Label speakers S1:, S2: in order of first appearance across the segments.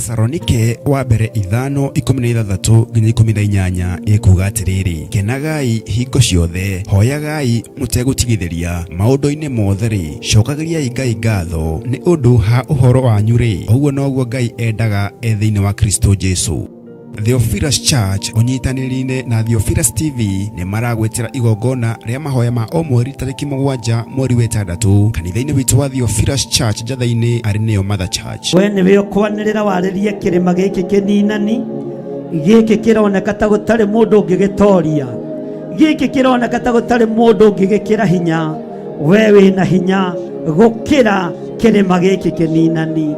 S1: Athesalonike wa mbere 5:16 nginya 18 ĩkuuga atĩrĩrĩ, kenagai hingo ciothe, hoyagai mũtegũtigithĩria, maũndũ-inĩ mothe-rĩ, cokagĩriai Ngai ngatho nĩ ũndũ ha ũhoro wanyu-rĩ, ũguo noguo Ngai endaga e thĩinĩ wa Kristo Jesu. Theophilus Church ũnyitanĩri-inĩ na Theophilus TV nĩ maragwĩtĩra igongona rĩa mahoya ma o mweri tarĩki 7 mweri wa 6 kanitha-inĩ witũ wa Theophilus Church Njatha-inĩ arĩ nĩyo Mother Church.
S2: We nĩwe ũkwanĩrĩra warĩrie kĩrĩma gĩkĩ kĩninani, gĩkĩ kĩroneka ta gũtarĩ mũndũ ũngĩgĩtoria, gĩkĩ kĩroneka ta gũtarĩ mũndũ ũngĩgĩkĩra hinya. We wĩna hinya gũkĩra kĩrĩma gĩkĩ kĩninani.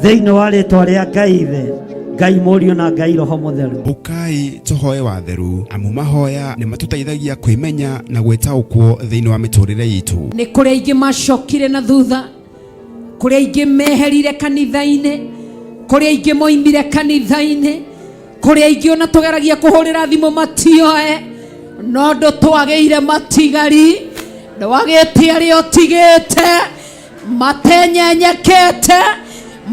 S2: Thĩinĩ wa rĩtwa rĩa Ngai Ithe, Ngai Mũriũ na Ngai Roho Mũtheru.
S1: Ũkai tũhoe watheru, amu mahoya nĩ matũteithagia kwĩmenya na gwĩtaũkwo thĩinĩ wa mĩtũrĩre itũ.
S3: Nĩ kũrĩ aingĩ macokire na thutha, kũrĩ aingĩ meherire kanitha-inĩ, kũrĩ aingĩ moimire kanitha-inĩ, kũrĩ aingĩ ona tũgeragia kũhũrĩra thimũ matioe, no ndũtwagĩire matigari, ndwagĩte arĩa ũtigĩte matenyenyekete,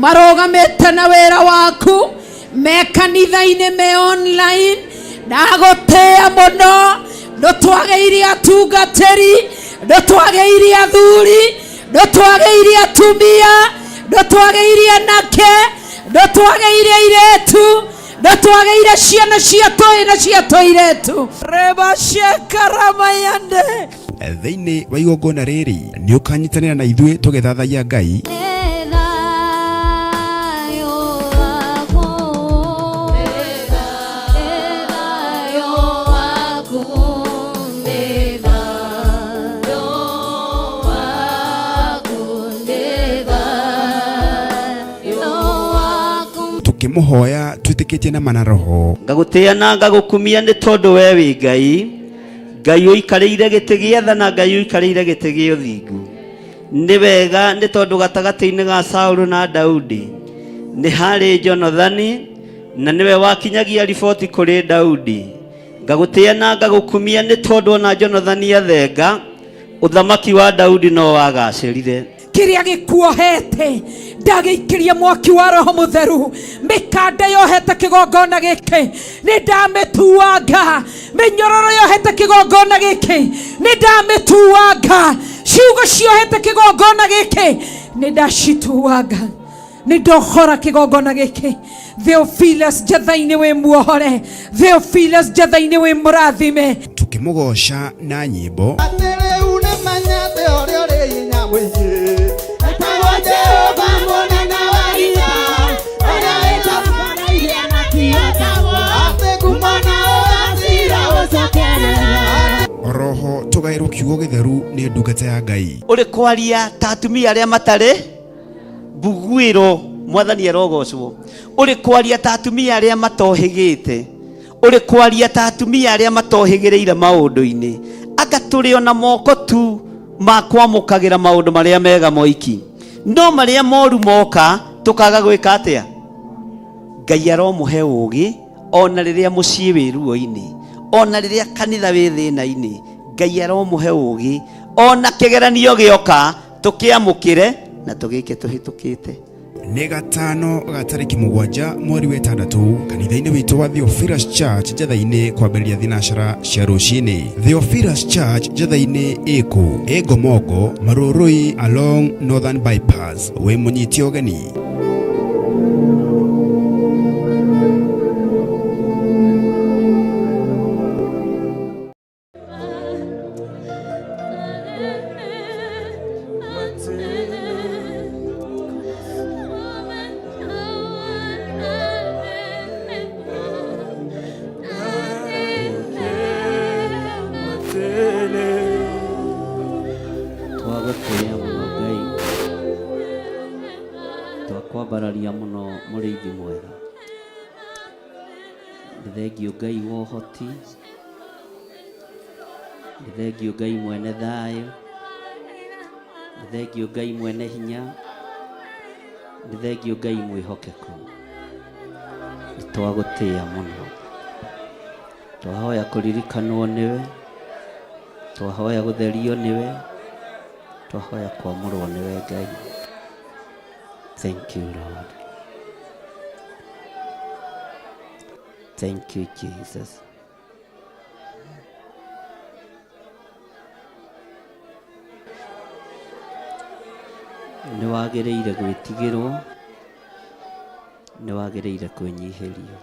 S3: marũgamĩte na wĩra waku, me kanitha-inĩ, me online. Ndagũtĩĩa mũno, ndũtwagĩire atungatĩri, ndũtwagĩire athuri, ndũtwagĩire atumia, ndũtwagĩire anake, ndũtwagĩire airĩtu, ndũtwagĩire ciana cia tũĩ na cia tũirĩtu. Rebashekaramayande.
S1: Thĩinĩ wa igongona rĩrĩ nĩ ũkanyitanĩra na ithuĩ tũgĩthathaiya Ngai, tũkĩmũhoya twĩtĩkĩtie na mana roho.
S2: Ngagũtĩĩa na ngagũkumia nĩ tondũ we wĩ Ngai, Ngai ũikarĩire gĩtĩ gĩa tha na Ngai ũikarĩire gĩtĩ gĩa ũthingu. Nĩ wega nĩ tondũ gatagatĩ-inĩ ga Saulu na Daudi nĩ harĩ Jonathani na nĩwe wakinyagia riboti kũrĩ Daudi. Ngagũtĩĩa na ngagũkumia nĩ tondũ ona Jonathani athenga, ũthamaki wa Daudi no wagacĩrire.
S3: Kĩrĩa gĩkuohete ndagĩikĩria mwaki wa Roho Mũtheru. Mĩkanda yohete kĩgongona gĩkĩ nĩ ndamĩtuanga, mĩnyororo yohete kĩgongona gĩkĩ nĩ ndamĩtuanga, ciugo ciohete kĩgongona gĩkĩ nĩ ndacituanga, nĩ ndohora kĩgongona gĩkĩ. Theophilus Njatha-inĩ wĩ muohore, Theophilus Njatha-inĩ wĩ mũrathime.
S1: Tũkĩmũgooca na nyĩmbo.
S4: Atĩ rĩu nĩ menyete ũrĩa ũrĩ hinya mũingĩ, etagwo Jehova mũnene wa ita, ũrĩa wĩtagwo na kĩhotagwo, atĩ ngumo na ũgacira ũcokerera.
S1: Oroho tũgaĩrwo kiugo gĩtheru nĩ ndungata ya Ngai.
S2: Ũrĩ kwaria ta atumia arĩa matarĩ mbuguĩro, mwathani arogocwo. Ũrĩ kwaria ta atumia arĩa matohĩgĩte, ũrĩ kwaria ta atumia arĩa matohĩgĩrĩire maũndũ-inĩ. Anga tũrĩ ona moko tu ma kwamũkagĩra maũndũ marĩa mega moiki, no marĩa moru moka tũkaga gwĩka atĩa? Ngai aromũhe ũũgĩ ona rĩrĩa mũciĩ wĩ ruo-inĩ, ona rĩrĩa kanitha wĩ thĩna-inĩ. Ngai aromũhe ũũgĩ ona kĩgeranio gĩoka tũkĩamũkĩre na tũgĩke tũhĩtũkĩte.
S1: Nĩ gatano ga tarĩki 7 mweri wa 6 kanitha-inĩ witũ wa Theophilus Church Njatha-inĩ kwambĩrĩria thinacara cia rũcinĩ. Theophilus Church Njatha-inĩ ĩkũ? Ĩ Ngomongo, Marũrũi along Northern Bypass. Wĩ mũnyite ũgeni.
S2: Twagũtĩĩa mũno Ngai, twakwambararia mũno mũrĩithi mwega. Nĩ thengiũ Ngai wa ũhoti, nĩ thengiũ Ngai mwene thayũ, nĩ thengiũ Ngai mwene hinya, nĩ thengiũ Ngai mwĩhokeku. Nĩ twagũtĩĩa mũno. Twahoya kũririkanwo nĩwe, twahoya gũtherio nĩwe, twahoya kwamũrwo nĩwe Ngai. Thank you Lord. Thank you, Jesus. Nĩ wagĩrĩire gwĩtigĩrwo, nĩ wagĩrĩire kwĩnyihĩrio.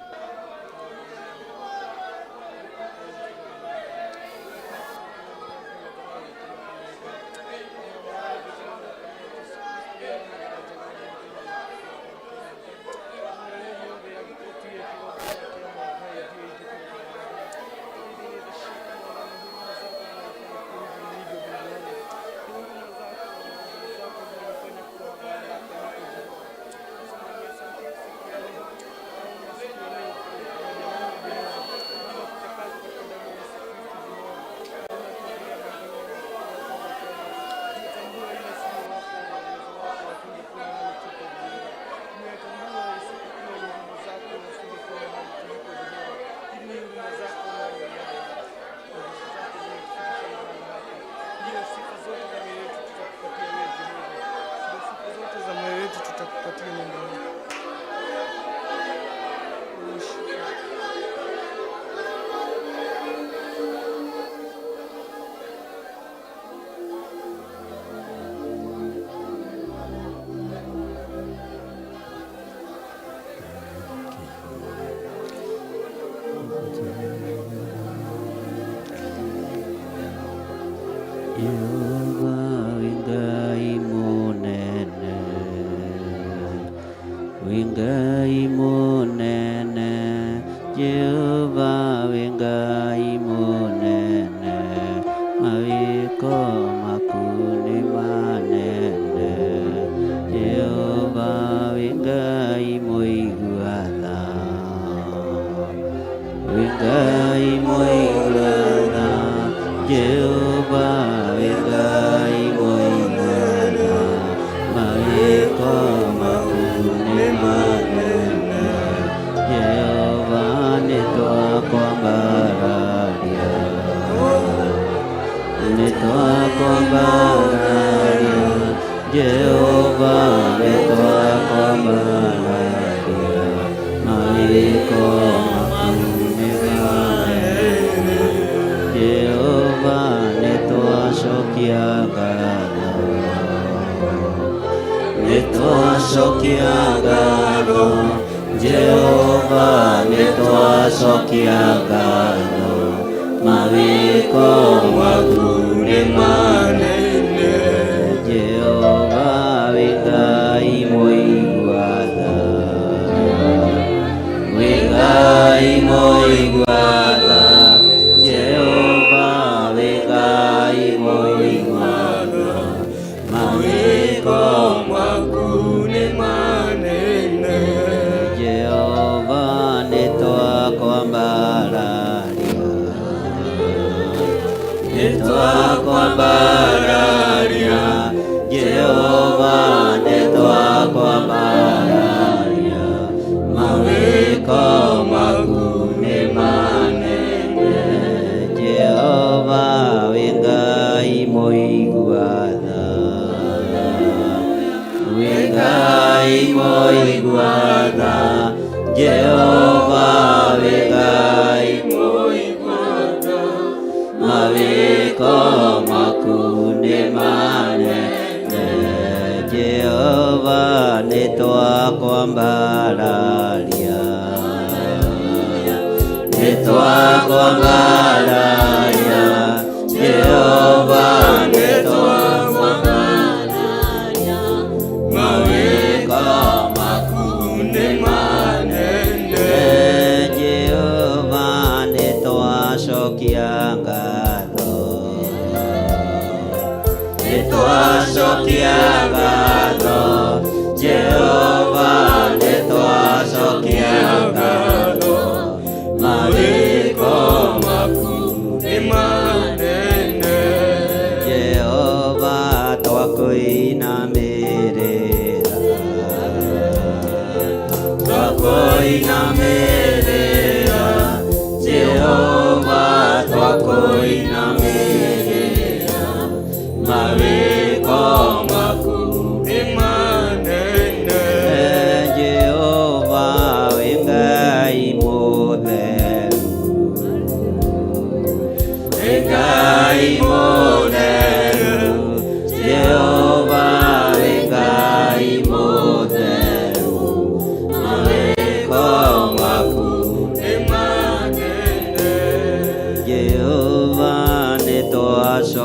S2: Jehova wĩ Ngai mũnene, wĩ Ngai mũnene, Jehova wĩ Ngai mũnene, mawĩko maku nĩ manene. Jehova wĩ Ngai mũigua tha, wĩ Ngai mũigua tha, Jehova wĩ Ngai mũigua tha, mawĩko maku nĩ manene. Jehova nĩtwakwambararia, nĩtwakwambararia, Jehova nĩtwakwambararia, mawĩko maku nĩ manene. Jehova nĩtwacokia ngatho, nĩtwacokia ngatho, Jehova nĩtwacokia ngatho, mawĩko maku nĩ manene. Jehova wĩ Ngai mũigua tha, wĩ Ngai mũigua tha, Jehova wĩ Ngai mũigua tha, mawĩko
S5: maku nĩ manene.
S2: Jehova nĩtwakwambararia, nĩtwakwambararia, Jehova nĩtwakwambararia, mawĩko maku nĩ manene. Jehova wĩ Ngai mũigua tha, wĩ Ngai mũigua tha, Jehova wĩ Ngai mũigua tha, mawĩko maku nĩ manene. Jehova nĩtwakwambararia, nĩtwakwambararia, Jehova nĩtwakwambararia, mawĩko maku nĩ manene. Jehova nĩtwacokia ngatho, nĩtwacokia ngatho, Jehova nĩtwacokia ngatho, mawĩko maku
S5: nĩ manene.
S2: Jehova twakwinamĩrĩra, twakwinamĩrĩra, Jehova twakwinamĩrĩra, mawĩko maku
S5: nĩ manene.
S2: Jehova wĩ Ngai mũtheru,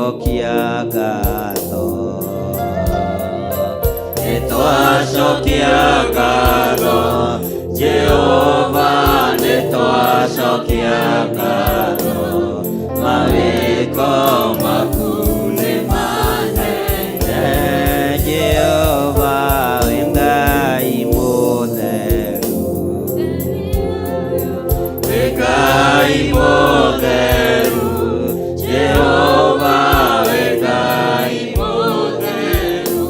S2: Nĩtwacokia ngatho, nĩtwacokia ngatho, Jehova nĩtwacokia ngatho, mawĩko maku nĩ manene. Jehova wĩ Ngai mũtheru, wĩ Ngai mũtheru, Jehova wĩ Ngai mũtheru,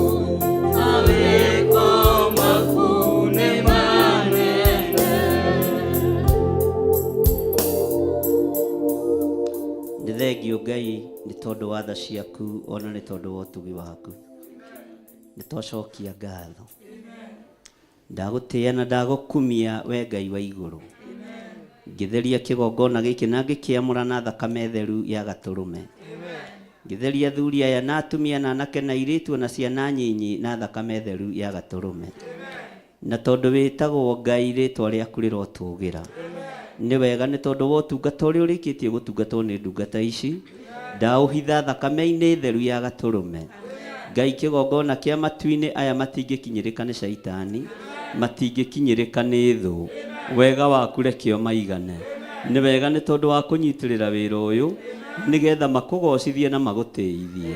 S2: mawĩko maku nĩ manene. Nĩ thengio Ngai nĩ tondũ wa tha ciaku ona nĩ tondũ wa ũtugi waku. Nĩ twacokia ngatho. Ndagũtĩĩa na ndagũkumia we Ngai wa igũrũ. Ngĩtheria kĩgongona gĩkĩ na ngĩkĩamũra na thakame theru ya gatũrũme. Ngĩtheria athuri aya na atumia na anake na airĩtu ona ciana nyinyi na thakame theru ya gatũrũme. Na tondũ wĩtagwo Ngai rĩtwa rĩaku rĩrotũgĩra. Nĩ wega nĩ tondũ wa ũtungata ũrĩa ũrĩkĩtie gũtungatwo nĩ ndungata ici, ndaũhitha thakame-inĩ theru ya gatũrũme. Ngai kĩgongona kĩa matu-inĩ aya matingĩkinyĩrĩka nĩ caitani, matingĩkinyĩrĩka nĩ thũ. Wega waku reke ũmaigane. Nĩ wega nĩ tondũ wa kũnyitĩrĩra wĩra ũyũ, nĩgetha makũgocithie na magũtĩithie.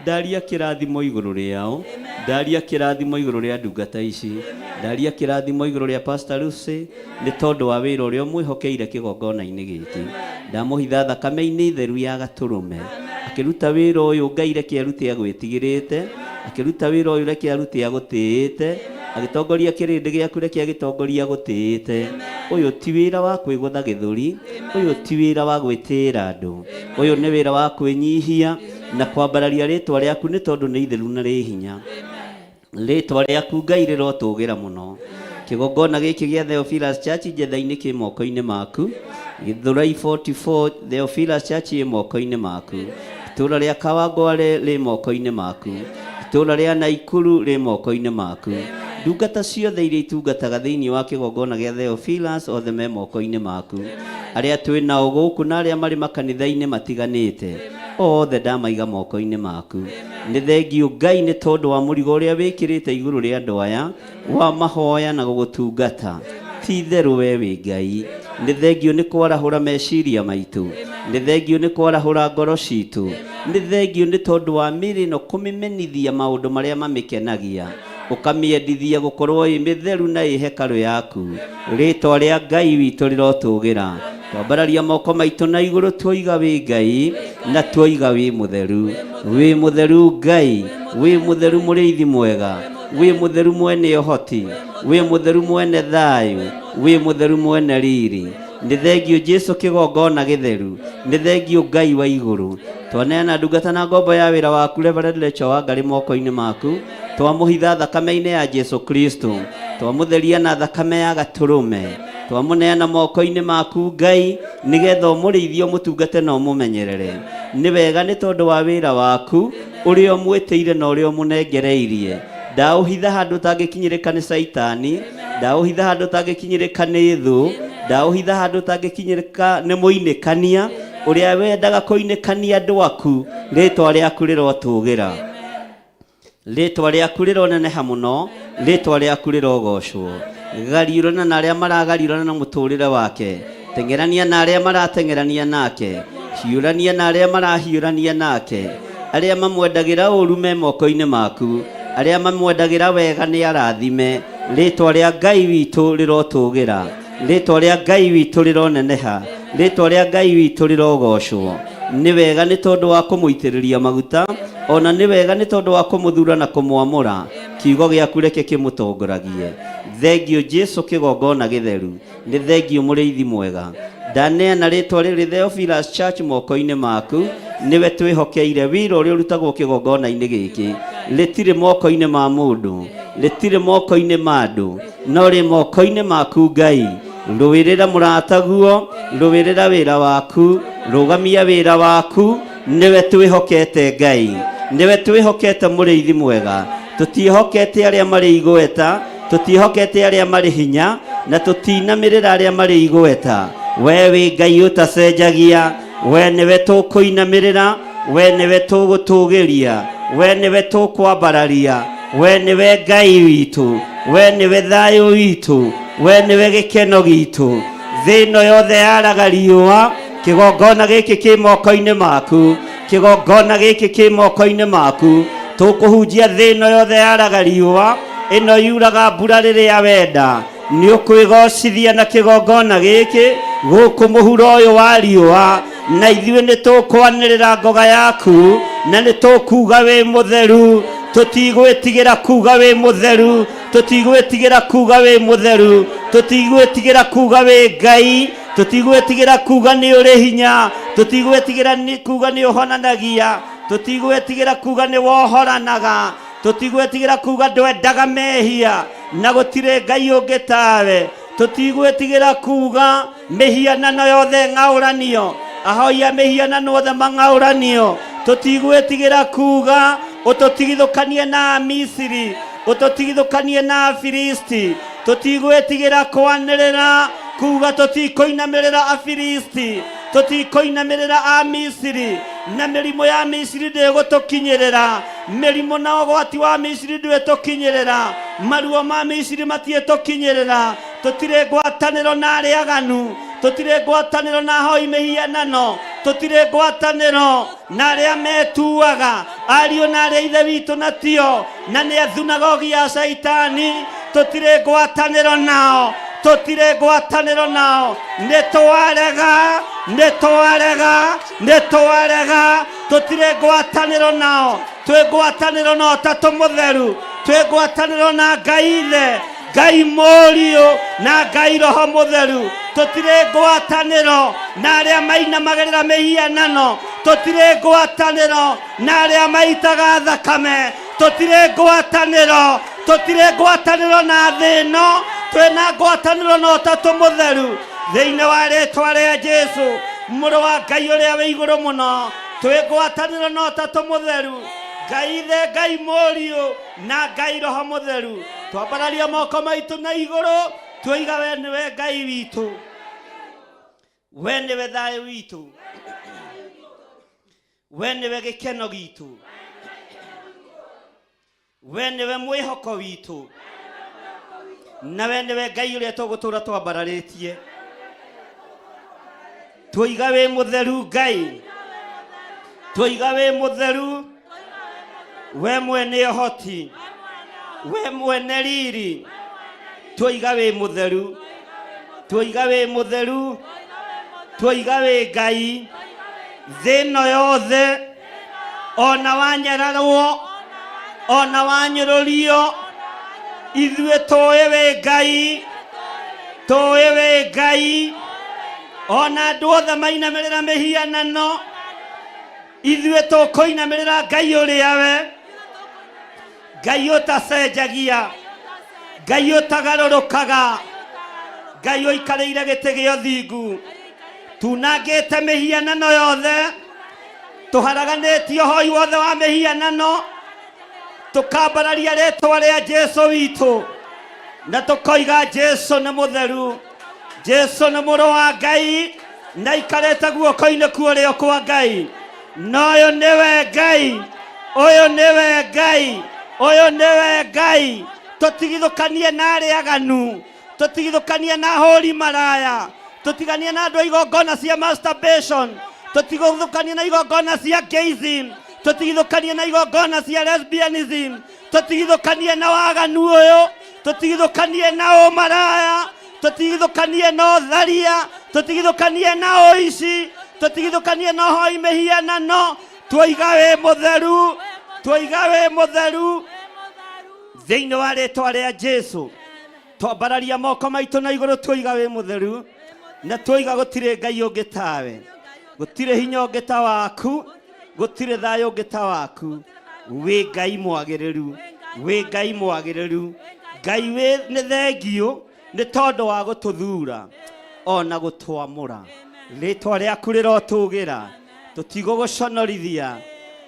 S2: Ndaria kĩrathimo igũrũ rĩao, ndaria kĩrathimo igũrũ rĩa ndungata ici, ndaria kĩrathimo igũrũ rĩa Pastor Lucy, nĩ tondũ wa wĩra ũrĩa ũmwĩhokeire kĩgongona-inĩ gĩkĩ. Ndamũhitha thakame-inĩ theru ya gatũrũme. Akĩruta wĩra ũyũ Ngai reke arute agwĩtigĩrĩte, akĩruta wĩra ũyũ reke arute agũtĩĩte, agĩtongoria kĩrĩndĩ gĩaku reke agĩtongoria agũtĩĩte. Ũyũ ti wĩra wa kwĩgũtha gĩthũri, ũyũ ti wĩra wa gwĩtĩĩra andũ, ũyũ nĩ wĩra wa kwĩnyihia na kwambararia rĩtwa rĩaku nĩ tondũ nĩ itheru na rĩ hinya. Rĩtwa rĩaku Ngai rĩrotũgĩra mũno. Kĩgongona gĩkĩ gĩa Theophilus Church Njetha-inĩ kĩ moko-inĩ maku. Gĩthũrai 44 Theophilus Church ĩ moko-inĩ maku. Itũũra rĩa Kawangware rĩ moko-inĩ maku. Itũũra rĩa Naikuru rĩ moko-inĩ maku. Ndungata ciothe iria itungataga thĩinĩ wa kĩgongona gĩa Theophilus othe me moko-inĩ maku. Arĩa twĩ nao gũkũ na arĩa marĩ makanitha-inĩ matiganĩte, othe ndamaiga moko-inĩ maku. Nĩ thengiũ Ngai nĩ tondũ wa mũrigo ũrĩa wĩkĩrĩte igũrũ rĩa andũ aya wa mahoya na gũgũtungata. Ti itherũ we wĩ Ngai. Nĩ thengiũ nĩ kwarahũra meciria maitũ. Nĩ thengiũ nĩ kwarahũra ngoro citũ. Nĩ thengiũ nĩ tondũ wa mĩĩrĩ ĩno kũmĩmenithia maũndũ marĩa mamĩkenagia. Ũkamĩendithia gũkorwo ĩ mĩtheru na ĩ hekarũ yaku. Rĩtwa rĩa Ngai witũ rĩrotũgĩra. Twambararia moko maitũ na igũrũ tuoiga wĩ Ngai na tuoiga wĩ mũtheru. Wĩ mũtheru Ngai, wĩ mũtheru mũrĩithi mwega, wĩ mũtheru mwene ũhoti, wĩ mũtheru mwene thayũ, wĩ mũtheru mwene riri. Nĩ thengio Jesu kĩgongona gĩtheru, nĩ thengio Ngai wa igũrũ. Twaneana ndungata na ngombo ya wĩra waku Reverend Rachel Wangari moko-inĩ maku. Twamũhitha thakame-inĩ ya Jesu Kristo, twamũtheria na thakame ya gatũrũme, twamũneana moko-inĩ maku Ngai, nĩgetha ũmũrĩithie, ũmũtungate na ũmũmenyerere. Nĩ wega nĩ tondũ wa wĩra waku ũrĩa ũmwĩtĩire na ũrĩa ũmũnengereirie. Ndaũhitha handũ ũtangĩkinyĩrĩka nĩ Caitani, ndaũhitha handũ ũtangĩkinyĩrĩka nĩ thũ, ndaũhitha handũ ũtangĩkinyĩrĩka nĩ mũinĩkania ũrĩa wendaga kũinĩkania andũ aku. Rĩtwa rĩaku rĩrotũgĩra. Rĩtwa rĩaku rĩroneneha mũno, rĩtwa rĩaku rĩrogocwo. Gariũrana na arĩa maragariũrana na mũtũrĩre wake, teng'erania na arĩa marateng'erania nake, hiũrania na arĩa marahiũrania nake. Arĩa mamwendagĩra ũru me moko-inĩ maku, arĩa mamwendagĩra wega nĩ arathime. Rĩtwa rĩa Ngai witũ rĩrotũgĩra, rĩtwa rĩa Ngai witũ rĩroneneha, rĩtwa rĩa Ngai witũ rĩrogocwo. Nĩ wega nĩ tondũ wa kũmũitĩrĩria maguta, o na nĩ wega nĩ tondũ wa kũmũthura na kũmwamũra. Kiugo gĩaku reke kĩmũtongoragie. Thengio Jesu kĩgongona gĩtheru. Nĩ thengio mũrĩithi mwega. Ndaneana rĩtwa rĩrĩ Theophilus Church moko-inĩ maku. Nĩwe twĩhokeire wĩra ũrĩa ũrutagwo kĩgongona-inĩ gĩkĩ. Rĩtirĩ moko-inĩ ma mũndũ, rĩtirĩ moko-inĩ ma andũ, no rĩ moko-inĩ maku Ngai. Rũĩrĩra mũrataguo, rũĩrĩra wĩra waku, rũgamia wĩra waku. Nĩwe twĩhokete Ngai, nĩwe twĩhokete mũrĩithi mwega. Tũtiĩhokete arĩa marĩ igweta, tũtiĩhokete arĩa marĩ hinya, na tũtinamĩrĩra arĩa marĩ igweta. We wĩ Ngai ũtacenjagia, we nĩwe tũkũinamĩrĩra, We nĩwe tũgũtũgĩria, we nĩwe tũkwambararia, we nĩwe Ngai witũ, we nĩwe thayũ witũ, we nĩwe gĩkeno gitũ. Thĩ ĩno yothe yaraga riũa, kĩgongona gĩkĩ kĩ moko-inĩ maku, kĩgongona gĩkĩ kĩ moko-inĩ maku. Tũkũhunjia thĩ ĩno yothe yaraga riũa, ĩno yuraga mbura rĩrĩa wenda. Nĩ ũkwĩgocithia na kĩgongona gĩkĩ gũkũ mũhuro ũyũ wa riũa, na ithuĩ nĩ tũkwanĩrĩra ngoga yaku, na nĩ tũkuga wĩ mũtheru. Tũtigwĩtigĩra kuga wĩ mũtheru, tũtigwĩtigĩra kuga wĩ mũtheru, tũtigwĩtigĩra kuga wĩ Ngai, tũtigwĩtigĩra kuga nĩ ũrĩ hinya, tũtigwĩtigĩra kuga nĩ ũhonanagia, tũtigwĩtigĩra kuga nĩ wohoranaga, tũtigwĩtigĩra kuga ndwendaga mehia na gũtirĩ Ngai ũngĩ tawe, tũtigwĩtigĩra kuga mĩhianano yothe ng'aũranio, ahoi a mĩhianano othe mang'aũranio, tũtigwĩtigĩra kuga ũtũtigithũkanie na Amisiri, ũtũtigithũkanie na Afilisti, tũtigwĩtigĩra kwanĩrĩra kuga tũtikũinamĩrĩra Afilisti, tũtikũinamĩrĩra Amisiri, na mĩrimũ ya Misiri ndĩgũtũkinyĩrĩra, mĩrimũ na ũgwati wa Misiri ndwĩtũkinyĩrĩra, maruo ma Misiri matiĩtũkinyĩrĩra, tũtirĩ ngwatanĩro na arĩa aganu, tũtirĩ ngwatanĩro na ahoi mĩhianano, tũtirĩ ngwatanĩro na arĩa metuaga ariũ na arĩa ithe witũ na tio, na nĩ athunagogi ya Shaitani, tũtirĩ ngwatanĩro nao, tũtirĩ ngwatanĩro nao, nĩ twarega, nĩ twarega, nĩ twarega, tũtirĩ ngwatanĩro nao, twĩ ngwatanĩro na Ũtatũ Mũtheru, twĩ ngwatanĩro na Ngai Ithe, Ngai Mũriũ na Ngai Roho Mũtheru, tũtirĩ ngwatanĩro na arĩa mainamagĩrĩra mĩhianano, tũtirĩ ngwatanĩro na arĩa maitaga thakame, tũtirĩ ngwatanĩro, tũtirĩ ngwatanĩro na thĩ ĩno, twĩna ngwatanĩro na Ũtatũ Mũtheru, thĩinĩ wa rĩtwa rĩa Jesu, mũrũ wa Ngai ũrĩa wĩ igũrũ mũno, twĩ ngwatanĩro na Ũtatũ Mũtheru, Ngai Ithe, Ngai Mũriũ na Ngai Roho Mũtheru. Twambararia moko maitũ na igũrũ, twoiga we nĩwe Ngai witũ, we nĩwe thayũ witũ, we nĩwe gĩkeno gitũ, we nĩwe mwĩhoko witũ, na we nĩwe Ngai ũrĩa tũgũtũra twambararĩtie. Twoiga wĩ mũtheru Ngai, twoiga wĩ mũtheru, we mwene ũhoti, we mwene riri, twoiga wĩ mũtheru, twoiga wĩ mũtheru, twoiga wĩ Ngai. Thĩ ĩno yothe ona wanyararwo, ona wanyũrũrio, ithuĩ tũĩ wĩ Ngai, tũĩ wĩ Ngai. Ona andũ othe mainamĩrĩra mĩhianano, ithuĩ tũkũinamĩrĩra Ngai ũrĩa we, Ngai ũtacenjagia, Ngai ũtagarũrũkaga, Ngai ũikarĩire gĩtĩ gĩa ũthingu. Tunangĩte mĩhianano yothe, tũharaganĩtie ũhoi wothe wa mĩhianano, tũkambararia rĩtwa rĩa Jesu witũ, na tũkoiga Jesu nĩ mũtheru, Jesu nĩ mũrũ wa Ngai, na aikarĩte guoko-inĩ kwa ũrĩo kwa Ngai. Na ũyũ nĩwe Ngai, ũyũ nĩwe Ngai, ũyũ nĩwe Ngai. Tũtigithũkanie na arĩa aganu, tũtigithũkanie na ahũri maraya, tũtiganie na andũ a igongona cia masturbation, tũtigithũkanie na igongona cia gayism, tũtigithũkanie na igongona cia lesbianism, tũtigithũkanie na waganu ũyũ, tũtigithũkanie na ũmaraya, tũtigithũkanie na ũtharia, tũtigithũkanie na ũici, tũtigithũkanie na ũhoi mĩhianano. Twoiga wĩ mũtheru, twoiga wĩ mũtheru, thĩinĩ wa rĩtwa rĩa Jesu. Twambararia moko maitũ na igũrũ, twoiga wĩ mũtheru, na twoiga gũtirĩ Ngai ũngĩ tawe, gũtirĩ hinya ũngĩ ta waku, gũtirĩ thayũ ũngĩ ta waku. Wĩ Ngai mwagĩrĩru, wĩ Ngai mwagĩrĩru. Ngai wĩ nĩ thengiũ nĩ tondũ wa gũtũthura ona gũtwamũra. Rĩtwa rĩaku rĩrotũgĩra, tũtigũgũconorithia,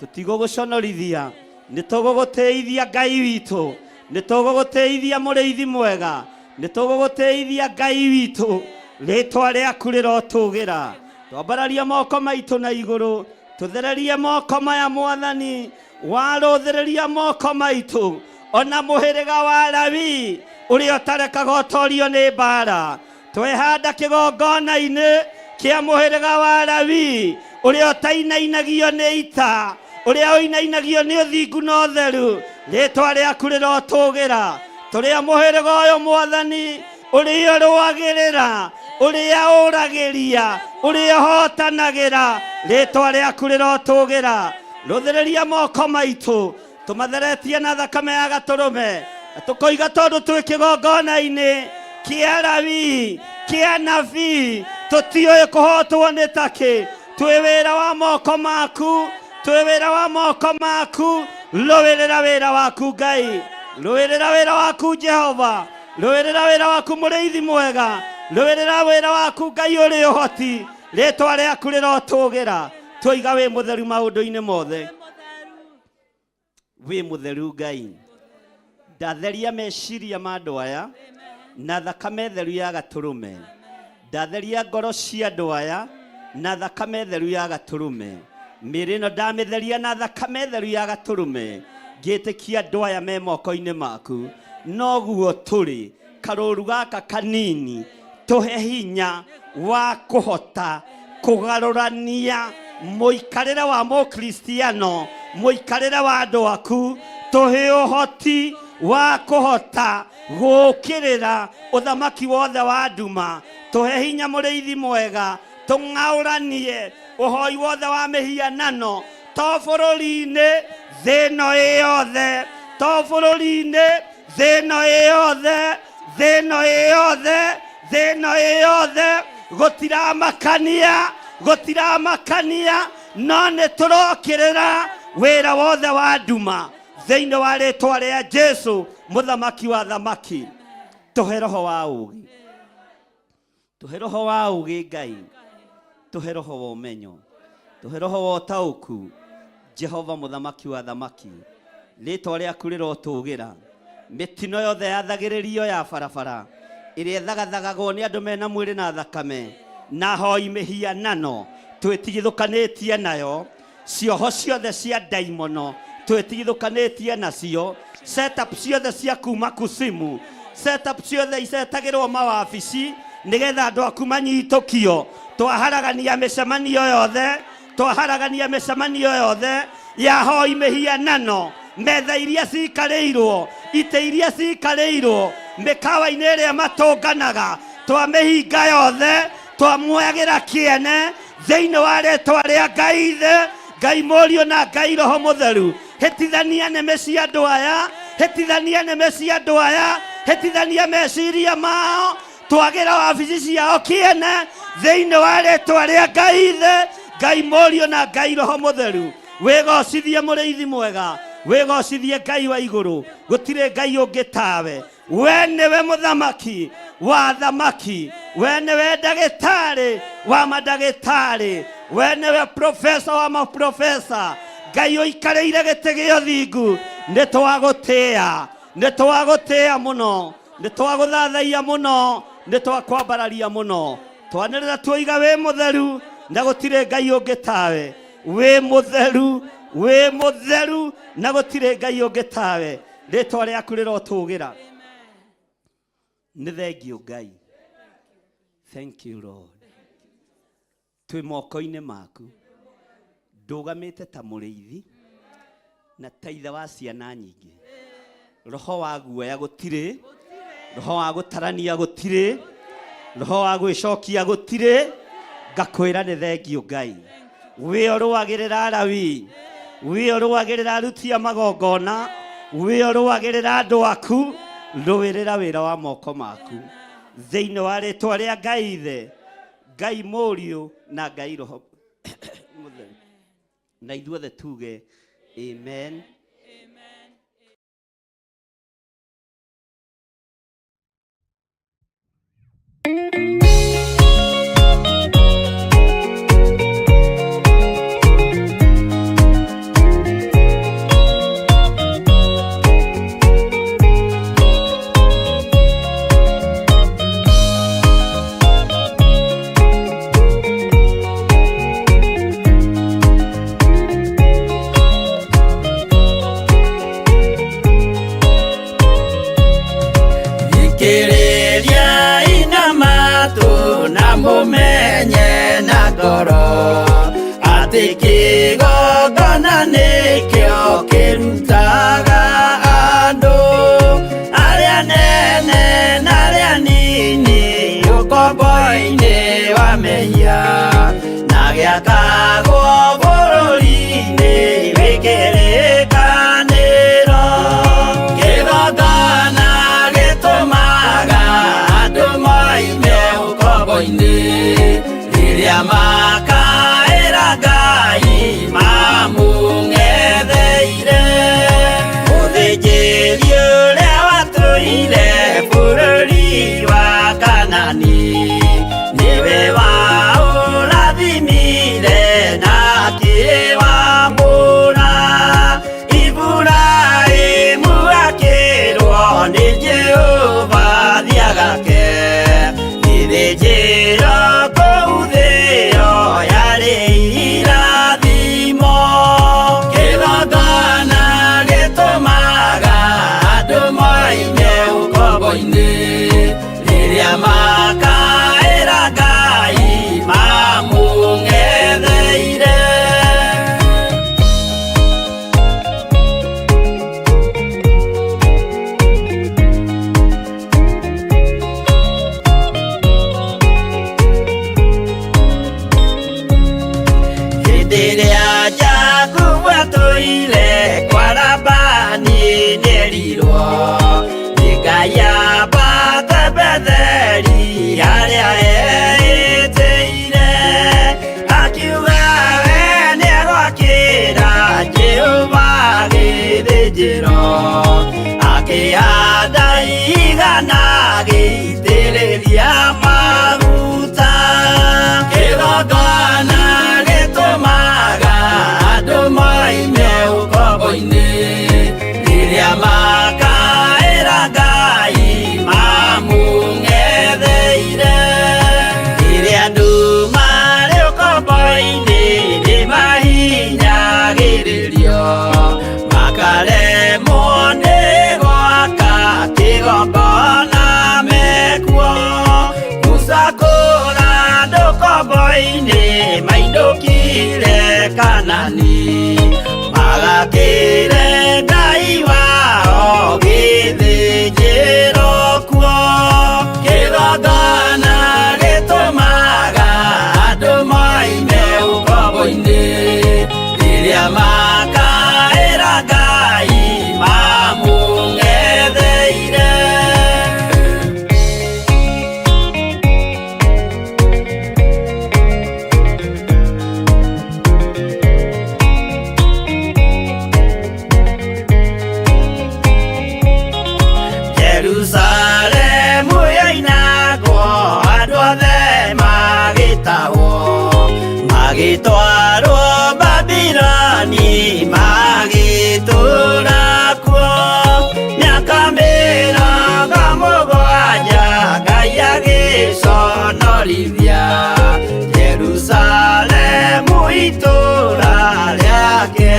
S2: tũtigũgũconorithia, nĩ tũgũgũtĩithia Ngai witũ, nĩ tũgũgũtĩithia mũrĩithi mwega, nĩ tũgũgũtĩithia Ngai witũ. Rĩtwa rĩaku rĩrotũgĩra. Twambararia moko maitũ na igũrũ, Tũthererie moko maya Mwathani, warũthĩrĩria moko maitũ ona mũhĩrĩga wa Lawi ũrĩa ũtarekaga ũtorio nĩ mbara. Twehanda kĩgongona-inĩ kĩa mũhĩrĩga wa Lawi ũrĩa ũtainainagio nĩ ita, ũrĩa ũinainagio nĩ ũthingu na ũtheru. Rĩtwa rĩaku rĩrotũgĩra. Tũrĩa mũhĩrĩga ũyũ Mwathani, ũrĩa ũrũagĩrĩra, ũrĩa ũragĩria, ũrĩa ũhotanagĩra, rĩtwa rĩaku rĩrotũgĩra. Rũthĩrĩria moko maitũ tũmatheretie na thakame ya gatũrũme, na tũkoiga tondũ twĩ kĩgongona-inĩ kĩa Lawi kĩa nabii, tũtiũĩ kũhotwo nĩ takĩ. Twĩ wĩra wa moko maku, twĩ wĩra wa moko maku. Rũĩrĩra wĩra waku Ngai, rũĩrĩra wĩra waku Jehova, rũĩrĩra wĩra waku mũrĩithi mwega, rũĩrĩra wĩra waku Ngai ũrĩ ũhoti. Rĩtwa rĩaku rĩrotũgĩra. Twoiga wĩ mũtheru maũndũ-inĩ mothe, wĩ mũtheru Ngai. Ndatheria meciria ma andũ aya na thakame theru ya gatũrũme. Ndatheria ngoro cia andũ aya na thakame theru ya gatũrũme. Mĩĩrĩ ĩno ndamĩtheria na thakame theru ya gatũrũme, ngĩtĩkia andũ aya me moko-inĩ maku. Noguo tũrĩ karũru gaka kanini, tũhe hinya wa kũhota kũgarũrania mũikarĩre wa mũkristiano, mũikarĩre wa andũ aku. Tũhe ũhoti wa kũhota gũũkĩrĩra ũthamaki wothe wa nduma. Tũhe hinya mũrĩithi mwega, tũng'aũranie ũhoi wothe wa mĩhianano, to bũrũri-inĩ, thĩ ĩno ĩ yothe, to bũrũri-inĩ, thĩ ĩno ĩ yothe, thĩ ĩno ĩ yothe, thĩ ĩno ĩ yothe. Gũtiramakania, gũtiramakania, no nĩ tũrokĩrĩra wĩra wothe wa nduma thĩinĩ wa rĩtwa rĩa Jesu mũthamaki wa thamaki. Tũhe roho wa ũũgĩ, tũhe roho wa ũũgĩ Ngai, tũhe roho wa ũmenyo, tũhe roho wa ũtaũku. Jehova mũthamaki wa thamaki, rĩtwa rĩaku rĩrotũgĩra. Mĩtino yothe yathagĩrĩrio ya barabara ĩrĩa ĩthagathagagwo nĩ andũ mena mwĩrĩ na thakame na hoi mĩhianano, twĩtigithũkanĩtie nayo. Cioho ciothe cia ndaimono twĩtigithũkanĩtie nacio. Setup ciothe cia kuma kusimu, setup ciothe icetagĩrwo mawabici nĩgetha andũ aku manyitũkio, twaharagania mĩcemanio yothe, twaharagania mĩcemanio yothe ya hoi mĩhianano. Metha iria cikarĩirwo, itĩ iria cikarĩirwo mĩkawa-inĩ ĩrĩa matũnganaga, twamĩhinga yothe, twamuoyagĩra kĩene thĩinĩ wa rĩtwa rĩa Ngai Ithe, Ngai Mũriũ na Ngai Roho Mũtheru. Hĩtithania nĩmĩ cia andũ aya, hĩtithania nĩmĩ cia andũ aya, hĩtithania meciria mao, twagĩra wabici ciao kĩene thĩinĩ wa rĩtwa rĩa Ngai Ithe, Ngai Mũriũ na Ngai Roho Mũtheru. Wĩgocithie mũrĩithi mwega, wĩgocithie Ngai wa igũrũ, gũtirĩ Ngai ũngĩ tawe. We nĩwe mũthamaki wa thamaki, we nĩwe ndagĩtarĩ wa mandagĩtarĩ, we nĩwe profesa wa maprofesa. Ngai ũikarĩire gĩtĩ gĩa ũthingu, nĩ twagũtĩĩa, nĩ twagũtĩĩa mũno, nĩ twagũthathaiya mũno, nĩ twakwambararia mũno. Twanĩrĩra tuoiga wĩ mũtheru na gũtirĩ Ngai ũngĩ tawe. Wĩ mũtheru, wĩ mũtheru na gũtirĩ Ngai ũngĩ tawe. Rĩtwa rĩaku rĩrotũgĩra. Nĩ thengio Ngai. Thank you Lord. Twĩ moko-inĩ maku. Ndũgamĩte ta mũrĩithi na ta ithe wa ciana nyingĩ. Roho wa guoya gũtirĩ, roho wa gũtarania gũtirĩ, roho wa gwĩcokia gũtirĩ. Ngakwĩra nĩ thengio Ngai. Wĩ ũrũagĩrĩra Alawi, wĩ ũrũagĩrĩra aruti a magongona, wĩ ũrũagĩrĩra andũ aku. Rũĩrĩra wĩra wa moko maku thĩinĩ wa rĩtwa rĩa Ngai Ithe, Ngai Mũriũ na Ngai Roho Mũtheru. Na ithuothe tuge amen. Na mũmenye na ngoro atĩ kĩgongona nĩkĩo kĩrutaga andũ arĩa nene na arĩa nini ũkombo-inĩ wa mehia na gĩakagwo bũrũri-inĩ wĩ kĩrĩkanĩro. Kĩgongona gĩtũmaga andũ moime ũkombo-inĩ rĩrĩa makaĩra Ngai mamũng'etheire. Mũthĩnjĩri ũrĩa watũire bũrũri wa Kanani nĩwe waũrathimire na akĩwamũra. Iburahĩmu akĩrwo nĩ Jehova thiagake gĩthĩnjĩro kũu thĩo yarĩ irathimo. Kĩgongona gĩtũmaga andũ moime ũkombo-inĩ rĩrĩa makaĩra Ngai mamũng'etheire. Hĩndĩ ĩrĩa Jakubu atũire kwa Labani nĩerirwo nĩ Ngai ambate Betheli harĩa eĩtĩire. Akiuga we nĩegwakĩra Jehova gĩthĩnjĩro, akĩhanda igana agĩitĩrĩria maguta. Kĩgongona gĩtũmaga andũ moime ũkombo-inĩ rĩrĩa makaĩra Ngai mamũng'etheire. Rĩrĩa andũ marĩ ũkombo-inĩ nĩmahinyagĩrĩrio makaremwo nĩ gwaka kĩgongona mekuo. Musa kũra andũ ũkombo-inĩ mainũkire Kanani magakĩre Ngai wao gĩthĩnjĩro kuo. Kĩgongona gĩtũmaga andũ moime ũkombo-inĩ rĩrĩa makaĩra Ngai mamũng'etheire. Jerusalemu yoinagwo andũ othe magĩtahwo magĩtwarwo Babiloni magĩtũũra kuo mĩaka 70 Ngai agĩconorithia Jerusalemu itũũra rĩake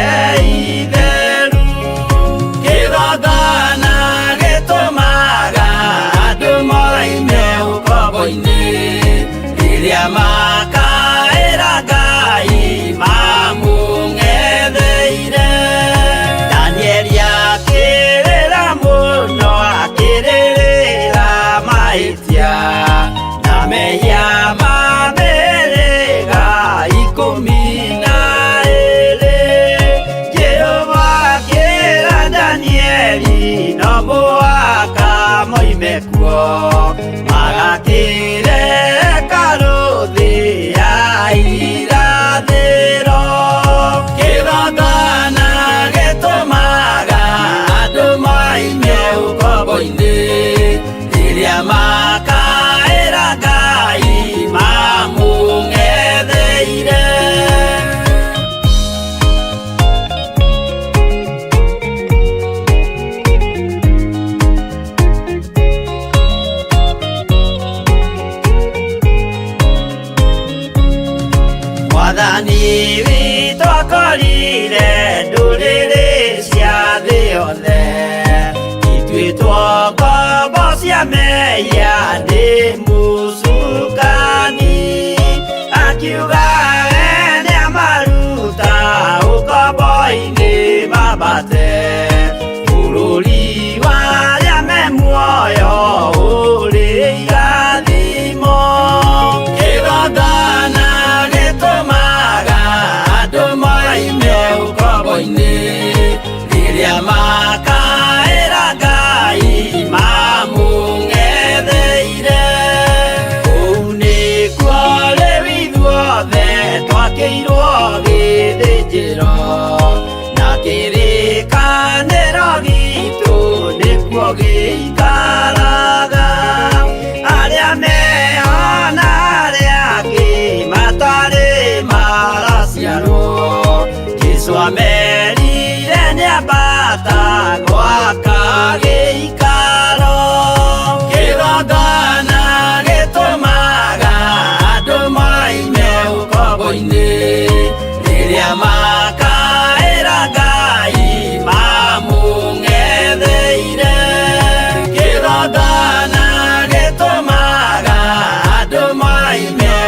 S2: itheru. Kĩgongona gĩtũmaga andũ moime ũkombo-inĩ rĩrĩa makaĩra Ngai mamũng'etheire. Danieli akĩrĩra mũno akĩrĩrĩra mahĩtia na mehia ma mĩhĩrĩga 12. Jehova akĩra Danieli no mũhaka moime kuo magakĩre hekarũ thĩ ya irathĩro. Kĩgongona gĩtũmaga andũ moime ũkombo-inĩ rĩrĩa makaĩra Ngai mamũng'etheire. Mwathani witũ akorire ndũrĩrĩ cia thĩ yothe ituĩtwo ngombo cia mehia nĩ mũcukani.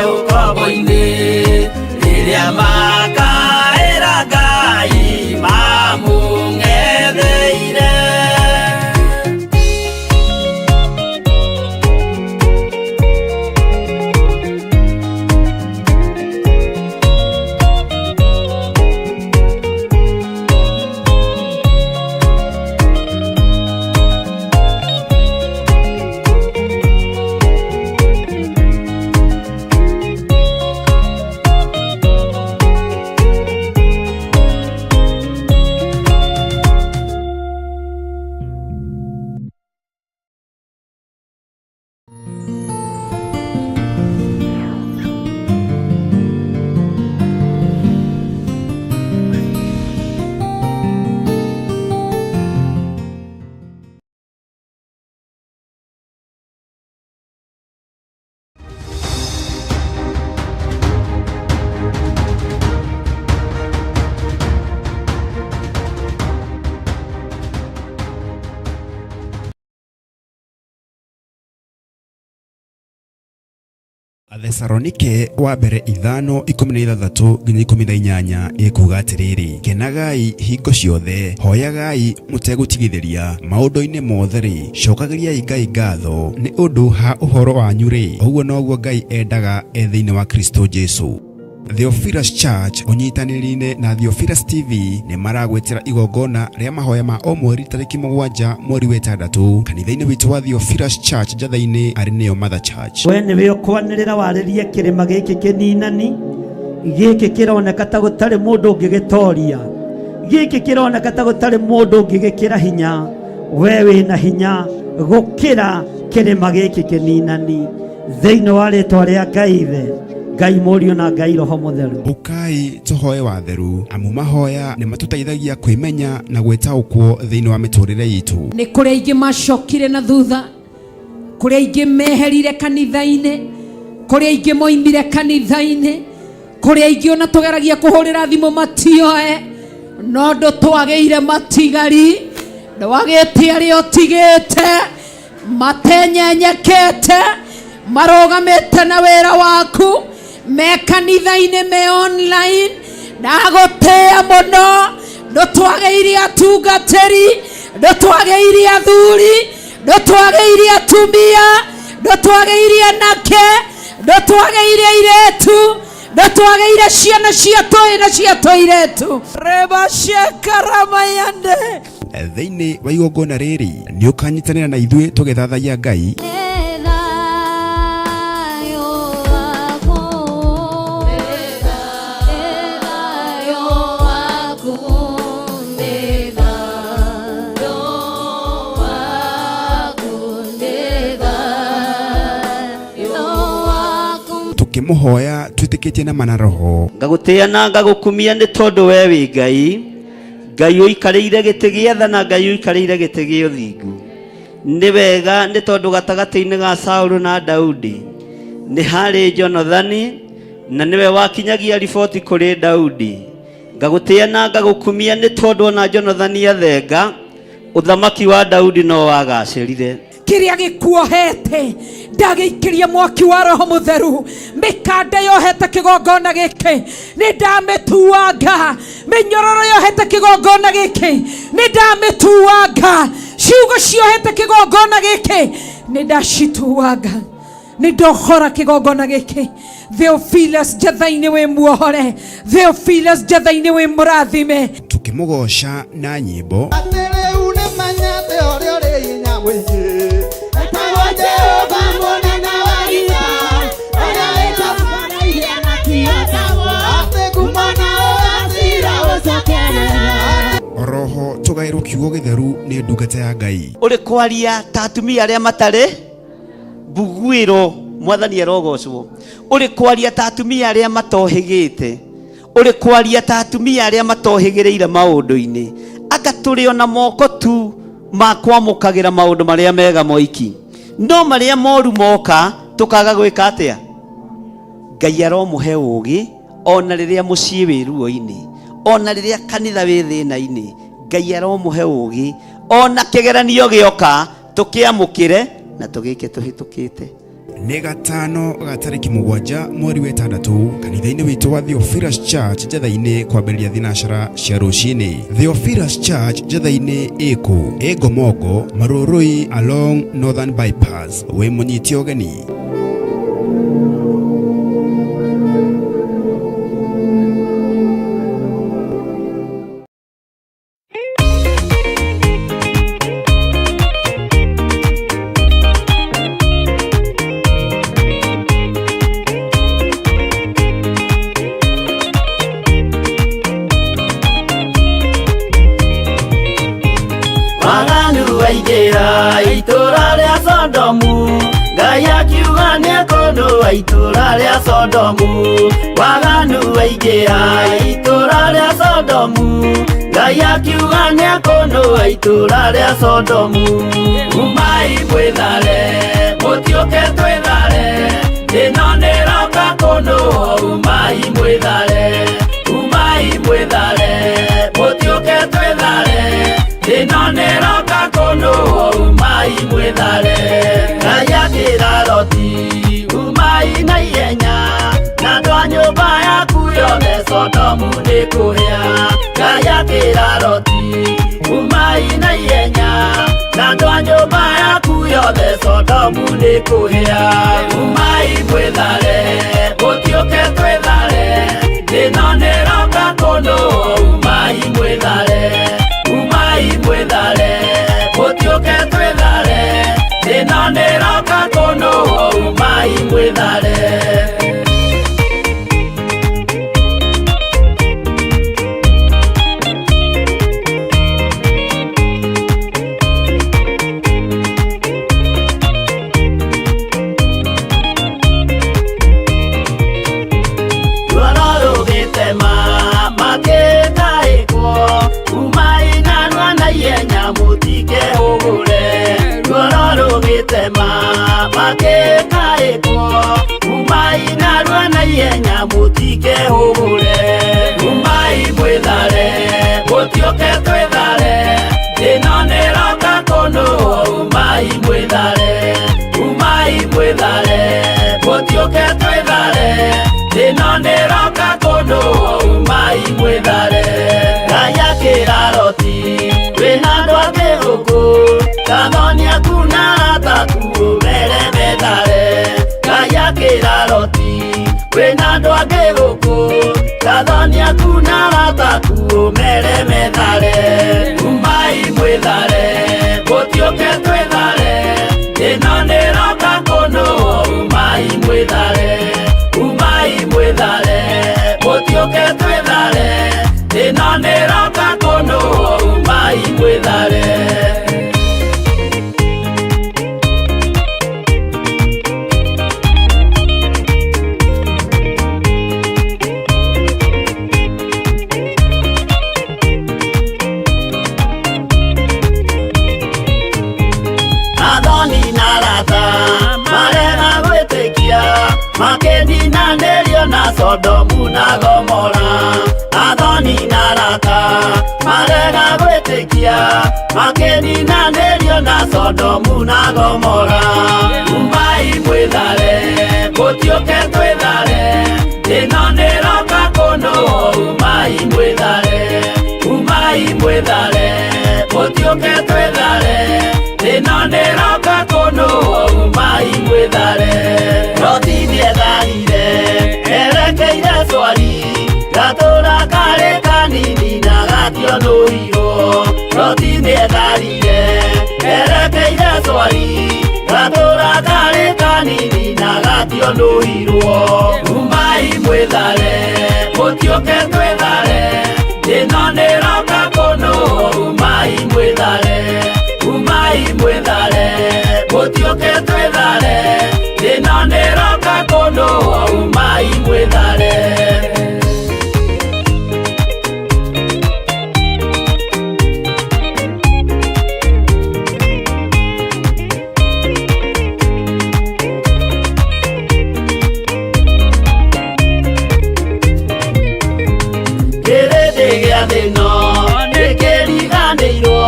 S6: ũkombo-inĩ rĩrĩa makaĩra Ngai mamũng'etheire.
S1: Athesalonike wa mbere 5:16 nginya 18 ĩkuuga atĩrĩrĩ, kenagai hingo ciothe, hoyagai mũtegũtigithĩria, maũndũ-inĩ mothe-rĩ, cokagĩriai Ngai ngatho nĩ ũndũ ha ũhoro wanyu-rĩ, ũguo noguo Ngai endaga e thĩinĩ wa Kristo Jesu. Theophilus Church ũnyitanĩri-inĩ na Theophilus TV nĩ maragwĩtĩra igongona rĩa mahoya ma o mweri tarĩki 7 mweri wa 6 kanitha-inĩ witũ wa Theophilus Church Njatha-inĩ arĩ nĩyo Mother Church.
S2: We nĩwe ũkwanĩrĩra warĩrie kĩrĩma gĩkĩ kĩninani, gĩkĩ kĩroneka ta gũtarĩ mũndũ ũngĩgĩtoria, gĩkĩ kĩroneka ta gũtarĩ mũndũ ũngĩgĩkĩra hinya. We wĩna hinya gũkĩra kĩrĩma gĩkĩ kĩninani, thĩinĩ wa rĩtwa rĩa Ngai Ithe, Ngai Mũriũ na Ngai Roho Mũtheru.
S1: Ũkai tũhoe watheru, amu mahoya nĩ matũteithagia kwĩmenya na gwĩtaũkwo thĩinĩ wa mĩtũrĩre itũ.
S3: Nĩ kũrĩ aingĩ macokire na thutha, kũrĩ aingĩ meherire kanitha-inĩ, kũrĩ aingĩ moimire kanitha-inĩ, kũrĩ aingĩ ona tũgeragia kũhũrĩra thimũ matioe, no ndũtwagĩire matigari, ndwagĩte arĩa ũtigĩte matenyenyekete, marũgamĩte na wĩra waku, me kanitha-inĩ, me online. Ndagũtĩĩa mũno, ndũtwagĩire atungatĩri, ndũtwagĩire athuri, ndũtwagĩire atumia, ndũtwagĩire anake, ndũtwagĩire airĩtu, ndũtwagĩire ciana cia tũĩ na cia tũirĩtu. Rebashekaramayande.
S1: Thĩinĩ wa igongona rĩrĩ nĩ ũkanyitanĩra na ithuĩ tũgĩthathaiya Ngai, tũkĩmũhoya twĩtĩkĩtie na mana roho.
S2: Ngagũtĩĩa na ngagũkumia nĩ tondũ we wĩ Ngai, Ngai ũikarĩire gĩtĩ gĩa tha na Ngai ũikarĩire gĩtĩ gĩa ũthingu. Nĩ wega nĩ tondũ gatagatĩ-inĩ ga Saũlũ na Daudi nĩ harĩ Jonathani, na nĩwe wakinyagia riboti kũrĩ Daudi. Ngagũtĩĩa na ngagũkumia nĩ tondũ ona Jonathani athenga, ũthamaki wa Daudi no wagacĩrire.
S3: Kĩrĩa gĩkuohete ndagĩikĩria mwaki wa Roho Mũtheru, mĩkanda yohete kĩgongona gĩkĩ nĩ ndamĩtuanga, mĩnyororo yohete kĩgongona gĩkĩ nĩ ndamĩtuanga, ciugo ciohete kĩgongona gĩkĩ nĩ ndacituanga, nĩ ndohora kĩgongona gĩkĩ. Theophilus Njatha-inĩ wĩ muohore, Theophilus Njatha-inĩ wĩ mũrathime.
S1: Tũkĩmũgoca na nyĩmbo.
S4: Atĩ rĩu nĩmenyete ũrĩa ũrĩ hinya mũingĩ, etagwo Jehova mũnene wa ita, ũrĩa wĩtambanairie na kĩotagwo, atĩ ngumo na ũgacira ũcokerera.
S1: Oroho tũgaĩrwo kiugo gĩtheru nĩ ndungata ya Ngai.
S2: Ũrĩ kwaria ta atumia arĩa matarĩ mbuguĩro, mwathani arogocwo. Ũrĩ kwaria ta atumia arĩa matohĩgĩte, ũrĩ kwaria ta atumia arĩa matohĩgĩrĩire maũndũ-inĩ, anga tũrĩ ona moko tu ma kwamũkagĩra maũndũ marĩa mega moiki, no marĩa moru moka tũkaga gwĩka atĩa? Ngai aromũhe ũũgĩ ona rĩrĩa mũciĩ wĩ ruo-inĩ, ona rĩrĩa kanitha wĩ thĩna-inĩ, Ngai aromũhe ũũgĩ ona kĩgeranio gĩoka tũkĩamũkĩre na tũgĩke tũhĩtũkĩte.
S1: Nĩ gatano ga tarĩki 7 mweri wa 6 kanitha-inĩ witũ wa Theophilus Church Njetha-inĩ kwambĩrĩria thinacara cia rũcinĩ. Theophilus Church Njetha-inĩ ĩkũ? Ĩ Ngomongo, Marurui along Northern Bypass. Wĩ mũnyite ũgeni.
S6: Waganu waingĩra itũra rĩa Sodomu, Ngai akiuga nĩekũnũa itũra rĩa Sodomu. Waganu waingĩra itũra rĩa Sodomu, Ngai akiuga nĩekũnũa itũra rĩa Sodomu. Umai mwĩthare, mũtiũke twĩthare, ĩno nĩroka kũnũa. Umai mwĩthare, umai mwĩthare, mũtiũke twĩthare, ĩno nĩroka kũnũa. Umai mwĩthare. Ngai akĩra Loti, umai na ihenya, na andũ a nyũmba yaku yothe Sodomu nĩkũhĩa. Ngai akĩra Loti, umai na ihenya, na andũ a nyũmba yaku yothe Sodomu nĩkũhĩa. Umai mwĩthare, mũtiũke twĩthare, ĩno nĩroka kũnũa. Umai mwĩthare, umai mwĩthare, mũtiũke twĩthare, ĩno nĩroka kũnũa. Umai mwĩthare. Ruoro rũgĩtema makĩtaĩkwo, umai narua na ihenya mũtikehũgũre. Ruoro rũgĩtema makĩtaĩkwo, umai narua na ihenya mũtikehũgũre. Umai mwĩthare, mũtiũke twĩthare, ĩno nĩroka kũnũa. Umai mwĩthare, umai mwĩthare, mũtiũke twĩthare, ĩno nĩroka kũnũa. Umai mwĩthare. Ngai akĩra Loti, wĩna andũ angĩ gũkũ, gathoni aku na arata aku ũmere methare. Ngai akĩra Loti, wĩna andũ angĩ gũkũ, gathoni aku na arata aku ũmere methare. Umai mwĩthare, mũtiũke twĩthare, ĩno nĩroka kũnũa. Umai mwĩthare, umai mwĩthare, mũtiũke twĩthare, ĩno nĩroka kũnũa. Umai mwĩthare. Athoni na arata marega gwĩtĩkia, makĩninanĩrio na Sodomu na Gomora. Athoni na arata marega gwĩtĩkia, makĩninanĩrio na Sodomu na Gomora. Umai mwĩthare, mũtiũke twĩthare, ĩno nĩroka kũnũa. Umai mwĩthare, umai mwĩthare, mũtiũke twĩthare, ĩno nĩroka kũnũa. Umai mwĩthare. Loti nĩetharire erekeire Swari, gatũra karĩ kanini na gationũirwo. Loti nĩetharire erekeire Swari, gatũra karĩ kanini na gationũirwo. Umai mwĩthare, mũtiũke twĩthare, ĩno nĩroka kũnũa. Umai mwĩthare, umai mwĩthare, mũtiũke twĩthare, ĩno nĩroka kũnũa. Umai mwĩthare. Kĩrĩndĩ gĩa thĩ ĩno nĩkĩriganĩirwo,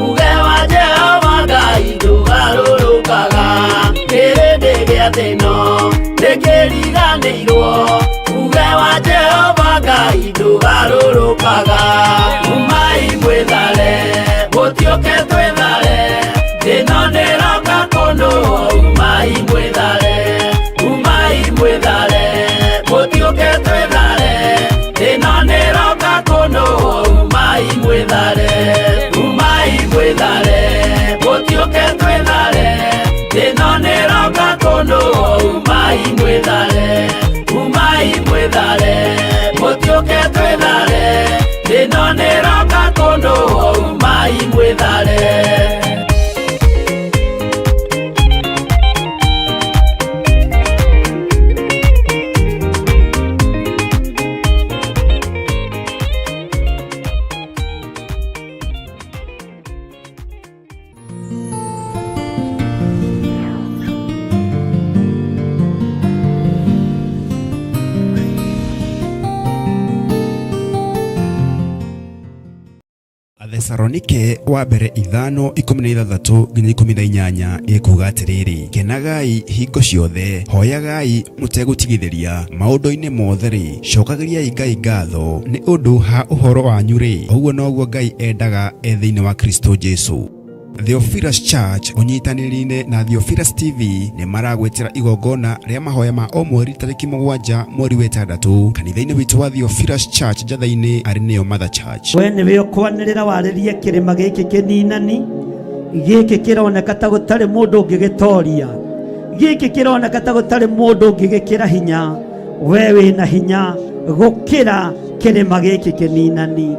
S6: uge wa Jehova Ngai ndũgarũrũkaga. Kĩrĩndĩ gĩa thĩ weranĩirwo. Uge wa Jehova Ngai ndũgarũrũkaga. Umai mwĩthare, mũtiũke twĩthare, ĩno nĩroka kũndũ. Umai mwĩthare, umai mwĩthare, mũtiũke twĩthare, ĩno nĩroka kũndũ. Umai mwĩthare, umai mwĩthare, mũtiũke twĩthare, ĩno nĩroka kũndũ. Umai mwĩthare, umai mwĩthare, mũtiũke twĩthare, ĩno nĩroka kũndũ. Umai mwĩthare.
S1: Athesalonike wa mbere 5:16 nginya 18 ĩkuuga atĩrĩrĩ, kenagai hingo ciothe, hoyagai mũtegũtigithĩria, maũndũ-inĩ mothe-rĩ, cokagĩriai Ngai ngatho nĩ ũndũ ha ũhoro wanyu-rĩ, ũguo noguo Ngai endaga e thĩinĩ wa Kristo Jesu. Theophilus Church ũnyitanĩri-inĩ na Theophilus TV nĩ maragwĩtĩra igongona rĩa mahoya ma o mweri tarĩki 7 mweri wa 6 kanitha-inĩ witũ wa Theophilus Church Njatha-inĩ arĩ nĩyo Mother Church.
S2: We nĩwe ũkwanĩrĩra warĩrie kĩrĩma gĩkĩ kĩninani, gĩkĩ kĩroneka ta gũtarĩ mũndũ ũngĩgĩtoria, gĩkĩ kĩroneka ta gũtarĩ mũndũ ũngĩgĩkĩra hinya. We wĩna hinya gũkĩra kĩrĩma gĩkĩ kĩninani,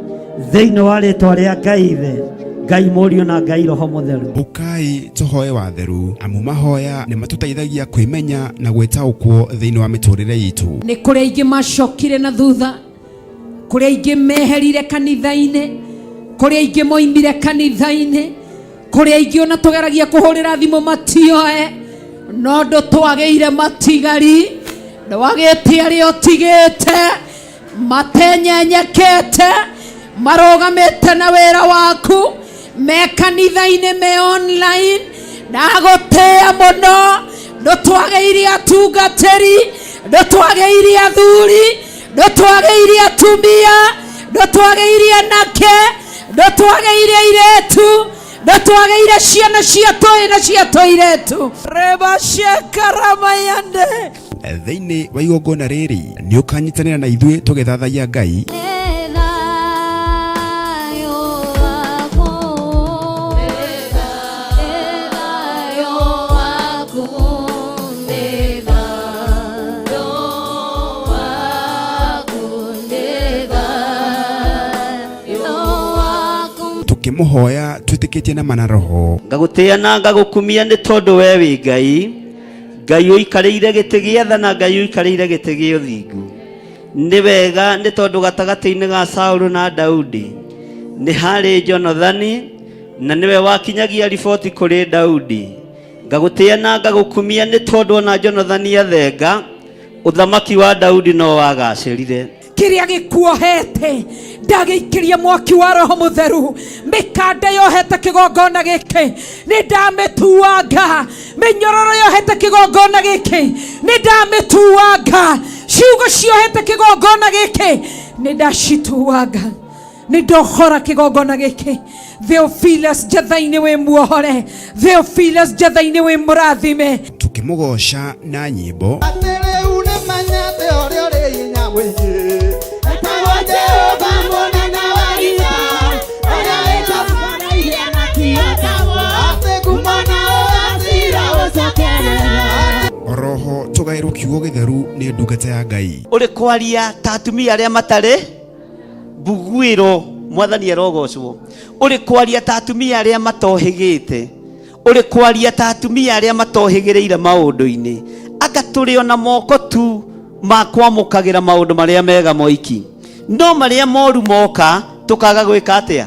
S2: thĩinĩ wa rĩtwa rĩa Ngai Ithe, Ngai Mũriũ na Ngai Roho Mũtheru.
S1: Ũkai tũhoe watheru, amu mahoya nĩ matũteithagia kwĩmenya na gwĩtaũkwo thĩinĩ wa mĩtũrĩre itũ.
S3: Nĩ kũrĩ aingĩ macokire na thutha, kũrĩ aingĩ meherire kanitha-inĩ, kũrĩ aingĩ moimire kanitha-inĩ, kũrĩ aingĩ ona tũgeragia kũhũrĩra thimũ matioe, no ndũtwagĩire matigari, ndwagĩte arĩa ũtigĩte matenyenyekete, marũgamĩte na wĩra waku, me kanitha-inĩ, me online. Ndagũtĩĩa mũno, ndũtwagĩire atungatĩri, ndũtwagĩire athuri, ndũtwagĩire atumia, ndũtwagĩire anake, ndũtwagĩire airĩtu, ndũtwagĩire ciana cia tũĩ na cia tũirĩtu. Rebashekaramayande.
S1: Thĩinĩ wa igongona rĩrĩ nĩ ũkanyitanĩra na ithuĩ tũgĩthathaiya Ngai, tũkĩmũhoya twĩtĩkĩtie na mana roho.
S2: Ngagũtĩĩa na ngagũkumia nĩ tondũ we wĩ Ngai, Ngai ũikarĩire gĩtĩ gĩa tha na Ngai ũikarĩire gĩtĩ gĩa ũthingu. Nĩ wega nĩ tondũ gatagatĩ-inĩ ga Saũlũ na Daudi nĩ harĩ Jonathani, na nĩwe wakinyagia riboti kũrĩ Daudi. Ngagũtĩĩa na ngagũkumia nĩ tondũ ona Jonathani athenga, ũthamaki wa Daudi no wagacĩrire.
S3: Kĩrĩa gĩkuohete ndagĩikĩria mwaki wa Roho Mũtheru, mĩkanda yohete kĩgongona gĩkĩ nĩ ndamĩtuanga, mĩnyororo yohete kĩgongona gĩkĩ nĩ ndamĩtuanga, ciugo ciohete kĩgongona gĩkĩ nĩ ndacituanga, nĩ ndohora kĩgongona gĩkĩ. Theophilus Njatha-inĩ wĩ muohore, Theophilus Njatha-inĩ wĩ mũrathime.
S1: Tũkĩmũgoca na nyĩmbo.
S4: Atĩ rĩu nĩmenyete ũrĩa ũrĩ hinya mũingĩ, etagwo Jehova mũnene wa ita, ũrĩa wĩtambanairie na kĩotagwo, atĩ ngumo na ũgacira ũcokerera.
S1: Oroho tũgaĩrwo kiugo gĩtheru nĩ ndungata ya Ngai.
S2: Ũrĩ kwaria ta atumia arĩa matarĩ mbuguĩro, mwathani arogocwo. Ũrĩ kwaria ta atumia arĩa matohĩgĩte, ũrĩ kwaria ta atumia arĩa matohĩgĩrĩire maũndũ-inĩ, anga tũrĩ ona moko tu ma kwamũkagĩra maũndũ marĩa mega moiki, no marĩa moru moka tũkaga gwĩka atĩa?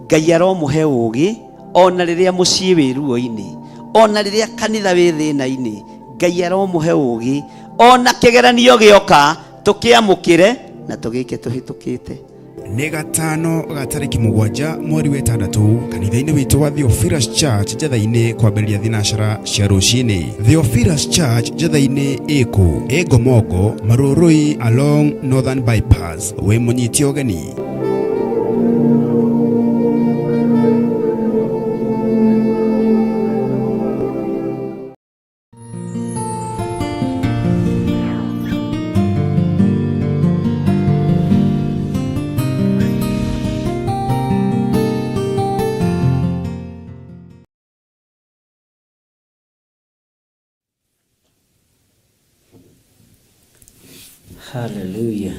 S2: Ngai aromũhe ũũgĩ ona rĩrĩa mũciĩ wĩ ruo-inĩ, ona rĩrĩa kanitha wĩ thĩna-inĩ, Ngai aromũhe ũũgĩ ona kĩgeranio gĩoka tũkĩamũkĩre na tũgĩke tũhĩtũkĩte.
S1: Nĩ gatano ga tarĩki 7 mweri wa 6 kanitha-inĩ witũ wa Theophilus Church Njetha-inĩ kwambĩrĩria thinacara cia rũcinĩ. Theophilus Church Njetha-inĩ ĩkũ? Ĩ Ngomongo, Marũrũi along Northern Bypass. Wĩ mũnyite ũgeni.
S2: Haleluya.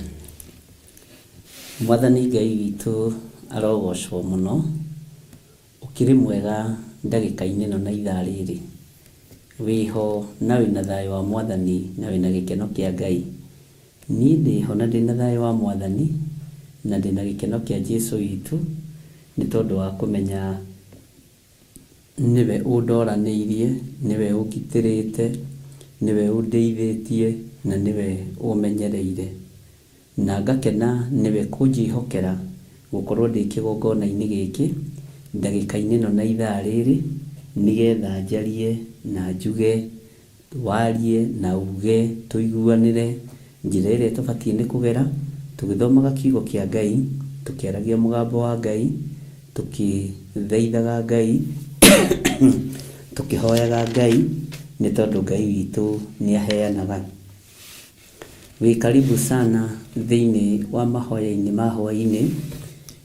S2: Mwathani Ngai witũ arogocwo mũno. Ũkĩrĩ mwega ndagĩka-inĩ ĩno na ithaa rĩrĩ. Wĩho na wĩna thayũ wa Mwathani na wĩna gĩkeno kĩa Ngai. Niĩ ndĩho na ndĩna thayũ wa Mwathani na ndĩna gĩkeno kĩa Jesu witũ nĩ tondũ wa kũmenya nĩwe ũndoranĩirie, nĩwe ũngitĩrĩte, nĩwe ũndeithĩtie na nĩwe ũmenyereire. Na ngakena nĩwe kũnjĩhokera gũkorwo ndĩ kĩgongona-inĩ gĩkĩ ndagĩka-inĩ ĩno na ithaa rĩrĩ nĩgetha njarie na njuge, warie na uge, tũiguanĩre njĩra ĩrĩa tũbatiĩ nĩ kũgera tũgĩthomaga kiugo kĩa Ngai, tũkĩaragia mũgambo wa Ngai, tũkĩthaithaga Ngai, tũkĩhoyaga Ngai, nĩ tondũ Ngai witũ nĩ aheanaga. Wĩ karibu sana thĩinĩ wa mahoya-inĩ ma hwaĩ-inĩ,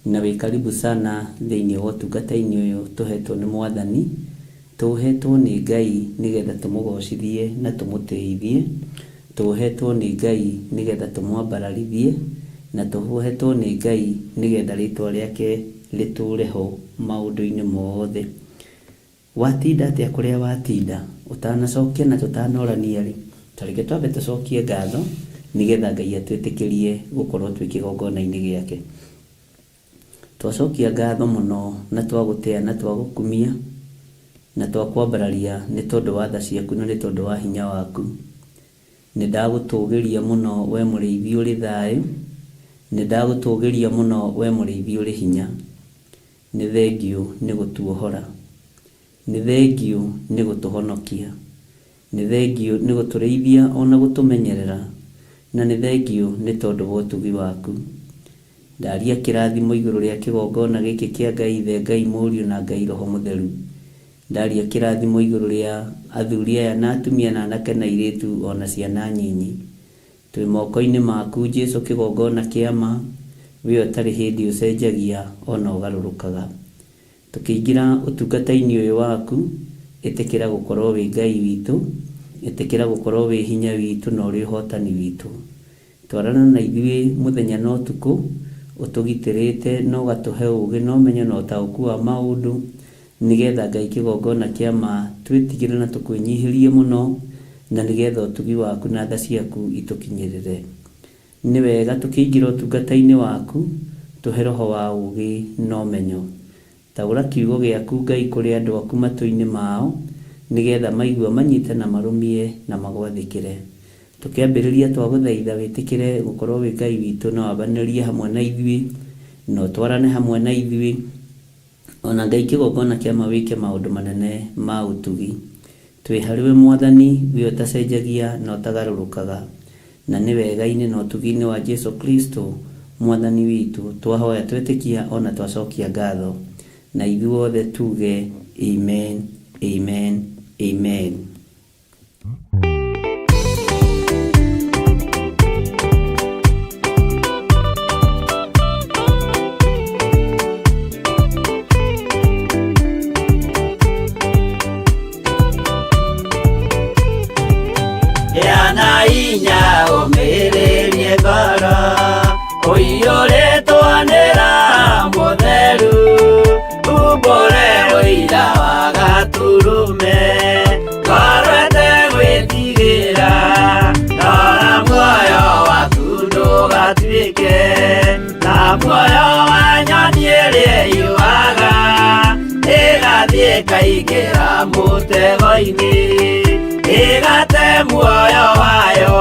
S2: na wĩ karibu sana thĩinĩ wa ũtungata-inĩ ũyũ tũhetwo nĩ Mwathani, tũũhetwo nĩ Ngai nĩgetha tũmũgocithie na tũmũtĩithie, tũũhetwo nĩ Ngai nĩgetha tũmwambararithie, na tũũhetwo nĩ Ngai nĩgetha rĩtwa rĩake rĩtũre ho maũndũ-inĩ mothe. Watinda atĩa kũrĩa watinda? Ũtanacokia na tũtanorania-rĩ, ta reke twambe tũcokie ngatho nĩgetha Ngai atwĩtĩkĩrie gũkorwo twĩ kĩgongona-inĩ gĩake. Twacokia ngatho mũno na twagũtĩa na twagũkumia na twakwambararia nĩ tondũ wa tha ciaku na nĩ tondũ wa hinya waku. Nĩ ndagũtũgĩria mũno we mũrĩithi ũrĩ thayũ, nĩ ndagũtũgĩria mũno we mũrĩithi ũrĩ hinya. Nĩ thengiũ nĩ gũtuohora, nĩ thengiũ nĩ gũtũhonokia, nĩ thengiũ nĩ gũtũrĩithia ona gũtũmenyerera, na nĩ thengiũ nĩ tondũ wa ũtugi waku. Ndaria kĩrathimo igũrũ rĩa kĩgongona gĩkĩ kĩa Ngai Ithe, Ngai Mũriũ na Ngai Roho Mũtheru. Ndaria kĩrathimo igũrũ rĩa athuri aya na atumia na anake na airĩtu ona ciana nyinyi. Twĩ moko-inĩ maku Jesu kĩgongona kĩa ma, we ũtarĩ hĩndĩ ũcenjagia ona ũgarũrũkaga. Tũkĩingĩra ũtungata-inĩ ũyũ waku, ĩtĩkĩra gũkorwo wĩ Ngai witũ, ĩtĩkĩra gũkorwo wĩ hinya witũ na ũrĩ ũhotani witũ. Twarana na ithuĩ mũthenya na ũtukũ, ũtũgitĩrĩte na ũgatũhe ũũgĩ na ũmenyo na ũtaũku wa maũndũ, nĩgetha Ngai kĩgongona kĩa ma twĩtigĩre na tũkwĩnyihĩrie mũno, na nĩgetha ũtugi waku na tha ciaku itũkinyĩrĩre. Nĩ wega tũkĩingĩra ũtungata-inĩ waku, tũhe roho wa ũũgĩ na ũmenyo. Taũra kiugo gĩaku Ngai kũrĩ andũ aku matũ-inĩ mao, nĩgetha maigua manyite na marũmie na magwathĩkĩre. Tũkĩambĩrĩria twagũthaitha wĩtĩkĩre gũkorwo wĩ Ngai witũ na wambanĩrie hamwe na ithuĩ, na ũtwarane hamwe na ithuĩ, ona Ngai kĩgongona kĩa ma wĩke maũndũ manene ma ũtugi. Twĩ harĩwe Mwathani, we ũtacenjagia na ũtagarũrũkaga, na nĩ wega-inĩ na ũtugi-inĩ wa Jesu Kristo Mwathani witũ twahoya twetĩkia ona twacokia ngatho. Na ithuothe tuge amen, amen, amen.
S6: Gĩa hinya ũmĩrĩrie ngoro ũiyũrĩtwo nĩ Roho Mũtheru, umbũre ũira wa Gatũrũme, ngoro ĩtegwĩtigĩra, rora muoyo waku ndũgatuĩke ta muoyo wa nyoni ĩrĩa ĩyuaga, ĩgathiĩ ĩkaingĩra mũtego-inĩ, ĩgate muoyo wayo.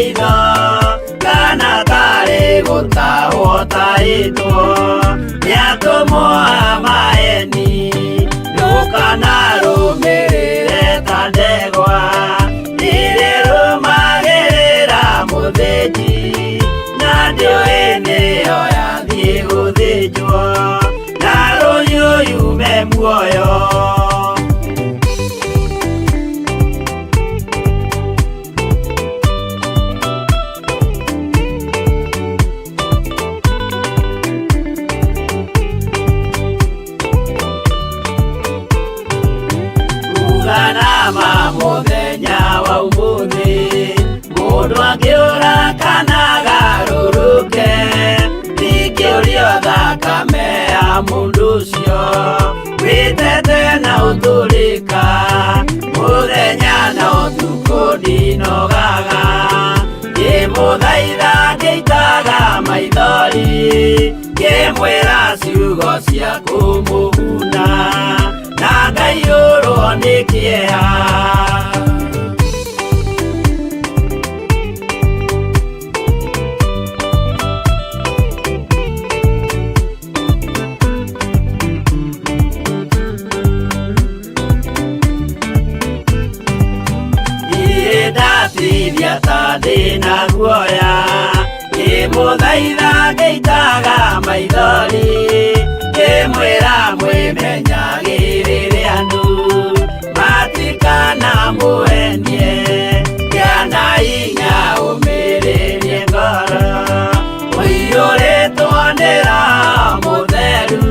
S6: maitho kana tarĩ gũtahwo tahĩtwo nĩ atũmwo a maeni ndũkanarũmĩrĩre ta ndegwa irĩrũmagĩrĩra mũthĩnji na ndĩũĩ nĩyo yathiĩ gũthĩnjwo na rũhiũ yume muoyo. Uganama mũthenya wa ũmũthĩ mũndũ angĩũra kana agarũrũke ndingĩũrio thakame ya mũndũ ũcio wĩtete na ũtũrĩka mũthenya na ũtukũ ndinogaga ngĩmũthaitha ngĩitaga maithori ngĩmwĩra ciugo cia kũmũguna na ngaiyũrwo nĩ kĩeha. Niĩ ndatithia ta ndĩna guoya ngĩmũthaitha ngĩitaga maithori ngĩmwĩra mwĩmenyagĩrĩre andũ matikanamũenie kĩana hinya ũmĩrĩrie ngoro ũiyũrĩtwo nĩ Roho Mũtheru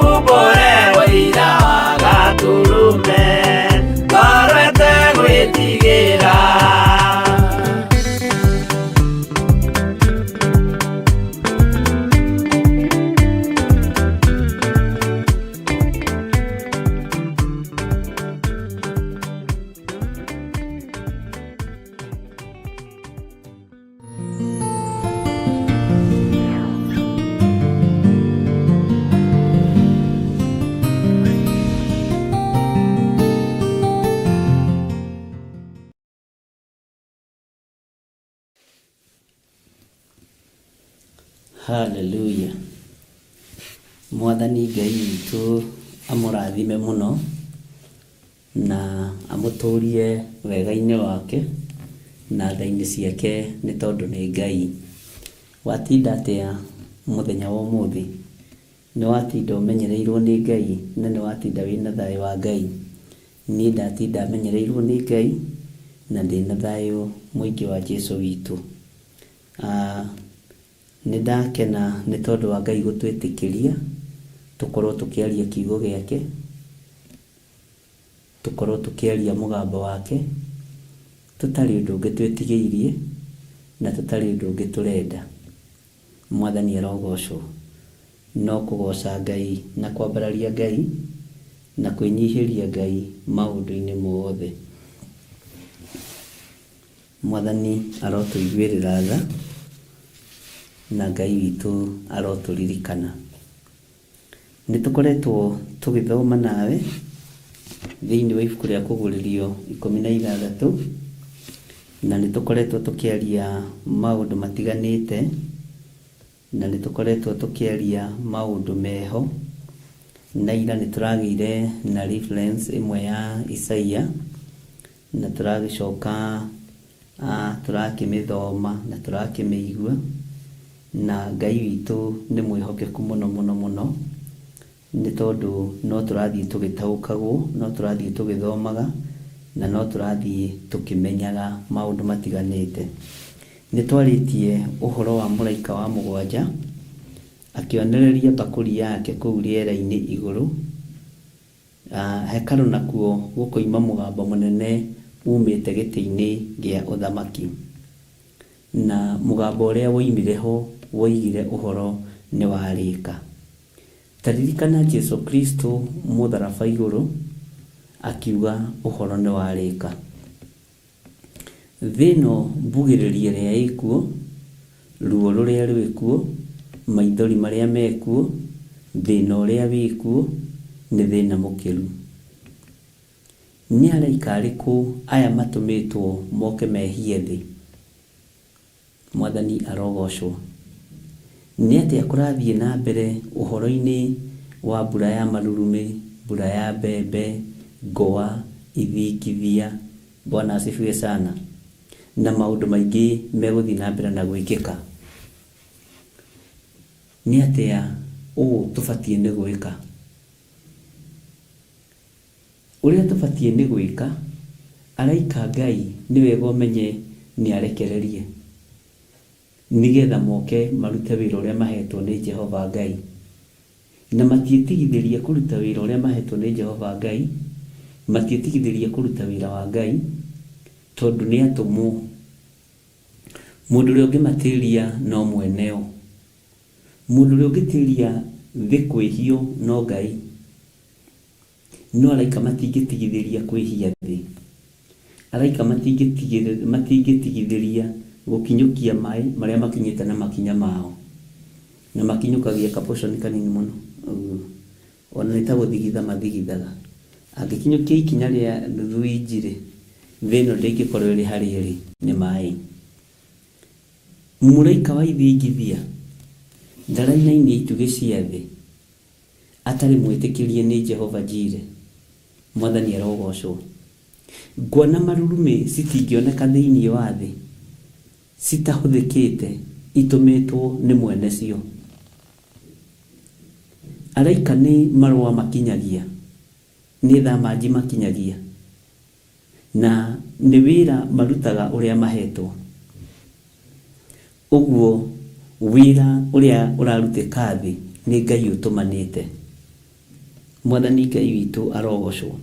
S6: umbũre ũira wa Gatũrũme ngoro ĩtegwĩtigĩra.
S2: Hallelujah. Mwathani Ngai witũ amũrathime mũno na amũtũrie wega-inĩ wake na tha-inĩ ciake nĩ tondũ nĩ Ngai. Watinda atĩa mũthenya wa ũmũthĩ? Nĩ watinda ũmenyereirwo nĩ Ngai na nĩ watinda wĩna thayũ wa Ngai? Niĩ ndatinda menyereirwo nĩ Ngai na ndĩna thayũ mũingĩ wa Jesu witũ. Nĩ ndakena nĩ tondũ wa Ngai gũtwĩtĩkĩria tũkorwo tũkĩaria kiugo gĩake, tũkorwo tũkĩaria mũgambo wake, tũtarĩ ũndũ ũngĩ twĩtigĩirie na tũtarĩ ũndũ ũngĩ tũrenda. Mwathani arogocwo. No kũgoca Ngai na kwambararia Ngai na kwĩnyihĩria Ngai maũndũ-inĩ mothe. Mwathani arotũiguĩrĩra tha na Ngai witũ arotũririkana. Nĩ tũkoretwo tũgĩthoma nawe thĩinĩ wa ibuku rĩa Kũguũrĩrio 16 na nĩ tũkoretwo tũkĩaria maũndũ matiganĩte na nĩ tũkoretwo tũkĩaria maũndũ meho na ira nĩ tũragĩire na reference ĩmwe ya Isaia na tũragĩcoka tũrakĩmĩthoma na tũrakĩmĩigua na Ngai witũ nĩ mwĩhokeku mũno mũno mũno nĩ tondũ no tũrathiĩ tũgĩtaũkagwo, no tũrathiĩ tũgĩthomaga na no tũrathiĩ tũkĩmenyaga maũndũ matiganĩte. Nĩ twarĩtie ũhoro wa mũraika wa mũgwanja akĩonereria mbakũri yake kũu rĩera-inĩ igũrũ, hekarũ nakuo gũkoima mũgambo mũnene umĩte gĩtĩ-inĩ gĩa ũthamaki. Na mũgambo ũrĩa woimire ho woigire ũhoro nĩ warĩka. Ta ririkana Jesu Kristo mũtharaba igũrũ akiuga ũhoro nĩ warĩka. Thĩ ĩno mbugĩrĩrio ĩrĩa ĩkuo, ruo rũrĩa rwĩkuo, maithori marĩa mekuo, thĩna ũrĩa wĩkuo, nĩ thĩna mũkĩru. Nĩ araika arĩkũ aya matũmĩtwo moke mehie thĩ? Mwathani arogocwo. Nĩ atĩa kũrathiĩ na mbere ũhoro-inĩ wa mbura ya marurumĩ, mbura ya mbembe, ngũa, ithingithia, Bwana asifiwe sana, na maũndũ maingĩ megũthiĩ na mbere na gwĩkĩka. Nĩ atĩa ũũ tũbatiĩ nĩ gwĩka? Ũrĩa tũbatiĩ nĩ gwĩka, araika a Ngai nĩ wega ũmenye nĩ arekererie, nĩ getha moke marute wĩra ũrĩa mahetwo nĩ Jehova Ngai. Na matiĩtigithĩria kũruta wĩra ũrĩa mahetwo nĩ Jehova Ngai, matiĩtigithĩria kũruta wĩra wa Ngai, tondũ nĩ atũmwo. Mũndũ ũrĩa ũngĩmatĩria no mwene o. Mũndũ ũrĩa ũngĩtĩria thĩ kwĩhio no Ngai. No araika matingĩtigithĩria kwĩhia thĩ. Araika matingĩtigithĩria gũkinyũkia maĩ marĩa makinyĩte na makinya mao. Na makinyũkagia ka portion kanini mũno ũguo. Ona nĩ ta gũthigitha mathigithaga. Angĩkinyũkia ikinya rĩa nuthu inji-rĩ, thĩ ĩno ndĩngĩkorwo ĩrĩ harĩa ĩrĩ nĩ maĩ. Mũraika wa ithingithia ndarainainia itugĩ cia thĩ atarĩ mwĩtĩkĩrie nĩ Jehova Jire. Mwathani arogocwo. Ngwa na marurumĩ citingĩoneka thĩinĩ wa thĩ citahũthĩkĩte itũmĩtwo nĩ mwene cio. Araika nĩ marũa makinyagia, nĩ thamanji makinyagia, na nĩ wĩra marutaga ũrĩa mahetwo. Ũguo wĩra ũrĩa ũrarutĩka thĩ nĩ Ngai ũtũmanĩte. Mwathani Ngai witũ arogocwo.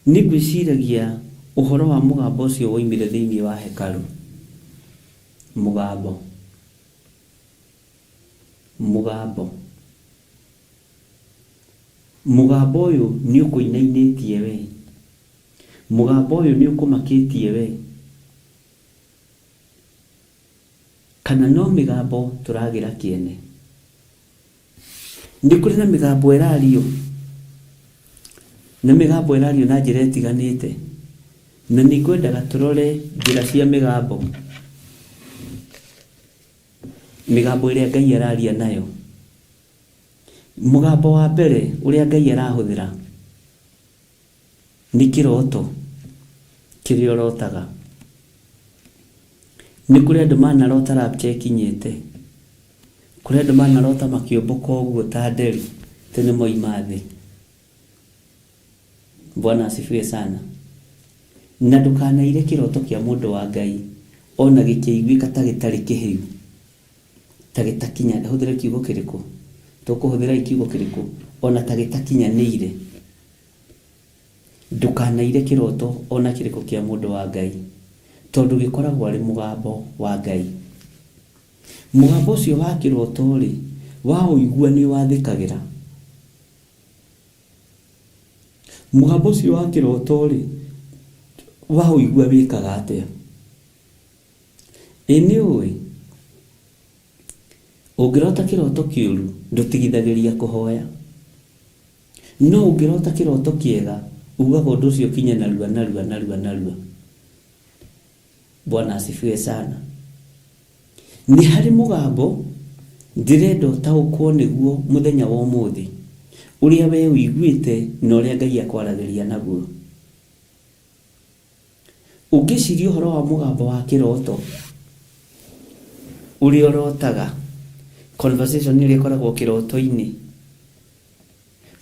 S2: Nĩ ngwĩciragia ũhoro wa mũgambo ũcio woimire thĩinĩ wa hekarũ. Mũgambo. Mũgambo. Mũgambo ũyũ nĩ ũkũinainĩtie wee. Mũgambo ũyũ nĩ ũkũmakĩtie wee. Kana no mĩgambo tũragĩra kĩene? Nĩ kũrĩ na mĩgambo ĩrario, na mĩgambo ĩrario na njĩra ĩtiganĩte, na nĩ ngwendaga tũrore njĩra cia mĩgambo, mĩgambo ĩrĩa Ngai araria nayo. Mũgambo wa mbere ũrĩa Ngai arahũthĩra Nĩ kĩroto kĩrĩa ũrotaga. Nĩ kũrĩ andũ manarota rapture ĩkinyĩte. Kũrĩ andũ manarota makĩũmbũka ũguo ta nderi atĩ nĩ moima thĩ. Bwana asifiwe sana. Na ndũkanaire kĩroto kĩa mũndũ wa Ngai ona gĩkĩiguĩka ta gĩtarĩ kĩhĩu, ta gĩtakinya, hũthĩre kiugo kĩrĩkũ? Tũkũhũthĩra kiugo kĩrĩkũ? Ona ta gĩtakinyanĩire. Ndũkanaire kĩroto o na kĩrĩkũ kĩa mũndũ wa Ngai, tondũ gĩkoragwo arĩ mũgambo wa Ngai. Mũgambo ũcio wa kĩroto-rĩ, waũigua nĩũwathĩkagĩra. Mũgambo ũcio wa kĩroto-rĩ, waũigua wĩkaga atĩa? Ĩ nĩũĩ? Ũngĩrota kĩroto kĩũru, ndũtigithagĩria kũhoya. No ũngĩrota kĩroto kĩega, ugaga ũndũ ũcio ũkinye narua narua narua narua. Bwana asifiwe sana. Nĩ harĩ mũgambo ndĩrenda ũtaũkwo nĩguo mũthenya wa ũmũthĩ, ũrĩa wee ũiguĩte na ũrĩa Ngai akwaragĩria naguo. Ũngĩciria ũhoro wa mũgambo wa kĩroto ũrĩa ũrotaga, conversation ĩrĩa ĩkoragwo kĩroto-inĩ,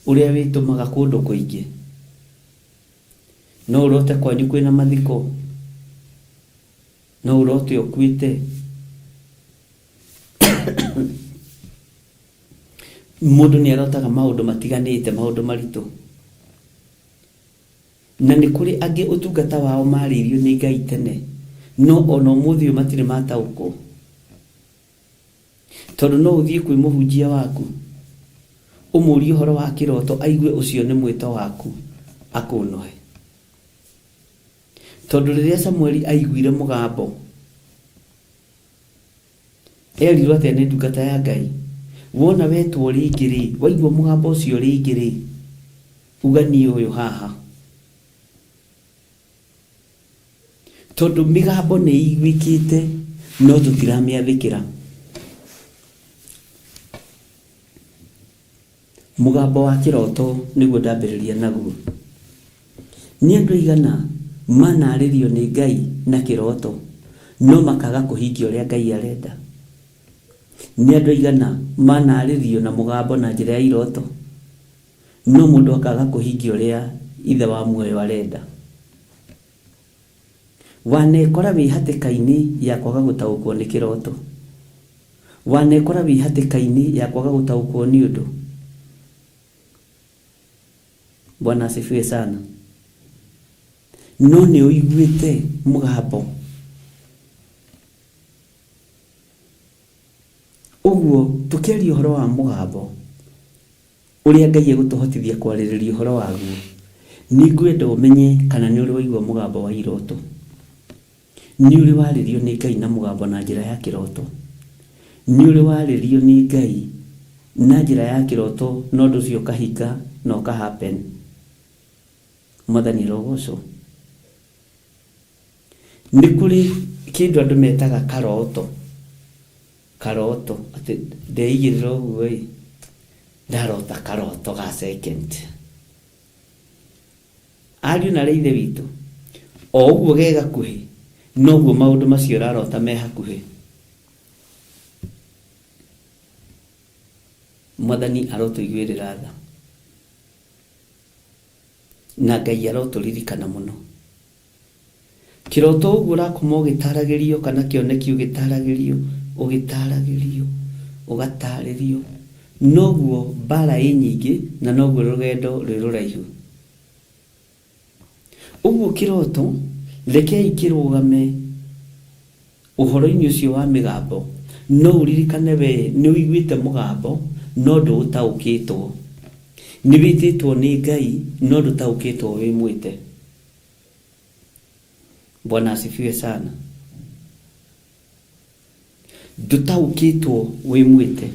S2: ũrĩa wĩtũmaga kũndũ kũingĩ, no ũrote kwanyu kwĩna mathiko, no ũrote ũkuĩte. Mũndũ nĩ arotaga maũndũ matiganĩte, maũndũ maritũ. Na nĩ kũrĩ angĩ ũtungata wao maarĩirio nĩ Ngai tene, no o na ũmũthĩ ũyũ matirĩ mataũkwo. Tondũ no ũthiĩ kwĩ mũhunjia waku, ũmũrie ũhoro wa kĩroto aigue ũcio nĩ mwĩto waku, akũũnũhe. Tondũ rĩrĩa Samueli aiguire mũgambo, Erirwo atĩa nĩ ndungata ya Ngai? Wona wetwo rĩngĩ-rĩ, waigua mũgambo ũcio rĩngĩ-rĩ, uga niĩ ũyũ haha. Tondũ mĩgambo nĩ ĩiguĩkĩte, No tũtiramĩathĩkĩra. Mũgambo wa kĩroto nĩguo ndambĩrĩria naguo. Nĩ andũ aigana manarĩrio nĩ Ngai na kĩroto no makaga kũhingia ũrĩa Ngai arenda? Nĩ andũ aigana manarĩrio na mũgambo na njĩra ya iroto no mũndũ akaga kũhingia ũrĩa Ithe wa muoyo arenda? Wanekora wĩ hatĩka-inĩ ya kwaga gũtaũkwo nĩ kĩroto? Wanekora wĩ hatĩka-inĩ ya kwaga gũtaũkwo nĩ ũndũ? Bwana asifiwe sana. No nĩ ũiguĩte mũgambo? Ũguo tũkĩaria ũhoro wa mũgambo, ũrĩa Ngai egũtũhotithia kwarĩrĩria ũhoro waguo, nĩngwenda ũmenye kana nĩ ũrĩ waigua mũgambo wa iroto. Nĩ ũrĩ warĩrio nĩ Ngai na mũgambo na njĩra ya kĩroto? Nĩ ũrĩ warĩrio nĩ Ngai na njĩra ya kĩroto na ũndũ ũcio ũkahinga na ũka happen? Mwathani arogocwo. Nĩ kũrĩ kĩndũ andũ metaga karoto. Karoto, atĩ ndeigĩrĩra ũguo ĩ, ndarota karoto ga second. Ariũ na aarĩ a Ithe witũ, o ũguo ge gakuhĩ, noguo maũndũ macio ũrarota me hakuhĩ. Mwathani arotũiguĩrĩra tha. Na Ngai arotũririkana mũno. Kĩroto ũguo ũrakoma ũgĩtaragĩrio kana kĩoneki ũgĩtaragĩrio, ũgĩtaragĩrio, ũgatarĩrio, noguo mbara ĩ nyingĩ na noguo rũgendo rwĩ rũraihu. Ũguo kĩroto rekei kĩrũgame ũhoro-inĩ ũcio wa mĩgambo, no ũririkane we nĩ ũiguĩte mũgambo no ndũũtaũkĩtwo. Nĩ wĩtĩtwo nĩ Ngai no ndũtaũkĩtwo wĩ mwĩte. Bwana asifiwe sana. Ndũtaũkĩtwo wĩ mwĩte.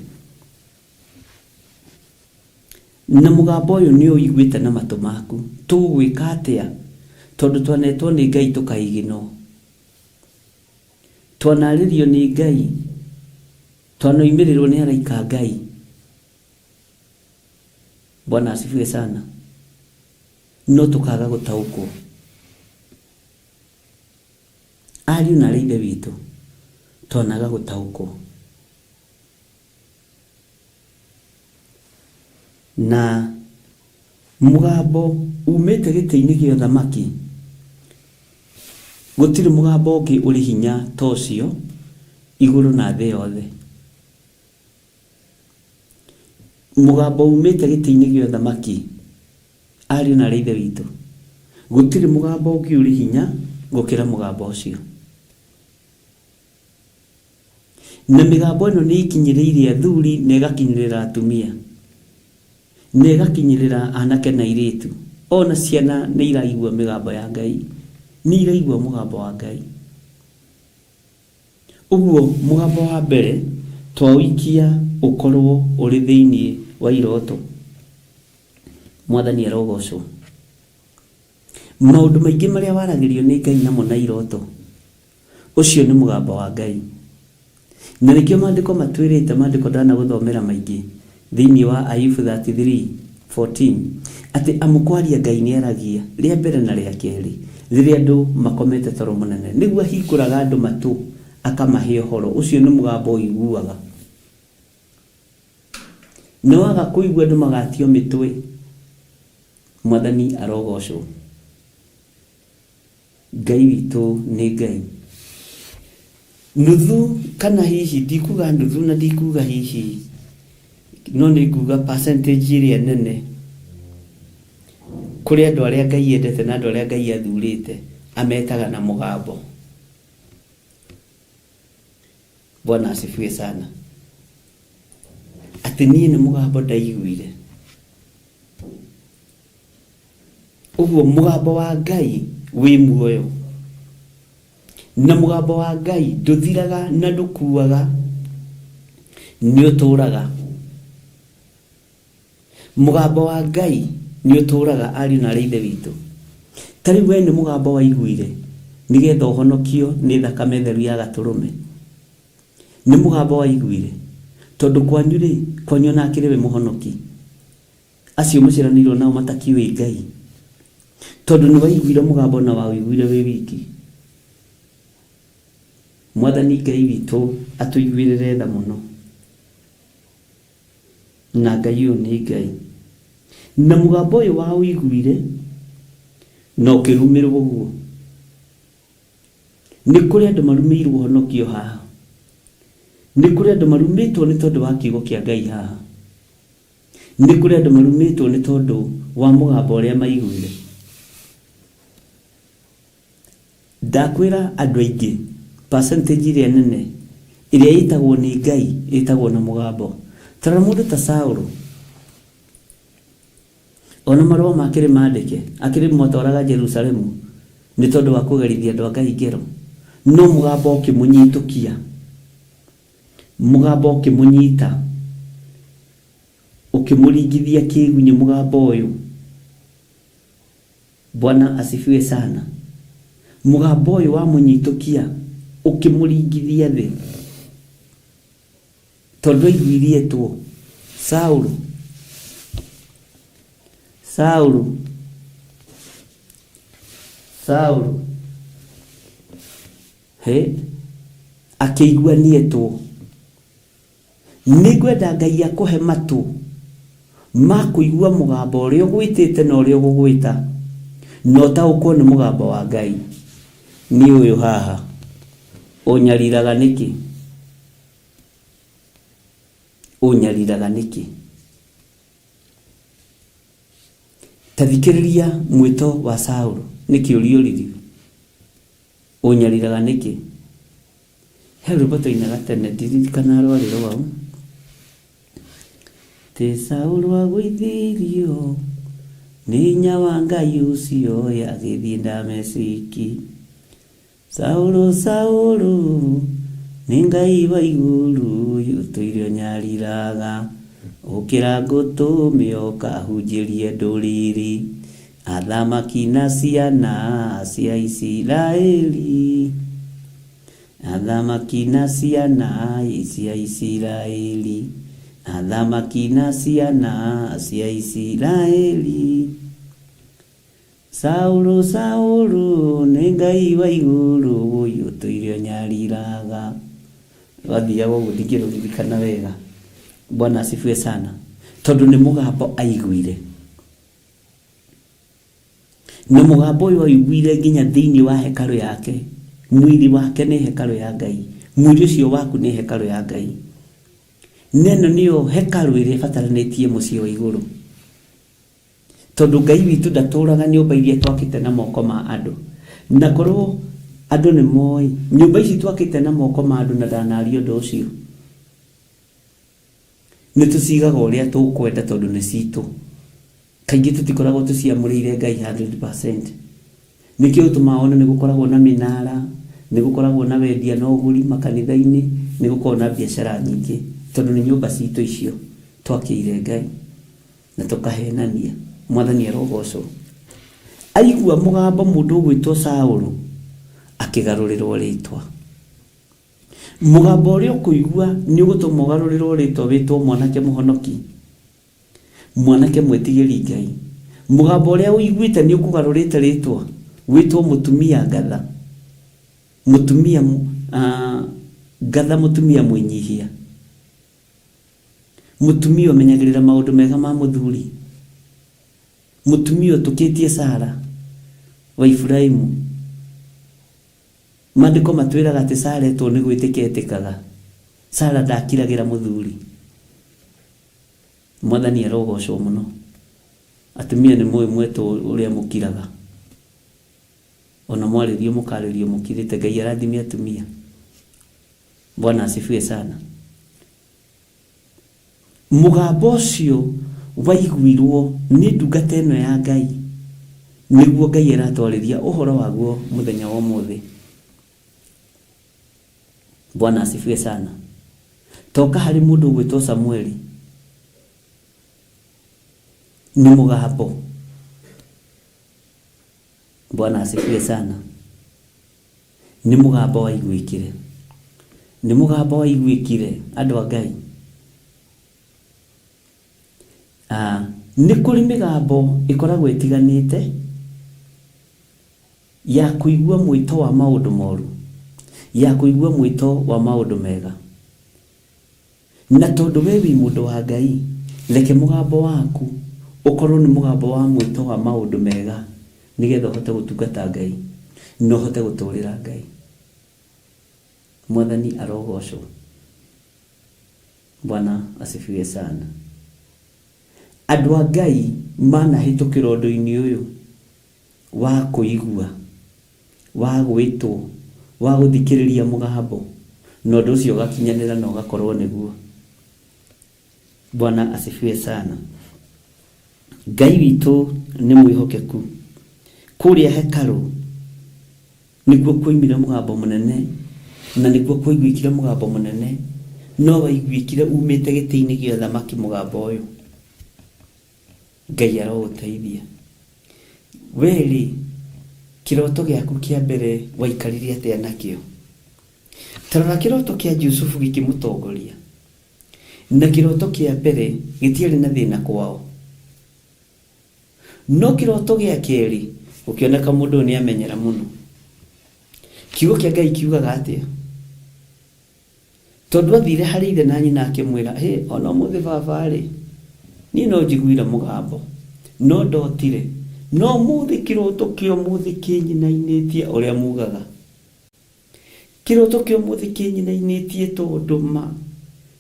S2: Na mũgambo ũyũ nĩ ũiguĩte na matũ maku. Tũgũgwĩka atĩa? Tondũ twanetwo nĩ Ngai tũkaiginwo. Twanarĩrio nĩ Ngai. Twanoimĩrĩrwo nĩ araika a Ngai. Bwana asifiwe sana. No tũkaga gũtaũkwo. Ariũ na aarĩ a Ithe witũ, twanaga gũtaũkwo. Na mũgambo umĩte gĩtĩ-inĩ gĩa ũthamaki, gũtirĩ mũgambo ũngĩ ũrĩ hinya ta ũcio igũrũ na thĩ yothe. Mũgambo umĩte gĩtĩ-inĩ gĩa ũthamaki, ariũ na aarĩ a Ithe witũ, gũtirĩ mũgambo ũngĩ ũrĩ hinya gũkĩra mũgambo ũcio. Na mĩgambo ĩno nĩ ĩkinyĩrĩire athuri na ĩgakinyĩrĩra atumia, na ĩgakinyĩrĩra anake na airĩtu. O na ciana nĩ iraigua mĩgambo ya Ngai, nĩ iraigua mũgambo wa Ngai. Ũguo mũgambo wa mbere twaũikia ũkorwo ũrĩ thĩinĩ wa iroto. Mwathani arogocwo. Maũndũ maingĩ marĩa waragĩrio nĩ Ngai namo na iroto, ũcio nĩ mũgambo wa Ngai. Na nĩkĩo maandĩko matwĩrĩte, maandĩko ndanagũthomera maingĩ, thĩinĩ wa Ayubu 33:14, atĩ amu kwaria Ngai nĩaragia, rĩa mbere na rĩa kerĩ, rĩrĩa andũ makomete toro mũnene, nĩguo ahingũraga andũ matũ akamahe ũhoro. Ũcio nĩ mũgambo ũiguaga. Na waga kũigua andũ magatio mĩtwe. Mwathani arogocwo. Ngai witũ nĩ Ngai. Nuthu kana hihi, ndikuga nuthu na ndikuga hihi, no nĩ nguga percentage ĩrĩa nene kũrĩ andũ arĩa Ngai endete na andũ arĩa Ngai athurĩte, ametaga na mũgambo. Bwana asifiwe sana. Atĩ niĩ nĩ mũgambo ndaiguire. Ũguo mũgambo wa Ngai wĩ muoyo. Na mũgambo wa Ngai ndũthiraga na ndũkuaga, nĩ ũtũũraga. Mũgambo wa Ngai nĩ ũtũũraga ariũ na aarĩ a Ithe witũ. Ta rĩu wee nĩ mũgambo waiguire nĩgetha ũhonokio nĩ thakame theru ya gatũrũme. Nĩ mũgambo waiguire. Tondũ kwanyu rĩ, kwanyu ona akĩrĩ we mũhonoki. Acio mũciaranĩirwo nao matakĩũĩ Ngai. Tondũ nĩ waiguire mũgambo na waũiguire wĩ wiki. Mwathani Ngai witũ atũiguĩrĩre tha mũno. Na Ngai ũyũ nĩ Ngai. Na mũgambo ũyũ waũiguire na ũkĩrumĩrwo ũguo. Nĩ kũrĩ andũ marumĩirwo ũhonokio haha. Nĩ kũrĩ andũ marumĩtwo nĩ tondũ wa kiugo kĩa Ngai haha. Nĩ kũrĩ andũ marumĩtwo nĩ tondũ wa mũgambo ũrĩa maiguire. Ndakwĩra andũ aingĩ, percentage ĩrĩa nene ĩrĩa ĩtagwo nĩ Ngai ĩtagwo na mũgambo. Tarora mũndũ ta Saũlũ. Ona marũa makĩrĩ mandĩke, akĩrĩ mwatwaraga Jerusalemu nĩ tondũ wa kũgerithia andũ a Ngai ngero. No mũgambo ũkĩmũnyitũkia. Mũgambo ũkĩmũnyita. Ũkĩmũringithia kĩgunyĩ mũgambo ũyũ. Bwana asifiwe sana. Mũgambo ũyũ wamũnyitũkia ũkĩmũringithia thĩ. Tondũ aiguire etwo Saũlũ, Saũlũ, Saũlũ. Hĩ, akĩigua nĩetwo. Nĩngwenda Ngai akũhe matũ ma kũigua mũgambo ũrĩa ũgwĩtĩte na ũrĩa ũgũgwĩta, na ũtaũkwo nĩ mũgambo wa Ngai. Nĩ ũyũ haha. Ũnyariraga nĩkĩ? Ũnyariraga nĩkĩ? Ta thikĩrĩria mwĩto wa Saũlũ. Nĩ kĩũria oririo. Ũnyariraga nĩkĩ? He rwĩmbo twainaga tene ndiririkanaga rwarĩ rwaũ. Ti Saũlũ agũithirio nĩ hinya wa Ngai ũcio agĩthiĩ Damesiki. Saũlũ, Saũlũ, nĩ Ngai wa igũrũ ũyũ ũtũire ũnyariraga, ũkĩra ngũtũme ũkahunjĩrie ndũrĩrĩ, athamaki na ciana cia Isiraeli. Athamaki na ciana cia Isiraeli, athamaki na ciana cia Isiraeli. Saũlũ, Saũlũ, nĩ Ngai wa igũrũ wũi ũtũire ũnyariraga. Rwathiaga ũguo ndingĩrũririkana wega. Bwana asifiwe sana. Tondũ nĩ mũgambo aiguire. Na mũgambo ũyũ aiguire nginya thĩinĩ wa hekarũ yake. Mwĩrĩ wake nĩ hekarũ ya Ngai. Mwĩrĩ ũcio waku nĩ hekarũ ya Ngai. Na ĩno nĩyo hekarũ ĩrĩa ĩbataranĩtie mũciĩ wa igũrũ. Tondũ Ngai witũ ndatũũraga nyũmba iria twakĩte na moko ma andũ. Na korwo andũ nĩ moĩ, nyũmba ici twakĩte na moko ma andũ na ndanaria ũndũ ũcio, nĩ tũcigaga ũrĩa tũkwenda tondũ nĩ citũ. Kaingĩ tũtikoragwo tũciamũrĩire Ngai 100%. Nĩkĩo ũtũmaga wone nĩ gũkoragwo na mĩnara, nĩ gũkoragwo na wendia na ũgũri makanitha-inĩ, nĩ gũkoragwo na biacara nyingĩ, tondũ nĩ nyũmba citũ icio twakĩire Ngai. Na tũkahenania. Mwathani arogocwo. Aigua mũgambo mũndũ ũgwĩtwo Saũlũ akĩgarũrĩrwo rĩtwa. Mũgambo ũrĩa ũkũigua nĩ ũgũtũma ũgarũrĩrwo rĩtwa wĩtwo mwanake mũhonoki, mwanake mwĩtigĩri Ngai. Mũgambo ũrĩa ũiguĩte nĩ ũkũgarũrĩte rĩtwa wĩtwo mũtumia ngatha, mũtumia ngatha, mũtumia mwĩnyihia. Mũtumia ũmenyagĩrĩra maũndũ mega ma mũthuri. Mũtumia ũtũkĩtie Sara wa Iburahimu. Maandĩko matwĩraga atĩ Sara etwo nĩ gwĩtĩka etĩkaga. Sara ndakiragĩra mũthuri. Mwathani arogocwo mũno. Atumia nĩ mũĩ mwetwo ũrĩa mũkiraga. Ona mwarĩrio mũkarĩrio mũkirĩte. Ngai arathime atumia. Bwana asifiwe sana. Mũgambo ũcio waiguirwo nĩ ndungata ĩno ya Ngai nĩguo Ngai aratwarĩria ũhoro waguo mũthenya wa ũmũthĩ. Bwana asifiwe sana. Toka harĩ mũndũ ũgwĩtwo Samueli nĩ mũgambo. Bwana asifiwe sana. Nĩ mũgambo waiguĩkire. Nĩ mũgambo waiguĩkire andũ a Ngai. Ah, nĩ kũrĩ mĩgambo ĩkoragwo ĩtiganĩte ya kũigua mwĩto wa maũndũ moru, ya kũigua mwĩto wa maũndũ mega. Na tondũ we wĩ mũndũ wa Ngai, reke mũgambo waku ũkorwo nĩ mũgambo wa mwĩto wa maũndũ mega, nĩgetha ũhote gũtungata Ngai na ũhote gũtũrĩra Ngai. Mwathani arogocwo. Bwana asifiwe sana. Andũ a Ngai manahĩtũkĩra ũndũ-inĩ ũyũ wa kũigua, wa gwĩtwo, wa gũthikĩrĩria mũgambo, na ũndũ ũcio ũgakinyanĩra na ũgakorwo nĩguo. Bwana asifiwe sana. Ngai witũ nĩ mwĩhokeku. Kũrĩa hekarũ nĩkuo kwoimire mũgambo mũnene, na nĩkuo kwaiguĩkire mũgambo mũnene, no waiguĩkire umĩte gĩtĩ-inĩ gĩa ũthamaki mũgambo ũyũ. Ngai arogũteithia. We-rĩ, kĩroto gĩaku kĩa mbere waikarire atĩa nakĩo? Ta rora kĩroto kĩa Jusufu gĩkĩmũtongoria. Na kĩroto kĩa mbere gĩtiarĩ na thĩna kwao. No kĩroto gĩa kerĩ gũkĩoneka mũndũ ũyũ nĩ amenyera mũno. Kiugo kĩa Ngai kiugaga atĩa? Tondũ athire harĩ ithe na nyina akĩmwĩra, hĩ, ona ũmũthĩ baba-rĩ, niĩ no njiguire mũgambo, no ndotire, no ũmũthĩ kĩroto kĩa ũmũthĩ kĩnyinainĩtie ũrĩa mugaga. Kĩroto kĩa ũmũthĩ kĩnyinainĩtie tondũ ma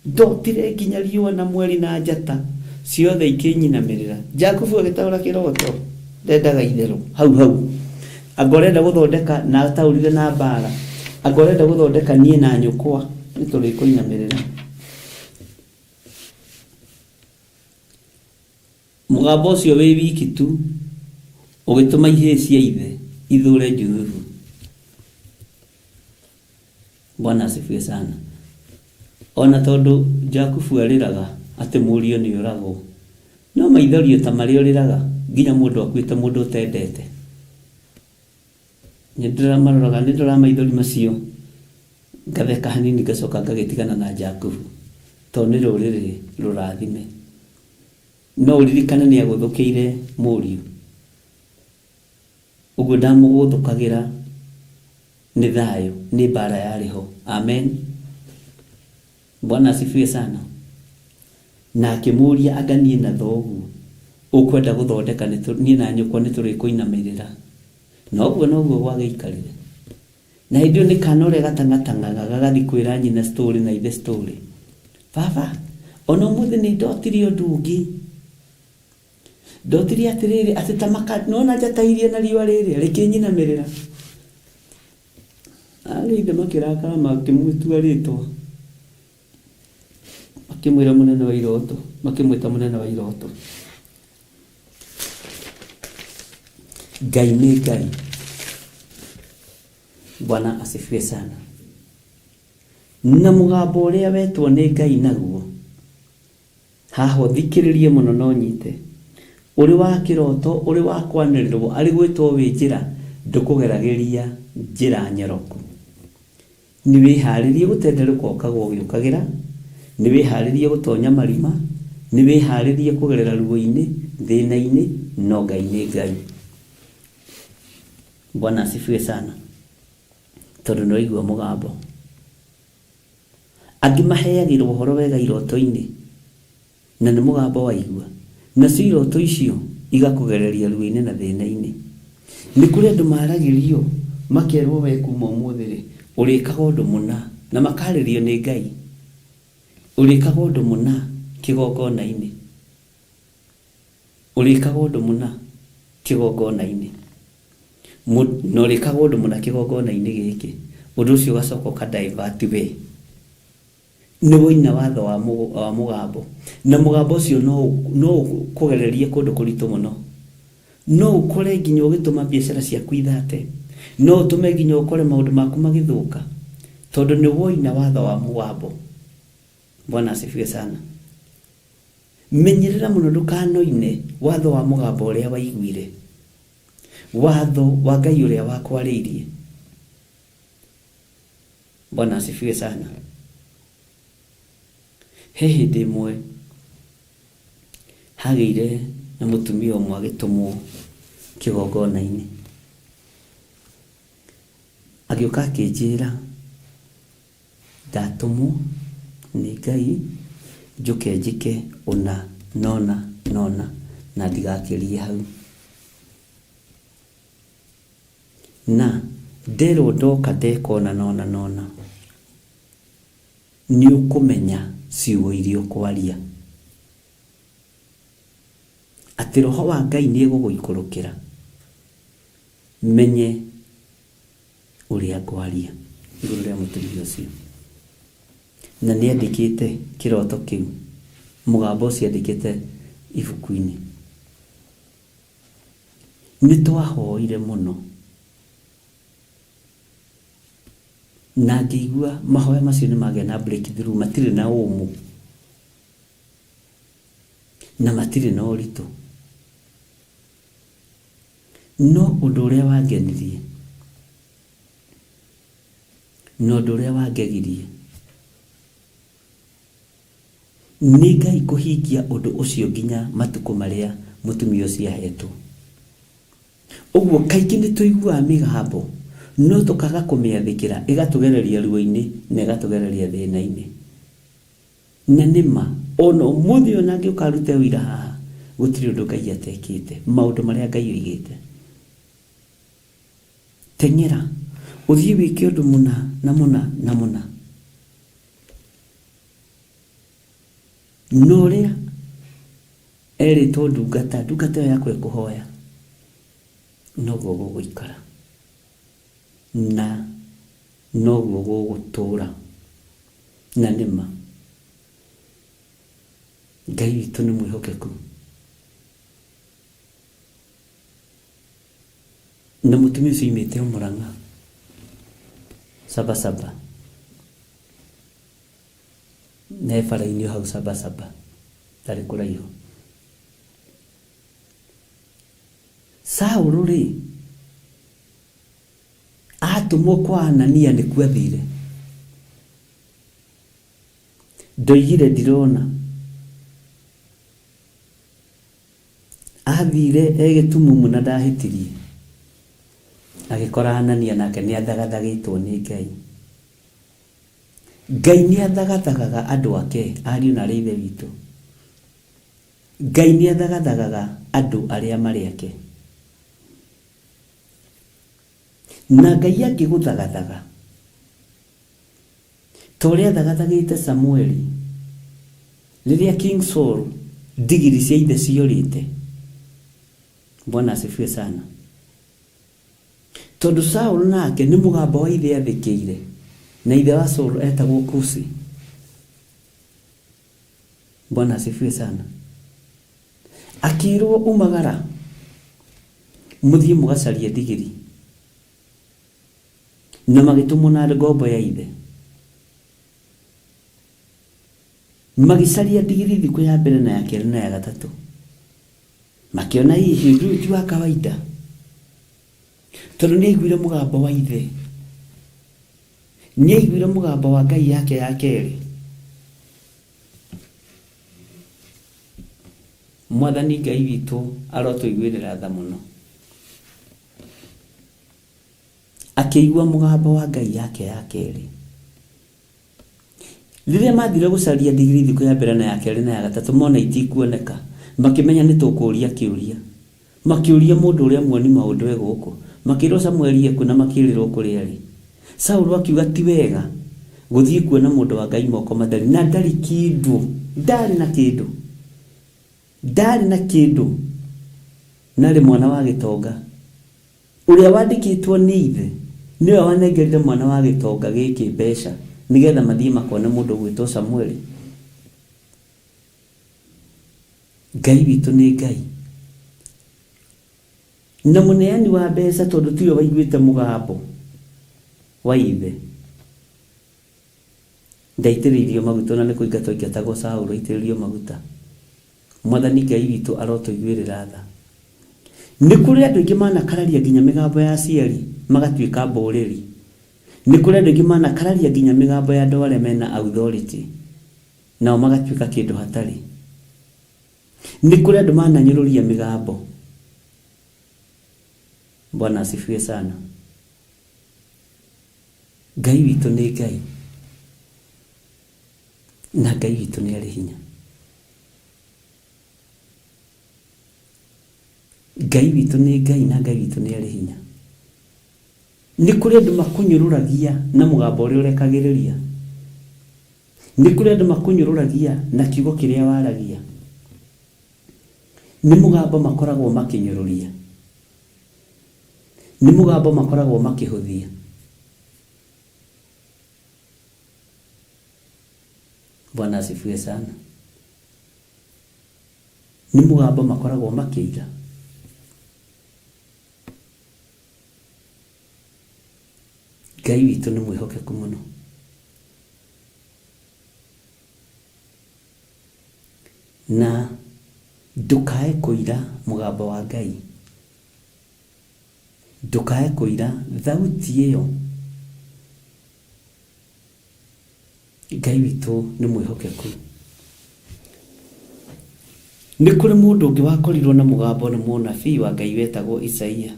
S2: ndotire nginya riũa na mweri na njata ciothe ikĩnyinamĩrĩra. Jakubu agĩtaũra kĩroto, ndendaga itherũ hau hau. Anga ũrenda gũthondeka na ataũrire na mbara, anga ũrenda gũthondeka niĩ na nyũkwa nĩ tũrĩkũinamĩrĩra. Mũgambo ũcio wĩ wiki tu ũgĩtũma ihĩĩ cia ithe ithũre Juthubu. Bwana asifiwe sana. Ona tondũ Jakubu arĩraga atĩ mũriũ nĩ oragwo, no maithori o ta marĩa ũrĩraga nginya mũndũ akuĩte mũndũ ũtendete. Nĩ ndĩramaroraga, nĩ ndoraga maithori macio ngatheka hanini ngacoka ngagĩtigana na Jakubu tondũ nĩ rũrĩrĩ rũrathime. No ũririkane nĩ agũthũkĩire mũriũ. Ũguo ndamũgũthũkagĩra nĩ thayũ, nĩ mbara yarĩ ho. Amen. Bwana asifiwe sana. Na akĩmũũria anga niĩ na thoguo ũkwenda gũthondeka niĩ na nyũkwa nĩ tũrĩkũinamĩrĩra. Na ũguo noguo gwagĩikarire. Na hĩndĩ ĩyo nĩ kana ũrĩa gatang'atang'aga gagathiĩ kwĩra nyina story na ithe story. Baba, ona ũmũthĩ nĩ ndotire ũndũ ũngĩ. Ndotire atĩrĩrĩ, atĩ ta maka, nĩwona njata iria na riũa rĩrĩa rĩkĩnyinamĩrĩra. Arĩ ithe makĩrakara makĩmũtua rĩtwa. Makĩmwĩra mũnene wa iroto, makĩmwĩta mũnene wa iroto. Ngai nĩ Ngai. Bwana asifiwe sana. Na mũgambo ũrĩa wetwo nĩ Ngai naguo, haha ũthikĩrĩrie mũno na ũnyite, ũrĩ wa kĩroto, ũrĩ wa kwanĩrĩrwo, arĩ gwĩtwo wĩ njĩra, ndũkũgeragĩria njĩra nyoroku. Nĩ wĩhaarĩrie gũtenderũka ũkagwa ũgĩũkagĩra, nĩ wĩhaarĩrie gũtonya marima, nĩ wĩhaarĩrie kũgerera ruo-inĩ, thĩna-inĩ, no Ngai nĩ Ngai. Bwana asifiwe sana. Tondũ nĩ waigua mũgambo. Angĩ maheagĩrwo ũhoro wega iroto-inĩ. Na nĩ mũgambo waigua. Nacio iroto icio igakũgereria ruo-inĩ na thĩna-inĩ. Nĩ kũrĩ andũ maragĩrio makerwo we kuma ũmũthĩ-rĩ, ũrĩkaga ũndũ mũna, na makarĩrio nĩ Ngai. Ũrĩkaga ũndũ mũna kĩgongona-inĩ. Ũrĩkaga ũndũ mũna kĩgongona-inĩ. Na ũrĩkaga ũndũ mũna kĩgongona-inĩ gĩkĩ. Ũndũ ũcio ũgacoka ũka divert we. Nĩ woina watho wa wa mũgambo. Na mũgambo ũcio no no ũkũgererie kũndũ kũritũ mũno. No ũkore nginya ũgĩtũma biacara ciaku ithate. No ũtũme nginya ũkore maũndũ maku magĩthũka. Tondũ nĩ woina watho wa mũgambo. Bwana asifiwe sana. Menyerera mũno ndũkanoine watho wa mũgambo ũrĩa waiguire. Watho wa Ngai ũrĩa wakwarĩirie. Bwana asifiwe sana. He hĩndĩ ĩmwe hagĩire na mũtumia ũmwe agĩtũmwo kĩgongona-inĩ. Agĩũka akĩnjĩra ndatũmwo nĩ Ngai njũke njĩke ũna na ũna na ũna na ndigakĩrie hau. Na nderwo ndoka ndeka ũna na ũna na ũna, nĩ ũkũmenya ciugo iria ũkwaria. Atĩ roho wa Ngai nĩ egũgũikũrũkĩra, menye ũrĩa ngwaria igũrũ rĩa mũtumia ũcio. Na nĩ andĩkĩte kĩroto kĩu, mũgambo ũcio andĩkĩte ibuku-inĩ. Nĩ twahoire mũno na ngĩigua mahoya macio nĩ magĩa na breakthrough, matirĩ na ũmũ na matirĩ na ũritũ. No ũndũ ũrĩa wangenirie na ũndũ ũrĩa wangegirie nĩ Ngai kũhingia ũndũ ũcio nginya matukũ marĩa mũtumia ũcio ahetwo. Ũguo kaingĩ nĩ tũiguaga mĩgambo no tũkaga kũmĩathĩkĩra, ĩgatũgereria ruo-inĩ na ĩgatũgereria thĩna-inĩ. Na nĩ ma, ona ũmũthĩ ũyũ ona angĩũka arute ũira haha, gũtirĩ ũndũ Ngai atekĩte, maũndũ marĩa Ngai oigĩte. Teng'era, ũthiĩ wĩke ũndũ mũna na mũna na mũna. Na ũrĩa erĩtwo ndungata, ndungata ĩyo yakwa ĩkũhoya, noguo gũgũikara. Na noguo gũgũtũra. Na nĩ ma, Ngai witũ nĩ mwĩhokeku. Na mũtumia ũcio oimĩte o Mũrang'a, Sabasaba. Na e bara-inĩ o hau Sabasaba, ndarĩ kũraihu. Saũlũ rĩ, atũmwo kwa Anania nĩkuo athire. Ndoigire ndirona. Athire e gĩtumumu na ndahĩtirie. Agĩkora Anania nake nĩ athagathagĩtwo nĩ Ngai. Ngai nĩ athagathagaga andũ ake, ariũ na aarĩ a Ithe witũ. Ngai nĩ athagathagaga andũ arĩa marĩ ake. Na Ngai angĩgũthagathaga, ta ũrĩa athagathagĩte Samueli, rĩrĩa King Saul ndigiri cia ithe ciorĩte, Bwana asifiwe sana. Tondũ Saul nake nĩ mũgambo wa ithe athĩkĩire, na ithe wa Saul etagwo Kusi. Bwana asifiwe sana. Akĩrwo umagara mũthiĩ mũgacarie ndigiri, na magĩtũmwo na ngombo ya ithe. Magĩcaria ndigiri thikũ ya mbere na ya kerĩ na ya gatatũ, makĩona hihi ũndũ ũyũ ti wa kawaida, tondũ nĩ aiguire mũgambo wa ithe, nĩ aiguire mũgambo wa Ngai yake ya kerĩ. Mwathani Ngai witũ arotũiguĩrĩra tha mũno. Akĩigua mũgambo wa Ngai yake ya kerĩ. Rĩrĩa maathire gũcaria ndigiri thikũ ya mbere na ya kerĩ na ya gatatũ mona itikuoneka, makĩmenya nĩ tũkũũria kĩũria. Makĩũria mũndũ ũrĩa muoni maũndũ e gũkũ. Makĩĩrwo Samueli e kũ na makĩĩrĩrwo kũrĩa arĩ. Saũlũ akiuga ti wega gũthiĩ kuona mũndũ wa Ngai moko matheri na ndarĩ kĩndũ, ndarĩ na kĩndũ, ndarĩ na kĩndũ na arĩ mwana wa gĩtonga. Ũrĩa wandĩkĩtwo nĩ ithe nĩwe wanengerire mwana wa gĩtonga gĩkĩ mbeca nĩgetha mathiĩ makone mũndũ ũgwĩtwo Samueli. Ngai witũ nĩ Ngai. Na mũneani wa mbeca tondũ tiwe waiguĩte mũgambo wa ithe, Ndaitĩrĩirio maguta, o na nĩ kũingatwo aingatagwo Saũlũ aitĩrĩrio maguta. Mwathani Ngai witũ arotũiguĩrĩra tha. Nĩ kũrĩ andũ aingĩ manakararia nginya mĩgambo ya aciari magatuĩka mbũrĩri. Nĩ kũrĩ andũ aingĩ manakararia nginya mĩgambo ya andũ arĩa mena authority. Nao magatuĩka kĩndũ hatarĩ. Nĩ kũrĩ andũ mananyũrũria mĩgambo. Bwana asifiwe sana. Ngai witũ nĩ Ngai, na Ngai witũ nĩ arĩ hinya. Ngai witũ nĩ Ngai na Ngai witũ nĩ arĩ hinya. Nĩ kũrĩ andũ makũnyũrũragia na mũgambo ũrĩa ũrekagĩrĩria. Nĩ kũrĩ andũ makũnyũrũragia na kiugo kĩrĩa waragia. Nĩ mũgambo makoragwo makĩnyũrũria. Nĩ mũgambo makoragwo makĩhũthia. Bwana asifiwe sana. Nĩ mũgambo makoragwo makĩira. Ngai witũ nĩ mwĩhokeku mũno. Na ndũkae kũira mũgambo wa Ngai. Ndũkae kũira thauti ĩyo. Ngai witũ nĩ mwĩhokeku. Nĩ kũrĩ mũndũ ũngĩ wakorirwo na mũgambo nĩ mũnabii wa Ngai wetagwo Isaia.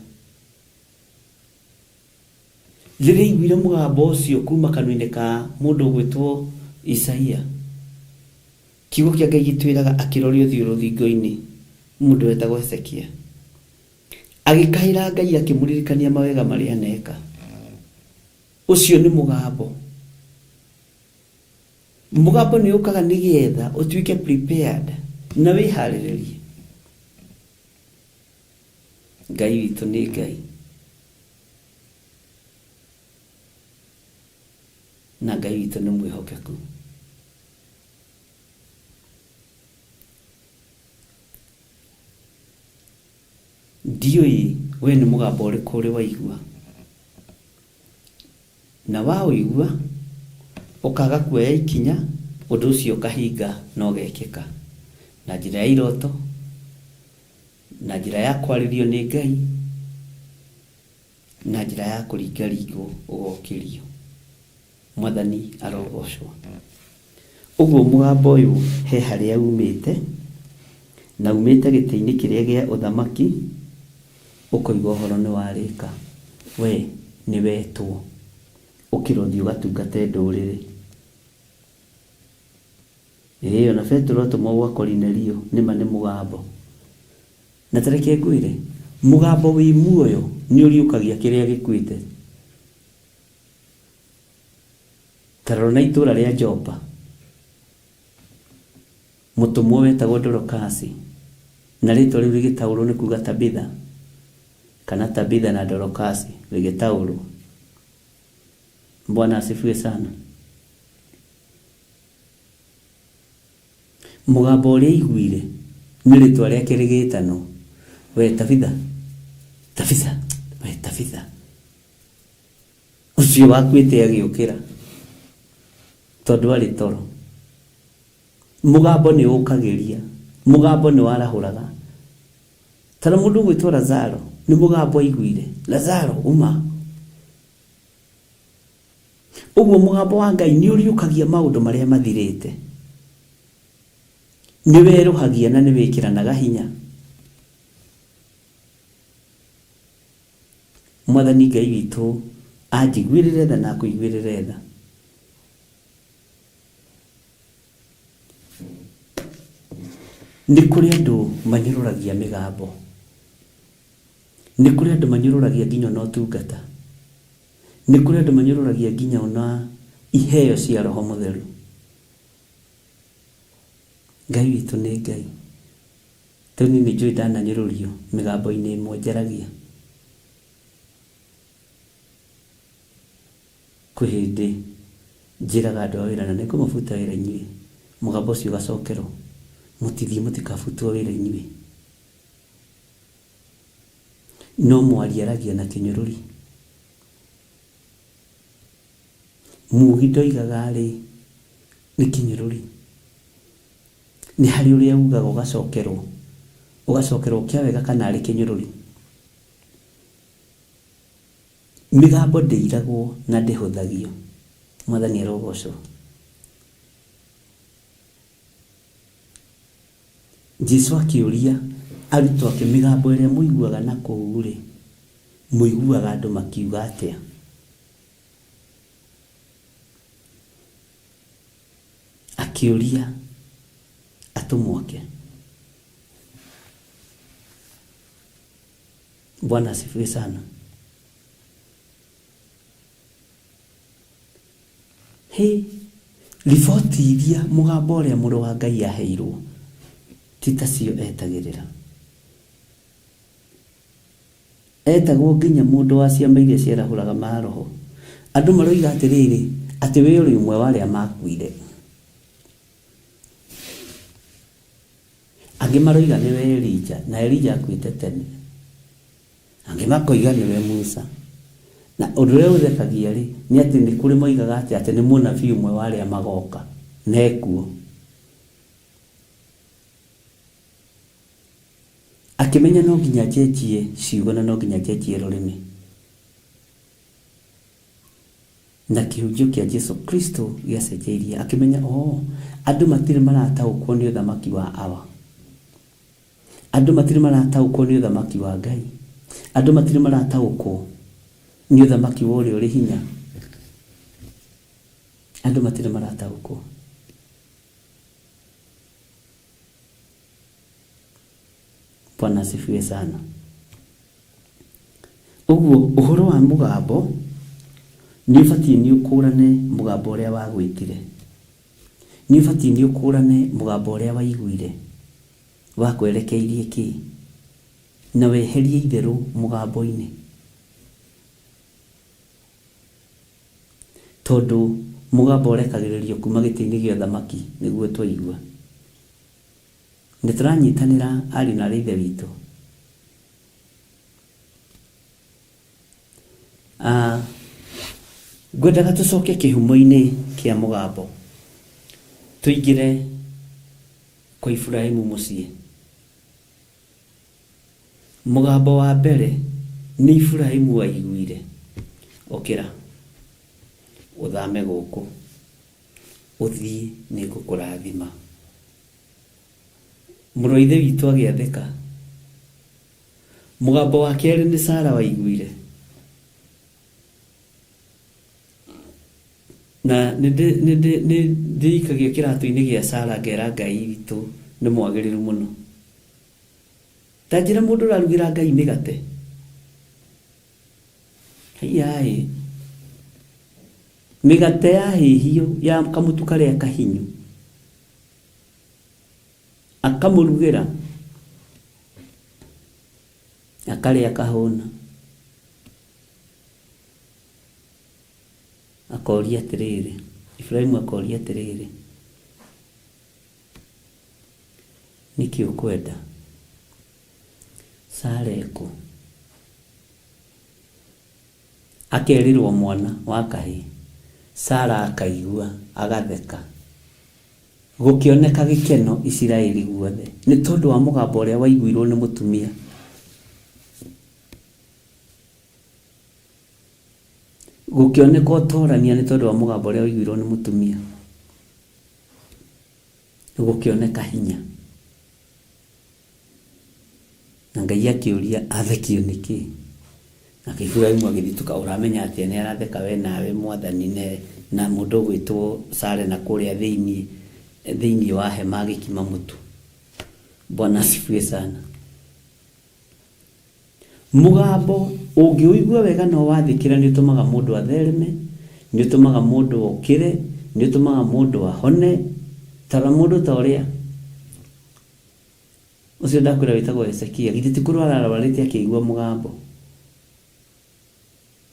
S2: Rĩrĩa aiguire mũgambo ũcio kuma kanua-inĩ ka mũndũ ũgwĩtwo Isaia, kiugo kĩa Ngai gĩtwĩraga akĩroria ũthiũ rũthingo-inĩ, mũndũ wetagwo Hezekia. Agĩkaĩra Ngai akĩmũririkania mawega marĩa aneka. Ũcio nĩ mũgambo. Mũgambo nĩ ũkaga nĩgetha ũtuĩke prepared na wĩharĩrĩrie. Ngai witũ nĩ Ngai. Na Ngai witũ nĩ mwĩhokeku. Ndiũĩ we nĩ mũgambo ũrĩkũ ũrĩ waigua. Na waũigua, ũkaga kuoya ikinya, ũndũ ũcio ũkahinga na ũgekĩka. Na njĩra ya iroto, na njĩra ya kwarĩrio nĩ Ngai, na njĩra ya kũringaringwo ũgokĩrio. Mwathani arogocwo. Ũguo mũgambo ũyũ he harĩa umĩte, na umĩte gĩtĩ-inĩ kĩrĩa gĩa ũthamaki, ũkoiga ũhoro nĩ warĩka. We nĩ wetwo, ũkĩra ũthiĩ ũgatungate ndũrĩrĩ. Ĩĩ ona Petero atũmwo gwa Korinelio, nĩma nĩ mũgambo. Na ta reke ngwĩre, mũgambo wĩ muoyo nĩ ũriũkagia kĩrĩa gĩkuĩte. Ta rora na itũũra rĩa Jopa, mũtũmwo wetagwo Dorokasi, na rĩĩtwa rĩu rĩgĩtaũrwo nĩ kuuga Tabitha, kana Tabitha na Dorokasi rĩgĩtaũrwo. Bwana asifiwe sana. Mũgambo ũrĩa aiguire nĩ rĩtwa rĩake rĩgĩtanwo, we Tabitha, Tabitha, we Tabitha. Ũcio wakuĩte agĩũkĩra tondũ arĩ toro. Mũgambo nĩ ũkagĩria, mũgambo nĩ warahũraga. Tara mũndũ ũgwĩtwo Lazaro, nĩ mũgambo aiguire, Lazaro, uma. Ũguo mũgambo wa Ngai nĩ ũriũkagia maũndũ marĩa mathirĩte. Nĩ werũhagia na nĩ wĩkĩranaga hinya. Mwathani Ngai witũ anjiguĩrĩre tha na akũiguĩrĩre tha. Nĩ kũrĩ andũ manyũrũragia mĩgambo. Nĩ kũrĩ andũ manyũrũragia nginya ona ũtungata. Nĩ kũrĩ andũ manyũrũragia nginya ona iheo cia Roho Mũtheru. Ngai witũ nĩ Ngai. Rĩu niĩ nĩ njũĩ ndananyũrũrio mĩgambo-inĩ ĩmwe njaragia. Kwĩ hĩndĩ njĩraga andũ a wĩra na nĩngũmũbuta wĩra inyuĩ, mũgambo ũcio ũgacokerwo, mũtithiĩ mũtikabutwo wĩra inyuĩ. No mwaria aragia na kĩnyũrũri. Mugi ndoigaga rĩ, nĩ kĩnyũrũri. Nĩ harĩ ũrĩa ugaga ũgacokerwo, ũgacokerwo kĩa wega kana arĩ kĩnyũrũri. Mĩgambo ndĩiragwo na ndĩhũthagio. Mwathani arogocwo. Jesu akĩũria arutwo ake, mĩgambo ĩrĩa mũiguaga na kũu rĩ, mũiguaga andũ makiuga atĩa? Akĩũria atũmwo ake. Bwana asifiwe sana. Hĩ, riboti iria mũgambo ũrĩa mũrũ wa Ngai aheirwo ti tacio etagĩrĩra. Etagwo nginya mũndũ wa ciama iria ciarahũraga maroho. Andũ maroiga atĩrĩrĩ, atĩ we ũrĩ ũmwe wa arĩa makuire. Angĩ maroiga nĩwe Elija, na Elija akuĩte tene. Angĩ makoiga nĩwe Musa. Na ũndũ ũrĩa ũthekagia rĩ, nĩ atĩ nĩ kũrĩ moigaga atĩ atĩ nĩ mũnabii ũmwe wa arĩa magoka, na ekuo. Akĩmenya no nginya njenjie ciugo na no nginya njenjie rũrĩmĩ. Na kĩhunjio kĩa Jesu Kristo gĩacenjeirie. Akĩmenya, oo, andũ matirĩ marataũkwo nĩ ũthamaki wa Awa. Andũ matirĩ marataũkwo nĩ ũthamaki wa Ngai. Andũ matirĩ marataũkwo nĩ ũthamaki wa ũrĩa ũrĩ hinya. Andũ matirĩ marataũkwo. Bwana asifiwe sana. Ũguo ũhoro wa mũgambo nĩ ũbatiĩ nĩ ũkũrane mũgambo ũrĩa wagwĩtire. Nĩ ũbatiĩ nĩ ũkũrane mũgambo ũrĩa waiguire wakwerekeirie kĩ, na weherie itherũ mũgambo-inĩ. Tondũ mũgambo ũrekagĩrĩrio kuma gĩtĩ-inĩ gĩa ũthamaki nĩguo twaigua. Nĩ tũranyitanĩra ariũ na aarĩ a Ithe witũ? Ah, ngwendaga tũcoke kĩhumo-inĩ kĩa mũgambo, tũingĩre kwa Iburahimu mũciĩ. Mũgambo wa mbere nĩ Iburahimu waiguire, ũkĩra ũthame gũkũ, ũthiĩ nĩngũkũrathima. Mũrũ wa Ithe witũ agĩathĩka. Mũgambo wa kerĩ nĩ Sara waiguire. Na nĩ ndĩikagia kĩratũ-inĩ gĩa Sara ngera Ngai witũ nĩ mwagĩrĩru mũno. Ta njĩra mũndũ ũrarugĩra Ngai mĩgate. Haiya-ĩ. Mĩgate yahĩhio ya kamũtu karĩa kahinyu. Akamũrugĩra. Akarĩa akahũna. Akoria atĩrĩrĩ, Iburahimu akoria atĩrĩrĩ, nĩkĩ ũkwenda? Sara ekũ? Akerĩrwo mwana wa kahĩĩ. Sara akaigua, agatheka. Gũkĩoneka gĩkeno Isiraeli guothe nĩ tondũ wa mũgambo ũrĩa waiguirwo nĩ mũtumia. Gũkĩoneka ũtorania nĩ tondũ wa mũgambo ũrĩa waiguirwo nĩ mũtumia. Gũkĩoneka hinya. Na Ngai akĩũria, athekio nĩ kĩ? Nake Iburahimu agĩthitũka, ũramenya atĩa nĩ aratheka we nawe mwathani ne, na mũndũ ũgwĩtwo Sara na kũrĩa thĩinĩ thĩinĩ wa hema agĩkima mũtu. Bwana asifiwe sana. Mũgambo ũngĩũigua wega na ũwathĩkĩra nĩ ũtũmaga mũndũ athereme, nĩ ũtũmaga mũndũ okĩre, nĩ ũtũmaga mũndũ ahone. Tarora mũndũ ta ũrĩa ũcio ndakwĩra wĩtagwo Hezekia, githĩ ti kũrwara arwarĩte akĩigua mũgambo,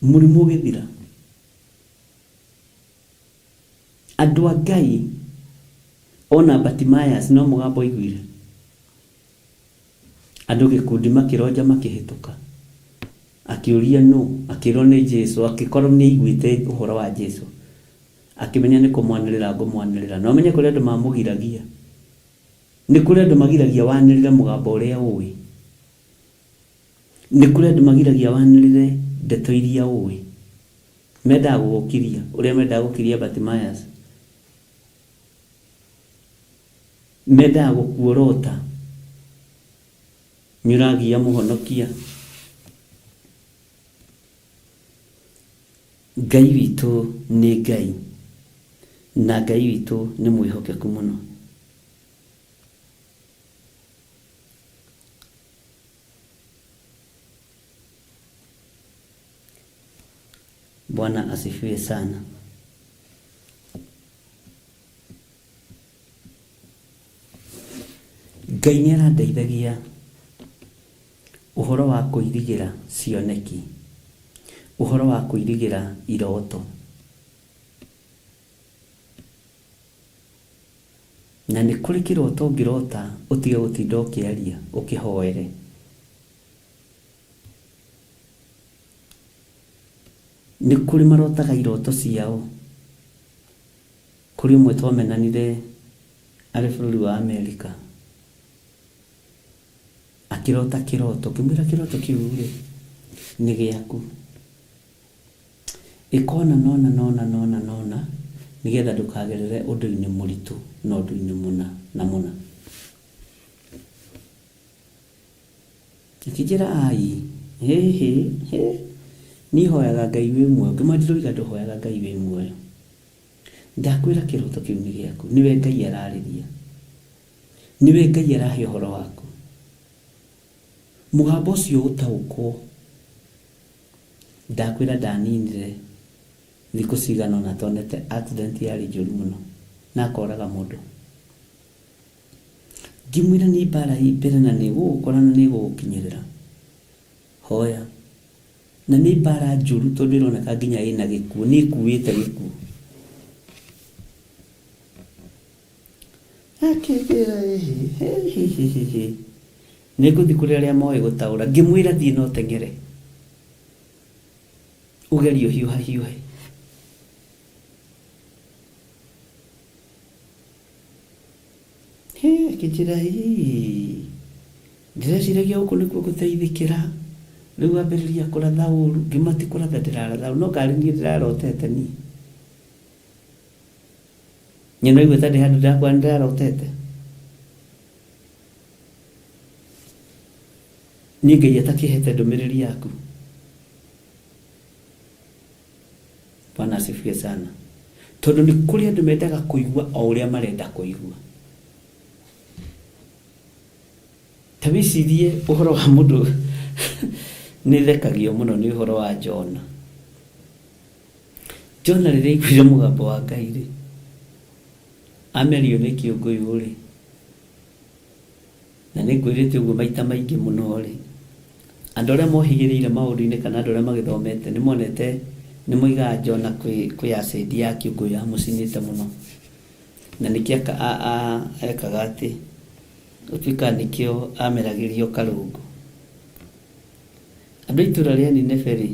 S2: mũrimũ ũgĩthira. Andũ a Ngai ona Bartimaeus no mũgambo aiguire. Andũ gĩkundi makĩronja makĩhĩtũka. Akĩũria nũ, akĩrwo nĩ Jesu, akĩkorwo nĩ aiguĩte ũhoro wa Jesu. Akĩmenya nĩ kũmwanĩrĩra ngũmwanĩrĩra. Na ũmenye kũrĩ andũ mamũgiragia. Nĩ kũrĩ andũ magiragia wanĩrĩre mũgambo ũrĩa ũĩ. Nĩ kũrĩ andũ magiragia wanĩrĩre ndeto iria ũĩ. Mendaga gũgũkiria ũrĩa mendaga gũkiria Bartimaeus. Mendaga gũkuorota. Nĩ ũragia mũhonokia. Ngai witũ nĩ Ngai, na Ngai witũ nĩ mwĩhokeku mũno. Bwana asifiwe sana. Ngai nĩ arandeithagia ũhoro wa kũirigĩra cioneki, ũhoro wa kũirigĩra iroto. Na nĩ kũrĩ kĩroto ũngĩrota ũtige gũtinda ũkĩaria, ũkĩhoere. Nĩ kũrĩ marotaga iroto ciao. Kũrĩ ũmwe twamenanire arĩ bũrũri wa Amerika, akĩrota kĩroto, ngĩmwĩra kĩroto kĩu rĩ, nĩ gĩaku. Ĩka ũna na ũna na ũna na ũna na ũna, nĩgetha ndũkagerere ũndũ-inĩ mũritũ na ũndũ-inĩ mũna na mũna. Akĩnjĩra ai, hĩ hĩ hĩ, niĩ hoyaga Ngai wĩ muoyo. Ngĩmwĩra ndiroiga ndũhoyaga Ngai wĩ muoyo. Ndakwĩra kĩroto kĩu nĩ gĩaku, nĩwe Ngai ararĩria. Nĩwe Ngai arahe ũhoro waku. Mũgambo ũcio ũtaũkwo. Ndakwĩra ndaninire thikũ cigana ũna tonete accident yarĩ njũru mũno na akoraga mũndũ. Ngĩmwĩra nĩ mbara ĩ mbere na nĩ ĩgũgũkora na nĩ ĩgũgũkinyĩrĩra. Hoya. Na nĩ mbara njũru tondũ ĩroneka nginya ĩna gĩkuũ, nĩ ĩkuĩte gĩkuũ. Akĩnjĩra ĩhĩ, hĩ, nĩ ngũthiĩ kũrĩ arĩa moĩ gũtaũra. Ngĩmwĩra thiĩ na ũteng'ere. Ũgerie ũhiũhahiũhe. Hĩ, akĩnjĩra ĩĩ, ndĩreciragia gũkũ nĩkuo ngũteithĩkĩra, rĩu wambĩrĩria kũratha ũru, ngĩmwĩra ti kũratha ndĩraratha ũru, no karĩ niĩ ndĩrarotete niĩ. Nyina nĩwaigua ta ndĩ handũ ndĩrakwĩra nĩndĩrarotete? Niĩ Ngai atakĩhete ndũmĩrĩri yaku? Bwana asifiwe sana. Tondũ nĩ kũrĩ andũ mendaga kũigua o ũrĩa marenda kũigua. Ta wĩcirie ũhoro wa mũndũ nĩ thekagio mũno nĩ ũhoro wa Jona. Jona rĩrĩa aiguire mũgambo wa Ngai rĩ, amerio nĩ kĩũngũyũ rĩ, Na nĩ ngwĩrĩte ũguo maita maingĩ mũno-rĩ, andũ arĩa mohĩgĩrĩire maũndũ-inĩ kana andũ arĩa magĩthomete nĩ monete, nĩ moigaga Jona kwĩ, kwĩ acid ya kĩũngũyũ yamũcinĩte mũno. Na nĩkĩo ekaga atĩ, gũtuĩkaga nĩkĩo ameragĩrio karũngo. Andũ a itũra rĩa Nineve-rĩ,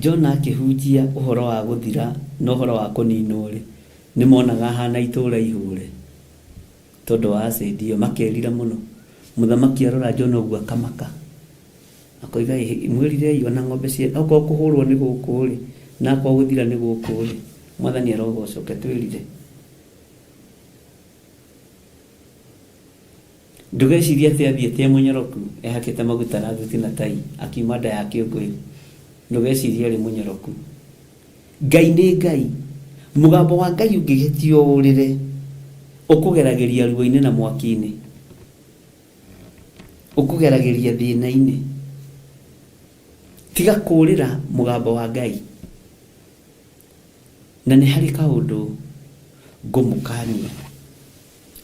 S2: Jona akĩhunjia ũhoro wa gũthira na ũhoro wa kũninwo-rĩ, nĩ monaga ahana itũra ihũre. Tondũ wa acid ĩyo, makerira mũno. Mũthamaki arora Jona ũguo akamaka. Akoiga, ĩhĩ, mwĩrirei ona ng'ombe cia, okorwo kũhũrwo nĩ gũkũ-rĩ, na akorwo gũthira nĩ gũkũ-rĩ, Mwathani arogocwo, reke twĩrire. Ndũgecirie atĩ athiĩte e mũnyoroku, ehakĩte maguta na thuti na tai, akiuma nda ya kĩũngũyũ. Ndũgecirie arĩ mũnyoroku. Ngai nĩ Ngai. Mũgambo wa Ngai ũngĩhĩtio ũrĩre, ũkũgeragĩria ruo-inĩ na mwaki-inĩ. Ũkũgeragĩria thĩna-inĩ. Tiga kũũrĩra mũgambo wa Ngai. Na nĩ harĩ kaũndũ ngũmũkania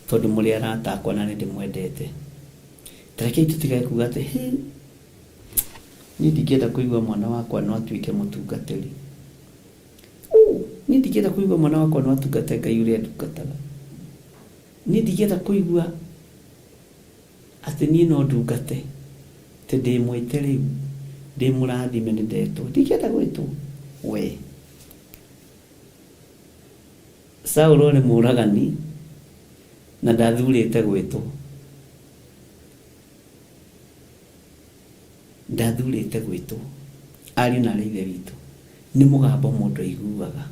S2: tondũ mũrĩ arata akwa na nĩ ndĩmwendete. Ta rekei tũtigage kuga atĩ, hĩ, Niĩ ndingĩenda kũigua mwana wakwa no atuĩke mũtungatĩri. Ũ, niĩ ndingĩenda kũigua mwana wakwa no atungate Ngai ũrĩa ndungataga. Niĩ ndingĩenda kũigua atĩ niĩ no ndungate, atĩ ndĩ mwĩte rĩu, ndĩ mũrathime nĩ ndetwo. Ndingĩenda gwĩtwo. We. Saũlũ arĩ mũũragani na ndathurĩte gwĩtwo. Ndathurĩte gwĩtwo. Ariũ na aarĩ a Ithe witũ, nĩ mũgambo mũndũ aiguaga.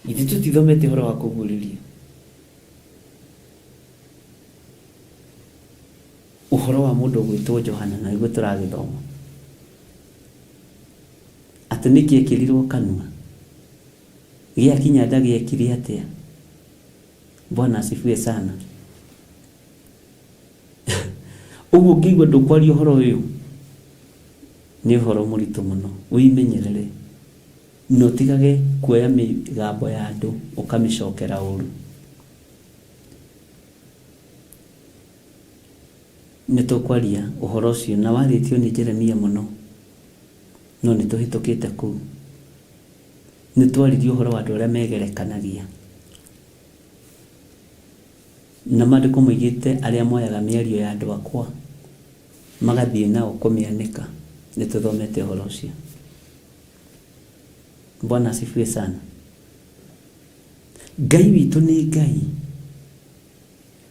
S2: Githĩ tũtithomete ũhoro wa kũguũrĩrio? Ũhoro wa mũndũ ũgwĩtwo Johana na nĩguo tũragĩthoma. Atĩ nĩkĩ ekĩrirwo kanua? Gĩakinya nda gĩekire atĩa? Bwana asifiwe sana. Ũguo ũngĩigua ndũkwaria ũhoro ũyũ, nĩ ũhoro mũritũ mũno. Wĩmenyerere na ũtigage kuoya mĩgambo ya andũ ũkamĩcokera ũru. Nĩ tũkwaria ũhoro ũcio na warĩtio nĩ Jeremia mũno, no nĩ tũhĩtũkĩte kũu. Nĩ twaririe ũhoro wa andũ arĩa megerekanagia. Na maandĩko moigĩte arĩa moyaga mĩario ya andũ akwa magathiĩ nao kũmĩanĩka. Nĩ tũthomete ũhoro ũcio. Bwana asifiwe sana. Ngai witũ nĩ Ngai.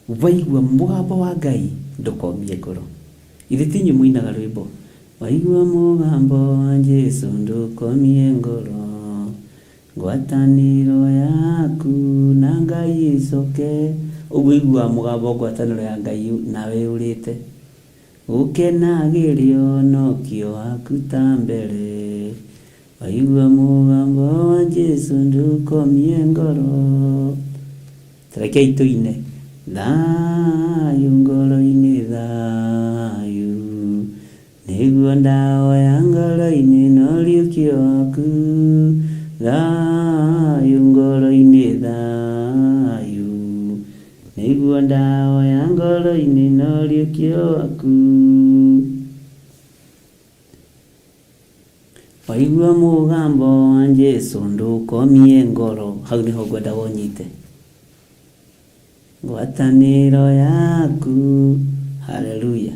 S2: Waigua mũgambo wa Ngai ndũkomie ngoro. Githĩ ti inyuĩ mũinaga rwĩmbo Waigua mũgambo wa Jesu ndũkomie ngoro Ngwatanĩro yaku na Ngai ĩcoke. Ũguo ũiguaga mũgambo ngwatanĩro ya Ngai nawe yũrĩte. Ũkenagĩre ũhonokio waku ta mbere. Waigua mũgambo wa Jesu ndũkomie ngoro. Rekei tũine. Thayũ ngoro-inĩ thayũ Nĩguo ndahoya ngoro-inĩ na ũriũkio waku Thayũ ngoro-inĩ thayũ Nĩguo ndahoya ngoro-inĩ na ũriũkio waku. Waigua mũgambo wa Jesu ndũkomie ngoro. Hau nĩho ngwendaga ũnyite. Ngwatanĩro yaku. Haleluya.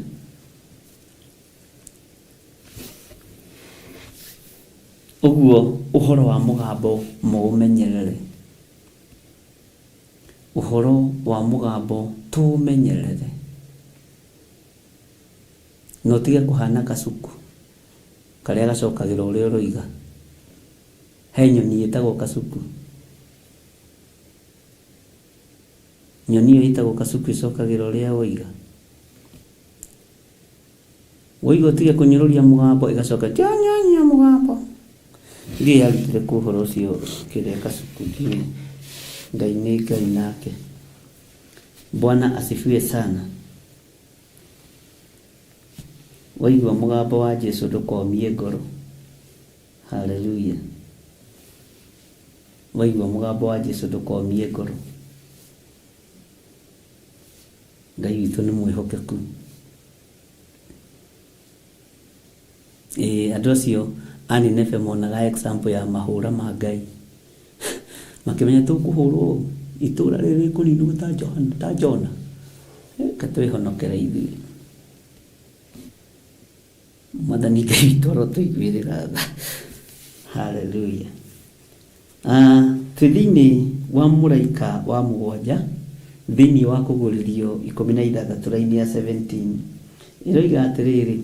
S2: Ũguo ũhoro wa mũgambo mũũmenyerere. Ũhoro wa mũgambo tũũmenyerere. Na ũtige kũhana kasuku karĩa gacokagĩra ũrĩa ũroiga. He nyoni ĩtagwo kasuku. Nyoni ĩyo ĩtagwo kasuku ĩcokagĩra ũrĩa woiga. Woiga ũtige kũnyũrũria mũgambo ĩgacoka tianyanyia mũgambo. Ndiũĩ yarutire kũ ũhoro ũcio kĩrĩa kasuku ndiũĩ. Ngai nĩ Ngai nake. Bwana asifiwe sana. Waigua mũgambo wa Jesu ndũkomie ngoro. Haleluya. Waigua mũgambo wa Jesu ndũkomie ngoro. Ngai witũ nĩ mwĩhokeku. Ĩĩ andũ acio a Nineve monaga example ya mahũra ma Ngai. Makĩmenya tũkũhũrwo ũũ, itũra rĩrĩ rĩkũninwo ta Johana, ta Jona. Reke twĩhonokere ithuĩ. Mwathani Ngai witũ arotũiguĩrĩra tha. Haleluya. Ah, twĩ thĩinĩ wa mũraika wa mũgwanja thĩinĩ wa kũguũrĩrio 16 raini ya 17 ĩroiga atĩrĩrĩ,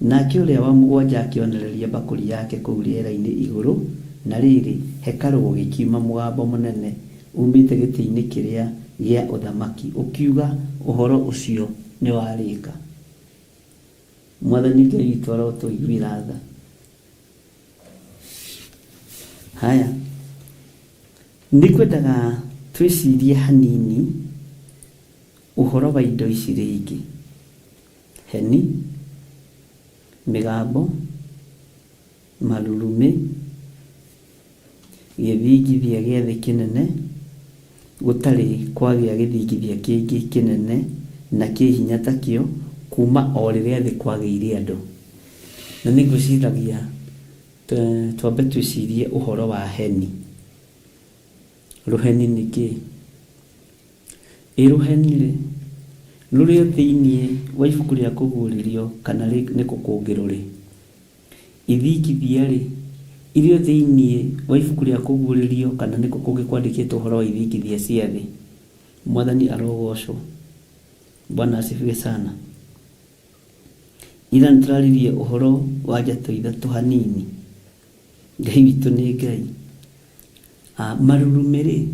S2: Nake ũrĩa wa mũgwanja akĩonereria mbakũri yake kũu rĩera-inĩ igũrũ, na rĩrĩ, hekarũ gũgĩkiuma mũgambo mũnene uumĩte gĩtĩ-inĩ kĩrĩa gĩa ũthamaki, ũkiuga, Ũhoro ũcio nĩwarĩka. Mwathani Ngai witũ arotũiguĩra tha. Haya, nĩngwendaga twĩcirie hanini ũhoro wa indo ici rĩngĩ. Heni, mĩgambo, marurumĩ, gĩthingithia gĩa thĩ kĩnene, gũtarĩ kwagĩa gĩthingithia kĩngĩ kĩnene na kĩ hinya takĩo kuuma o rĩrĩa thĩ kwagĩire andũ. Na nĩ ngwĩciragia twambe twĩcirie ũhoro wa heni. Rũheni nĩ kĩĩ? Ĩ rũheni-rĩ, rũrĩ o thĩinĩ wa ibuku rĩa Kũguũrĩrio kana nĩ kũ kũngĩ rũrĩ? Ithingithia-rĩ, irĩ o thĩinĩ wa ibuku rĩa Kũguũrĩrio kana nĩ kũ kũngĩ kwandĩkĩtwo ũhoro wa ithingithia cia thĩ? Mwathani arogoocwo. Bwana asifiwe sana. Ira nĩtũraririe ũhoro wa njatũ ithatũ hanini. Ngai witũ nĩ Ngai. Marurumĩ-rĩ,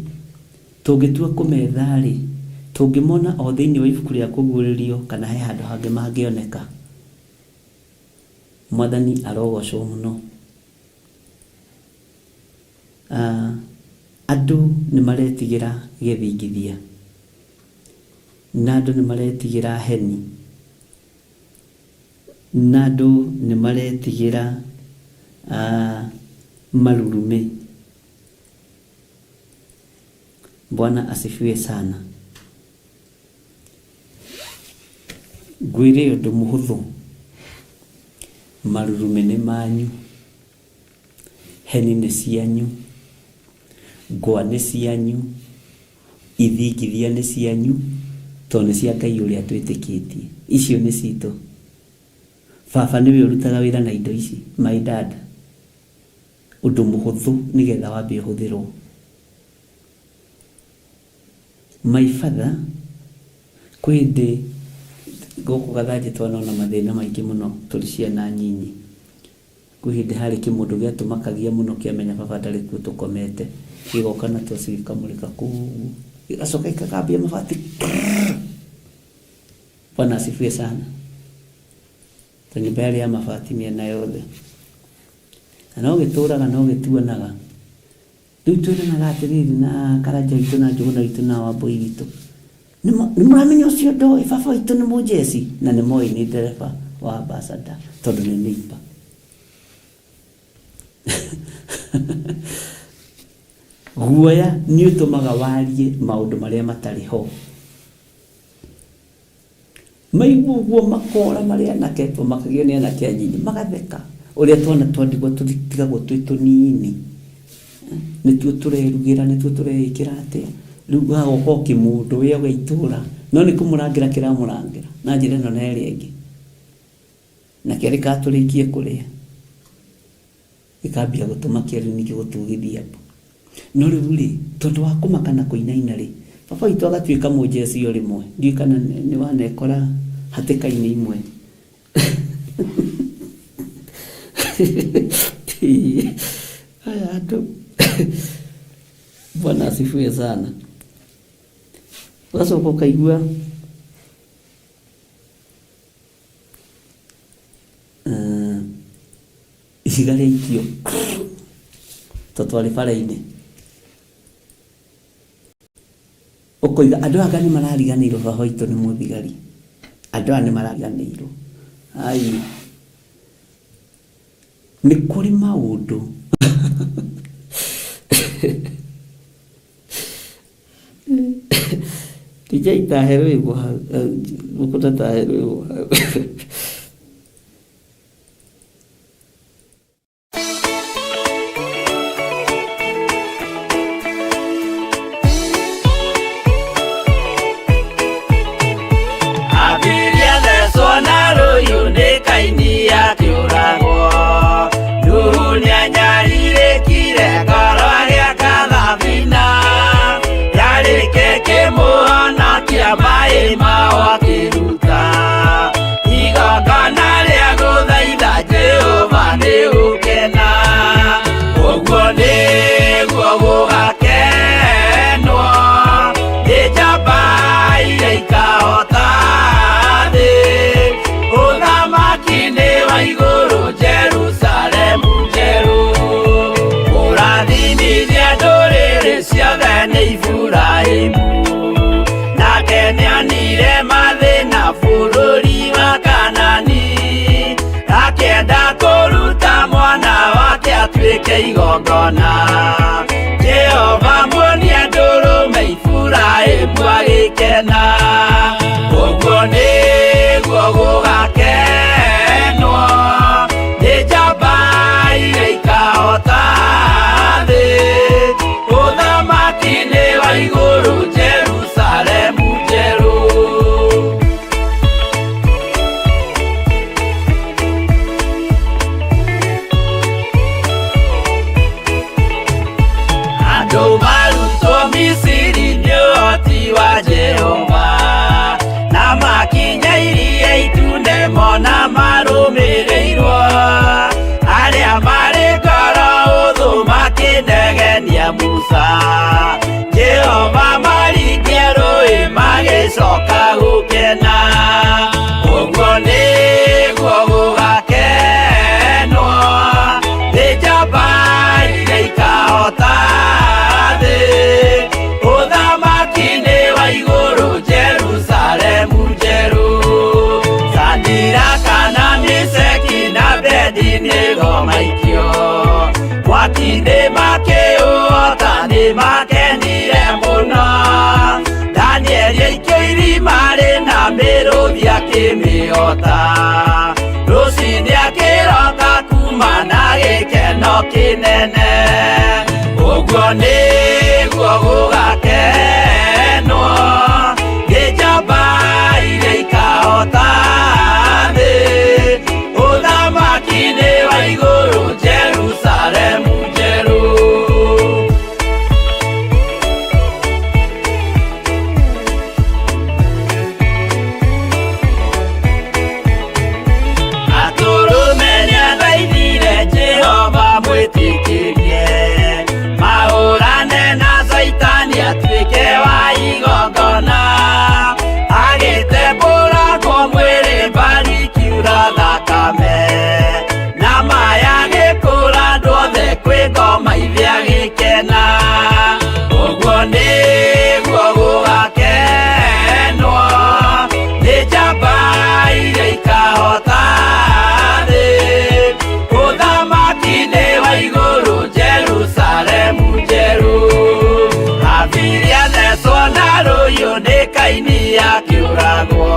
S2: tũngĩtua kũmetha-rĩ, Tũngĩmona o thĩinĩ wa ibuku rĩa Kũguũrĩrio kana he handũ hangĩ mangĩoneka? Mwathani arogocwo mũno. Ah, andũ nĩ maretigĩra gĩthingithia, na andũ nĩ maretigĩra heni, na andũ nĩ maretigĩra ah, marurumĩ. Bwana asifiwe sana. Ngwĩre ũndũ mũhũthũ, marurumĩ nĩ manyu, heni nĩ cianyu, ngwa nĩ cianyu, ithingithia nĩ cianyu, tondũ nĩ cia Ngai ũrĩa twĩtĩkĩtie. Icio nĩ citũ. Baba nĩwe ũrutaga wĩra na indo ici, my dad. Ũndũ mũhũthũ nĩgetha wambe ũhũthĩrwo. My father, kwĩ hĩndĩ gũkũ Gathanjĩ twanona mathĩna maingĩ mũno tũrĩ ciana nyinyi. Kwĩ hĩndĩ harĩ kĩmũndũ gĩatũmakagia mũno kĩamenya baba ndarĩ kuo tũkomete, gĩgoka na toci gĩkamũrĩka kũu ũguo, gĩgacoka gĩkagambia mabati krrrr. Bwana asifiwe sana. Ta nyũmba yarĩ ya mabati mĩena yothe. Na no gĩtũraga no gĩtuonaga. Rĩu twĩranaga atĩrĩrĩ na Karanja witũ na Njũgũna witũ na Wambũi witũ, nĩ mũramenya ũcio ndoĩ, baba witũ nĩ mũnjeci, na nĩ moĩ nĩ ndereba wa ambassador tondũ nĩ neighbor. Guoya nĩ ũtũmaga warie maũndũ marĩa matarĩ ho. Maigua ũguo makora marĩ anake, twamakagio nĩ anake anyinyi, magatheka ũrĩa twana twa ndigwa tũtigagwo twĩ tũnini, nĩtuo tũrerugĩra, nĩtuo tũreĩkĩra atĩa, rĩu hagoka o kĩmũndũ wĩ o gĩa itũra, no nĩ kũmũrangĩra kĩramũrangĩra na njĩra ĩno na ĩrĩa ĩngĩ, na kerĩ katũrĩkie kũrĩa. Gĩkambia gũtũmakia rĩu ningĩ gũtugithia mbu. No rĩu rĩ, tondũ wa kũmaka na kũinaina rĩ, baba witũ agatuĩka mũnjeci o rĩmwe. Ndiũĩ kana nĩ wanekora hatĩka-inĩ imwe. Aya andũ, Bwana asifiwe sana. Ũgacoka ũkaigua Ihiga rĩaikio to twarĩ bara-inĩ ũkoiga andũ aya anga nĩ marariganĩirwo baba witũ nĩ mũthigari, andũ aya nĩ marariganĩirwo. Ai, nĩ kũrĩ maũndũ DJ tahe rwĩmbo hau, mũkũta tahe rwĩmbo hau.
S6: Abiria thecwo na rũhiũ nĩ Kaini akĩũragwo. Nuhu nĩanyarirĩkire ngoro agĩaka thabina. Yarĩke kĩmũhonokia maĩ mao akĩruta. Igongona rĩa gũthaitha Jehova nĩ gũkena. Ũguo nĩguo gũgakenwo nĩ njamba iria ikahota thĩ. Ũthamaki-inĩ wa igũrũ Jerusalemu njerũ. Kũrathimithia ndũrĩrĩ ciothe nĩ Iburahĩmu. Nake nĩonire mathĩna bũrũri wa Kanani. Akĩenda kũruta mwana wake atuĩke igongona. Jehova muonia ndũrũme Iburahĩmu agĩkena. Ũguo nĩguo gũgakenwo nĩ njamba iria ikahota thĩ. Ũthamaki-inĩ wa igũrũ Jerusalemu njerũ. Nĩ makenire mũno. Danieli aikio irima rĩna mĩrũthi akĩmĩhota. Rũcinĩ akĩroka kuma na gĩkeno kĩnene. Ũguo nĩguo gũgakenwo nĩ njamba iria ikahota thĩ. Ũthamaki-inĩ wa igũrũ Jerusalemu njerũ. Atũrũme nĩathaithire Jehova mwĩtĩkĩrie mahũrane na Caitani atuĩke wa igongona agĩtembũrangwo mwĩrĩ mbari kiura thakame na maya gĩkũra andũ othe kwĩ ngoma ithe agĩkena ũguo nĩguo gũgakenwo nĩ njamba iria ikahota thĩ ũthamaki-inĩ wa igũrũ Jerusalemu njerũ Habili athecwo na rũhiũ nĩ Kaini akĩũragwo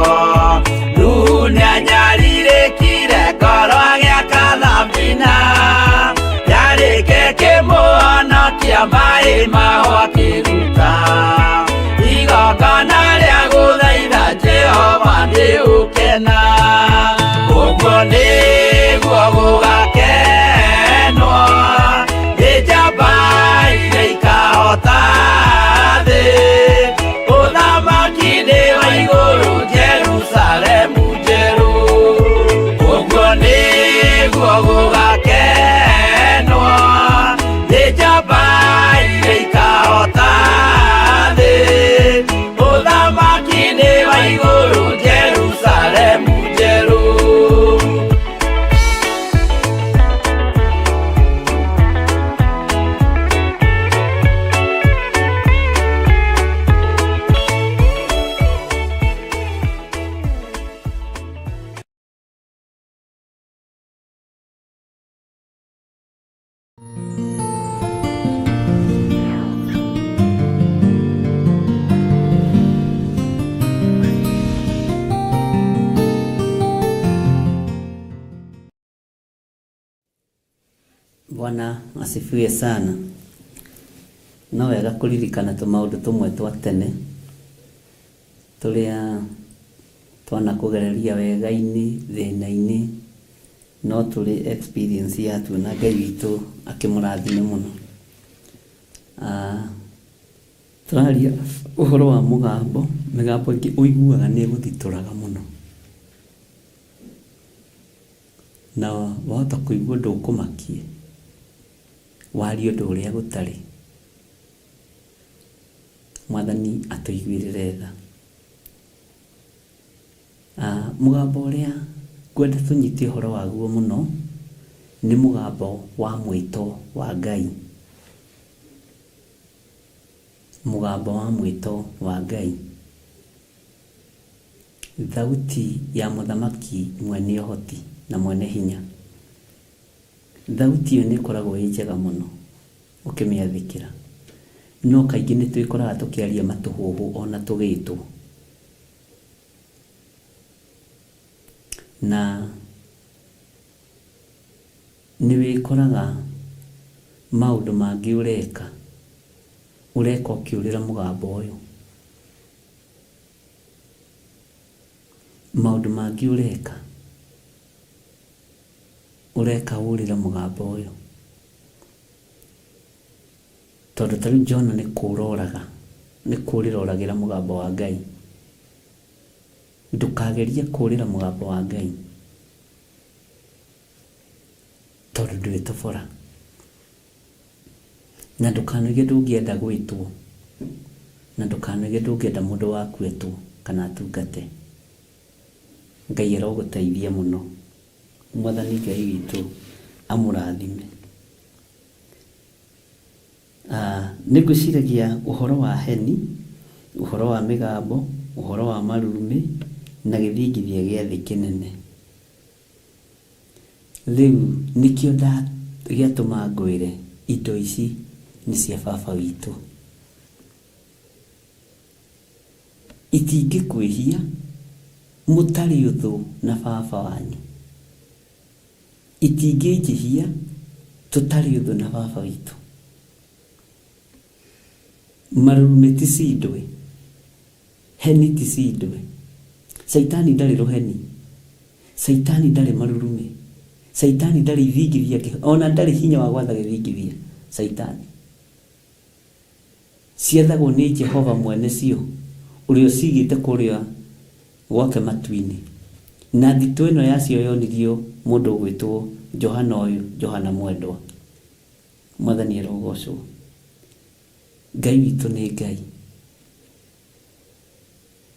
S6: Nuhu nĩanyarirĩkire ngoro agĩaka thabina yarĩke kĩmũhonokia maĩ maho akĩruta igongona rĩa gũthaitha Jehova nĩ ũkena ũguo nĩguo gũgakenwo nĩ njamba iria ikahota thĩ ũthamaki-inĩ wa igũrũ Jerusalemu njerũ ũguo nĩguo gũgakenwo nĩ njamba iria ikahota thĩ ũthamaki-inĩ wa igũrũ Jerusalemu njerũ.
S2: Bwana asifiwe sana. No wega kũririkana tũmaũndũ tũmwe twa tene tũrĩa twanakũgereria wega-inĩ thĩna-inĩ no tũrĩ experience yatuo na Ngai witũ akĩmũrathime mũno. Tũraria ũhoro wa mũgambo, mĩgambo ĩngĩ ũiguaga nĩ ĩgũthitũraga mũno. Na wahota kũigua ũndũ ũkũmakie, warie ũndũ ũrĩa gũtarĩ. Mwathani atũiguĩrĩre tha. Mũgambo ũrĩa ngwenda tũnyite ũhoro waguo mũno nĩ mũgambo wa mwĩto wa Ngai. Mũgambo wa mwĩto wa Ngai. Thauti ya mũthamaki mwene ũhoti na mwene hinya. Thauti ĩyo nĩ ĩkoragwo ĩ njega mũno ũkĩmĩathĩkĩra. No kaingĩ nĩ twĩkoraga tũkĩaria matũhũhũ ona tũgĩtwo. Na nĩ wĩkoraga maũndũ mangĩ ũreka, ũreka ũkĩũrĩra mũgambo ũyũ. Maũndũ mangĩ ũreka, ũreka ũrĩre mũgambo ũyũ. Tondũ ta rĩu Jona nĩ kũũra oraga, nĩ kũũrĩra oragĩra mũgambo wa Ngai. Ndũkagerie kũũrĩra mũgambo wa Ngai, tondũ ndwĩtobora. Na ndũkanoige ndũngĩenda gwĩtwo, na ndũkanoige ndũngĩenda mũndũ waku etwo kana atungate. Ngai arogũteithia mũno. Mwathani Ngai witũ amũrathime. Nĩ ngwĩciragia ũhoro wa heni, ũhoro wa mĩgambo, ũhoro wa marurumĩ, na gĩthingithia gĩa thĩ kĩnene. Rĩu nĩkĩo gĩatũma ngwĩre indo ici Nĩ cia baba witũ. Itingĩkwĩhia mũtarĩ ũthũ na baba wanyu. Itingĩnjĩhia tũtarĩ ũthũ na baba witũ. Marurumĩ ti cindwe, heni ti cindwe. Caitani ndarĩ rũheni, Caitani ndarĩ marurumĩ, Caitani ndarĩ ithingithia, ona ndarĩ hinya wa gwatha gĩthingithia. Caitani ciathagwo nĩ Jehova mwene cio, ũrĩa ũciigĩte kũrĩa gwake matu-inĩ. Na thitũ ĩno yacio yonirio mũndũ ũgwĩtwo Johana ũyũ, Johana mwendwa. Mwathani arogocwo. Ngai witũ nĩ Ngai.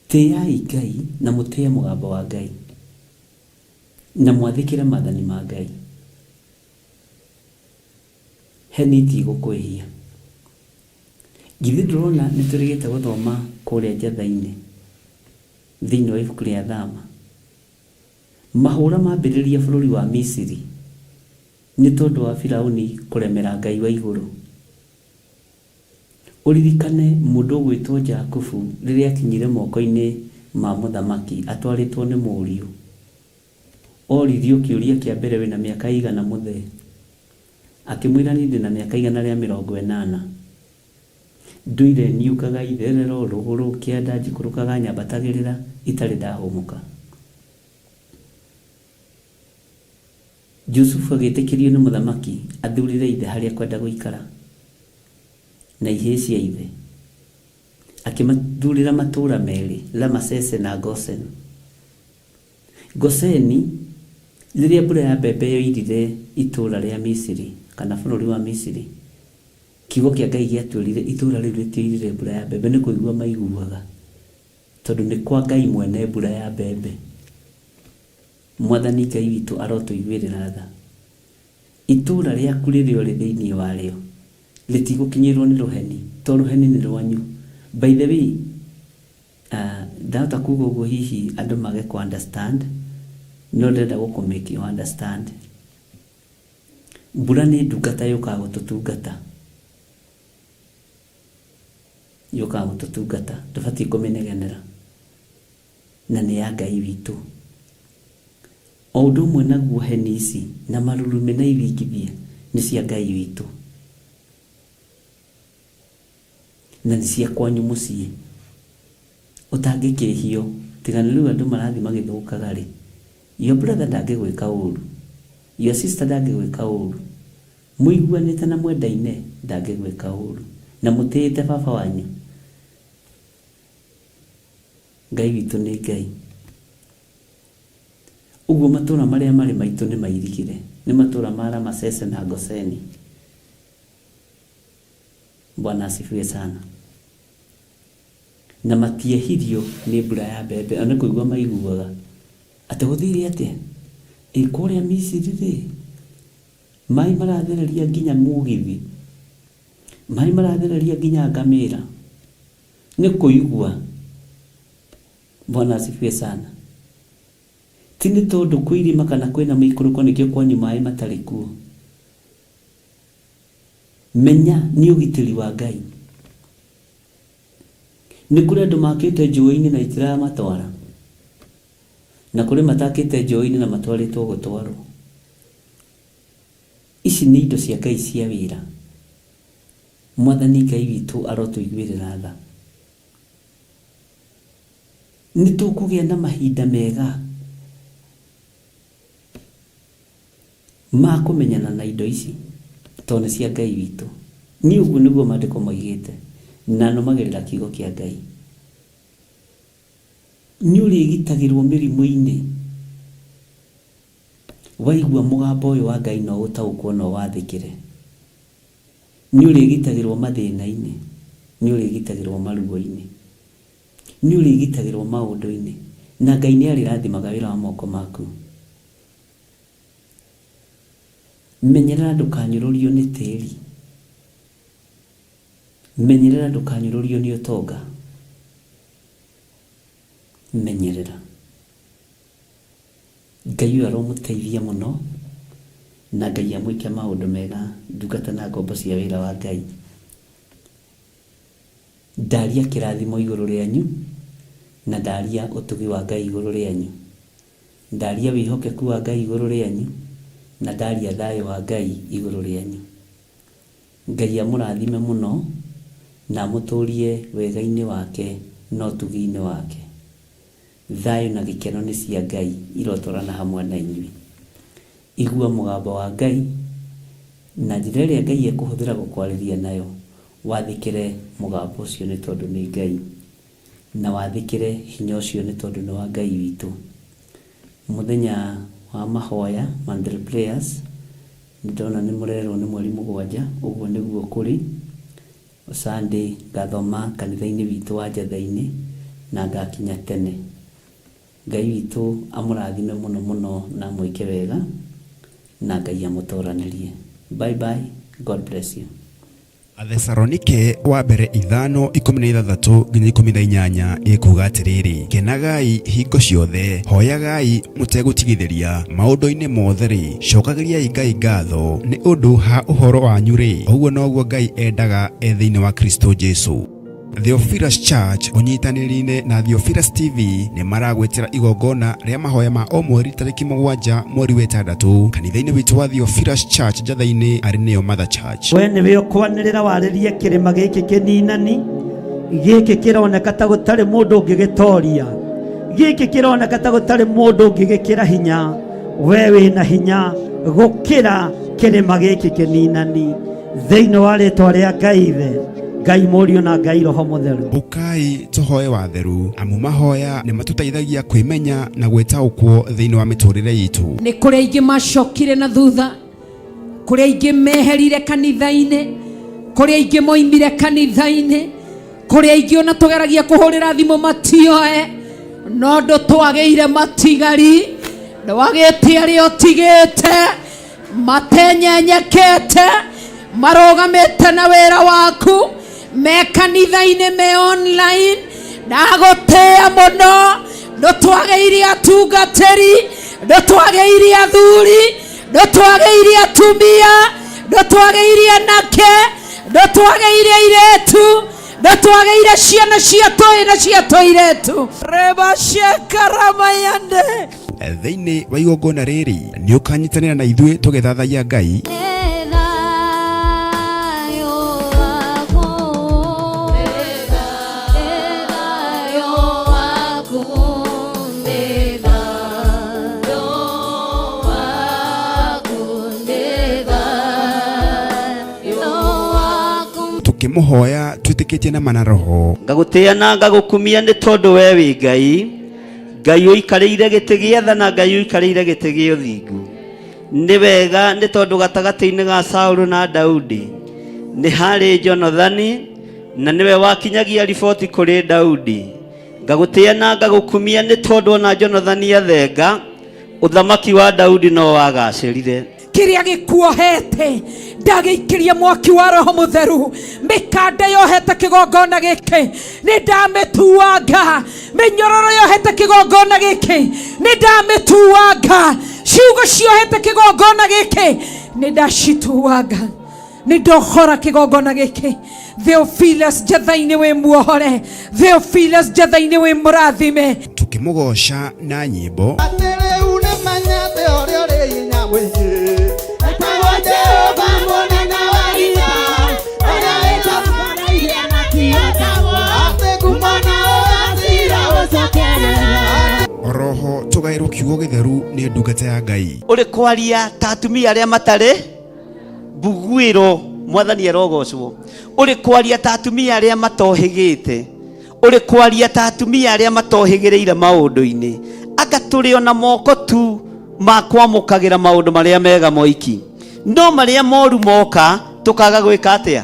S2: Tĩyai Ngai na mũtĩye mũgambo wa Ngai, na mwathĩkĩre maathani ma Ngai. Heni itigũkwĩhia. Githĩ ndũrona nĩ tũrĩgĩte gũthoma kũrĩa njatha-inĩ thĩinĩ wa ibuku rĩa Thama? Mahũra mambĩrĩria bũrũri wa Misiri nĩ tondũ wa Firauni kũremera Ngai wa igũrũ. Ũririkane mũndũ ũgwĩtwo Jakubu rĩrĩa akinyire moko-inĩ ma mũthamaki atwarĩtwo nĩ mũriũ. Oririo kĩũria kĩa mbere wĩna mĩaka ĩigana mũthee? Akĩmwĩra niĩ ndĩna mĩaka 180. Ndũire niũkaga itherero, rũgũrũ, kĩanda, njikũrũkaga nyambatagĩrĩra itarĩ ndahũmũka. Jusufu agĩtĩkĩrio nĩ mũthamaki athurĩre ithe harĩa ekwenda gũikara na ihĩĩ cia ithe. Akĩmathurĩra matũũra merĩ, Ramasese na Goseni. Goseni, rĩrĩa mbura ya mbembe yoirire itũũra rĩa Misiri, kana bũrũri wa Misiri, kiugo kĩa Ngai gĩatwĩrire itũũra rĩu rĩtioirire mbura ya mbembe, nĩ kũigua maiguaga, tondũ nĩ kwa Ngai mwene mbura ya mbembe. Mwathani Ngai witũ arotũiguĩrĩra tha. Itũũra rĩaku rĩrĩa ũrĩ thĩinĩ warĩo rĩtigũkinyĩrwo nĩ rũheni, to rũheni nĩ rwanyu. By the way, Ndahota kuga ũguo hihi andũ mage kũ understand, no ndĩrenda gũkũ make you understand. Mbura nĩ ndungata yũkaga gũtũtungata. Yũkaga gũtũtungata, ndũbatiĩ kũmĩnegenera. Na nĩ ya Ngai witũ. O ũndũ ũmwe naguo heni ici na marurumĩ na ithingithia nĩ cia Ngai witũ. Na nĩ cia kwanyu mũciĩ. Ũtangĩkĩhio, tiga nĩ rĩu andũ marathiĩ magĩthũkaga-rĩ, your brother ndangĩgwĩka ũru, your sister ndangĩgwĩka ũru, mũiguanĩte na mwendaine ndangĩgwĩka ũru, na mũtĩĩte baba wanyu. Ngai witũ nĩ Ngai. Ũguo matũũra marĩa marĩ maitũ nĩ mairigĩre, nĩ matũũra ma Ramasese na Goseni. Bwana asifiwe sana. Na matiehirio nĩ mbura ya mbembe, o nĩ kũigua maiguaga. Atĩ gũthire atĩa? Ĩ kũrĩa Misiri rĩ, maĩ marathereria nginya mũgithi, maĩ marathereria nginya ngamĩra. Nĩ kũigua. Bwana asifiwe sana. Ti nĩ tondũ kwĩ irĩma kana kwĩna mĩikũrũko nĩkĩo kwanyu maĩ matarĩ kuo. Menya nĩ ũgitĩri wa Ngai. Nĩ kũrĩ andũ makĩte njũĩ-inĩ na itiramatwara, na kũrĩ matakĩte njũĩ-inĩ na matwarĩtwo gũtwarwo. Ici nĩ indo cia Ngai cia wĩra. Mwathani Ngai witũ arotũiguĩrĩra tha. Nĩ tũkũgĩa na mahinda mega ma kũmenyana na indo ici, tondũ nĩ cia Ngai witũ. Niĩ ũguo nĩguo maandĩko moigĩte, na nũmagĩrĩra kiugo kĩa Ngai. Nĩ ũrĩgitagĩrwo mĩrimũ-inĩ waigua mũgambo ũyũ wa Ngai na ũũtaũkwo na ũwathĩkĩre. Nĩ ũrĩgitagĩrwo mathĩna-inĩ, nĩ ũrĩgitagĩrwo maruo-inĩ, nĩ ũrĩgitagĩrwo maũndũ-inĩ, na Ngai nĩ arĩrathimaga wĩra wa moko maku. Menyerera ndũkanyũrũrio nĩ tĩri. Menyerera ndũkanyũrũrio nĩ ũtonga. Menyerera. Ngai ũyũ aromũteithia mũno na Ngai amwĩke maũndũ mega ndungata na ngombo cia wĩra wa Ngai. Ndaria kĩrathimo igũrũ rĩanyu, na ndaria ũtugi wa Ngai igũrũ rĩanyu. Ndaria wĩhokeku wa Ngai igũrũ rĩanyu, na ndaria thayũ wa Ngai igũrũ rĩanyu. Ngai amũrathime mũno na amũtũrie wega-inĩ wake na ũtugi-inĩ wake. Thayũ na gĩkeno nĩ cia Ngai irotwarana hamwe na inyuĩ. Igua mũgambo wa Ngai, na njĩra ĩrĩa Ngai ekũhũthĩra gũkwarĩria nayo, wathĩkĩre mũgambo ũcio nĩ tondũ nĩ Ngai, na wathĩkĩre hinya ũcio nĩ tondũ nĩ wa Ngai witũ. Mũthenya wa mahoya, monthly prayers, nĩ ndona nĩ mũrerwo nĩ mweri 7, ũguo nĩguo kũrĩ. Sunday ngathoma kanitha-inĩ witũ wa Njatha-inĩ na ngakinya tene. Ngai witũ amũrathime mũno mũno na amwĩke wega na Ngai amũtoranĩrie. Bye bye, God bless you.
S1: Athesalonike wa mbere 5:16 nginya 18 ĩkuuga atĩrĩrĩ, kenagai hingo ciothe, hoyagai mũtegũtigithĩria, maũndũ-inĩ mothe-rĩ, cokagĩriai Ngai ngatho nĩ ũndũ ha ũhoro wanyu-rĩ, ũguo noguo Ngai endaga e thĩinĩ wa Kristo Jesu. Theophilus Church ũnyitanĩri-inĩ na Theophilus TV nĩ maragwĩtĩra igongona rĩa mahoya ma o mweri tarĩki 7 mweri wa 6 kanitha-inĩ witũ wa Theophilus Church Njatha-inĩ arĩ nĩyo Mother Church.
S2: We nĩwe ũkwanĩrĩra warĩrie kĩrĩma gĩkĩ kĩninani, gĩkĩ kĩroneka ta gũtarĩ mũndũ ũngĩgĩtoria, gĩkĩ kĩroneka ta gũtarĩ mũndũ ũngĩgĩkĩra hinya. We wĩna hinya gũkĩra kĩrĩma gĩkĩ kĩninani, thĩinĩ wa rĩtwa rĩa Ngai Ithe, Ngai Mũriũ na Ngai Roho Mũtheru.
S1: Ũkai tũhoe watheru, amu mahoya nĩ matũteithagia kwĩmenya na gwĩtaũkwo thĩinĩ wa mĩtũrĩre itũ.
S3: Nĩ kũrĩ aingĩ macokire na thutha, kũrĩ aingĩ meherire kanitha-inĩ, kũrĩ aingĩ moimire kanitha-inĩ, kũrĩ aingĩ ona tũgeragia kũhũrĩra thimũ matioe, no ndũtwagĩire matigari, ndwagĩte arĩa ũtigĩte matenyenyekete, marũgamĩte na wĩra waku, me kanitha-inĩ, me online. Ndagũtĩĩa mũno, ndũtwagĩire atungatĩri, ndũtwagĩire athuri, ndũtwagĩire atumia, ndũtwagĩire anake, ndũtwagĩire airĩtu, ndũtwagĩire ciana cia tũĩ na cia tũirĩtu. Rebashekaramayande.
S1: Thĩinĩ wa igongona rĩrĩ nĩ ũkanyitanĩra na ithuĩ tũgĩthathaiya Ngai, tũkĩmũhoya twĩtĩkĩtie na mana roho.
S2: Ngagũtĩĩa na ngagũkumia nĩ tondũ we wĩ Ngai, Ngai ũikarĩire gĩtĩ gĩa tha na Ngai ũikarĩire gĩtĩ gĩa ũthingu. Nĩ wega nĩ tondũ gatagatĩ-inĩ ga Saũlũ na Daudi nĩ harĩ Jonathani, na nĩwe wakinyagia riboti kũrĩ Daudi. Ngagũtĩĩa na ngagũkumia nĩ tondũ ona Jonathani athenga, ũthamaki wa Daudi no wagacĩrire.
S3: Kĩrĩa gĩkuohete ndagĩikĩria mwaki wa Roho Mũtheru, mĩkanda yohete kĩgongona gĩkĩ nĩ ndamĩtuanga, mĩnyororo yohete kĩgongona gĩkĩ nĩ ndamĩtuanga, ciugo ciohete kĩgongona gĩkĩ nĩ ndacituanga, nĩ ndohora kĩgongona gĩkĩ. Theophilus Njatha-inĩ wĩ muohore, Theophilus Njatha-inĩ wĩ mũrathime.
S1: Tũkĩmũgoca na nyĩmbo.
S4: Atĩ rĩu nĩ menyete ũrĩa ũrĩ hinya mũingĩ, etagwo Jehova mũnene wa ita, ũrĩa wĩtambanairie na kĩotagwo, atĩ ngumo na ũgacira ũcokerera.
S1: Oroho tũgaĩrwo kiugo gĩtheru nĩ ndungata ya Ngai.
S2: Ũrĩ kwaria ta atumia arĩa matarĩ mbuguĩro, mwathani arogocwo. Ũrĩ kwaria ta atumia arĩa matohĩgĩte, ũrĩ kwaria ta atumia arĩa matohĩgĩrĩire maũndũ-inĩ, anga tũrĩ ona moko tu ma kwamũkagĩra maũndũ marĩa mega moiki, no marĩa moru moka tũkaga gwĩka atĩa?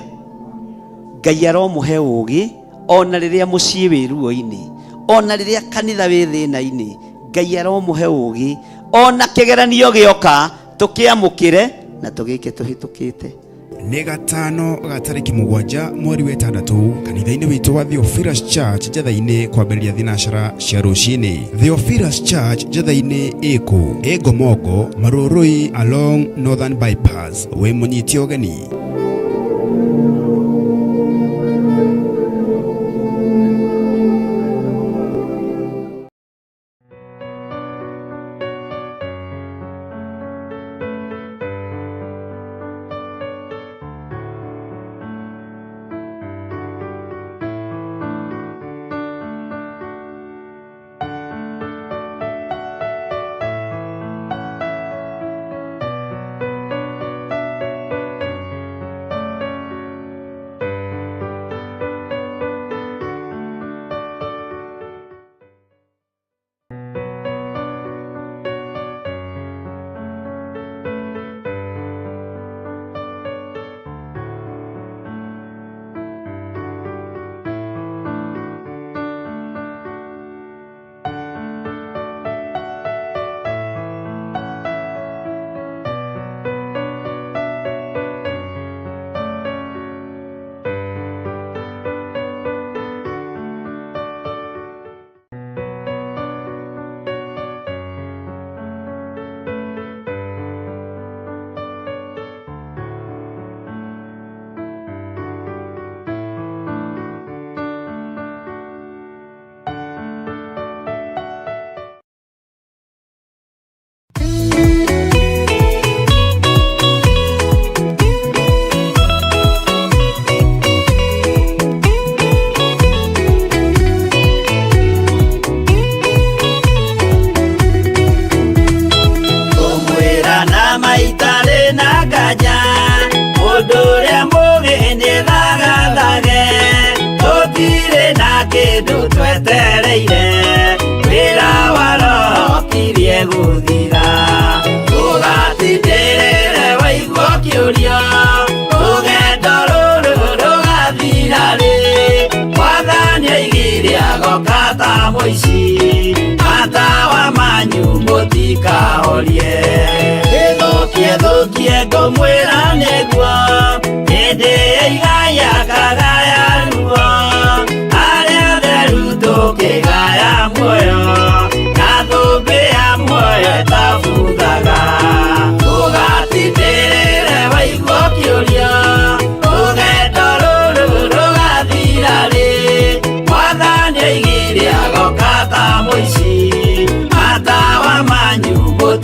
S2: Ngai aromũhe ũũgĩ ona rĩrĩa mũciĩ wĩ ruo-inĩ, ona rĩrĩa kanitha wĩ thĩna-inĩ, Ngai aromũhe ũũgĩ ona kĩgeranio gĩoka tũkĩamũkĩre na tũgĩke tũhĩtũkĩte.
S1: Nĩ gatano ga tarĩki 7 mweri wa 6 kanitha-inĩ witũ wa Theophilus Church Njatha-inĩ kwambĩrĩria thinacara cia rũcinĩ. Theophilus Church Njatha-inĩ ĩkũ? Ĩ Ngomongo, Marũrũi along Northern Bypass. Wĩ mũnyite ũgeni.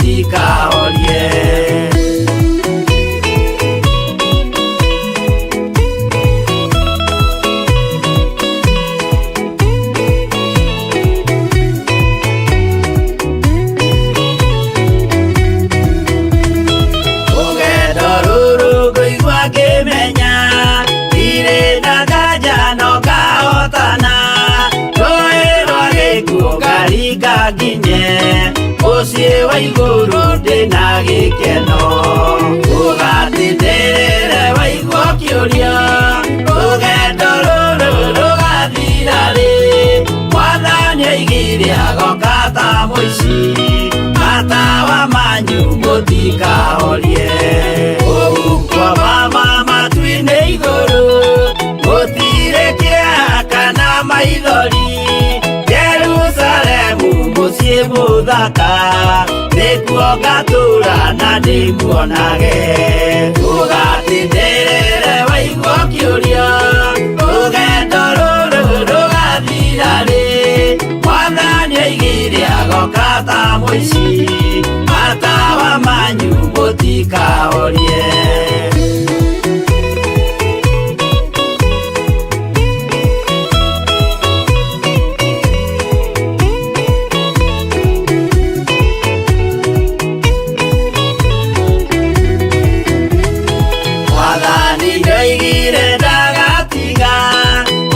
S6: Mũtikahorie. Rũgendo rũrũ ngũigua ngĩmenya ndirĩ na nganja no ngahotana, rũĩ rwa gĩkuũ ngaringa nginye mũciĩ wa igũrũ ndĩna gĩkeno. Ũgatindĩrĩre waigua ũkĩũria rũgendo rũrũ rũgathira rĩ, Mwathani oigire agoka ta mũici, matawa manyu mũtikahorie. Kũu kwa mama matu-inĩ igũrũ gũtirĩ kĩeha kana maithori, Jerusalemu mũciĩ mũthaka nĩkuo ngatũũra na ndĩmuonage. Ũgatindĩrĩre waigua ũkĩũria rũgendo rũrũ rũgathira rĩ, Mwathani oigire agoka ta mũici, matawa manyu mũtikahorie. Mwathani ndoigire ndagatiga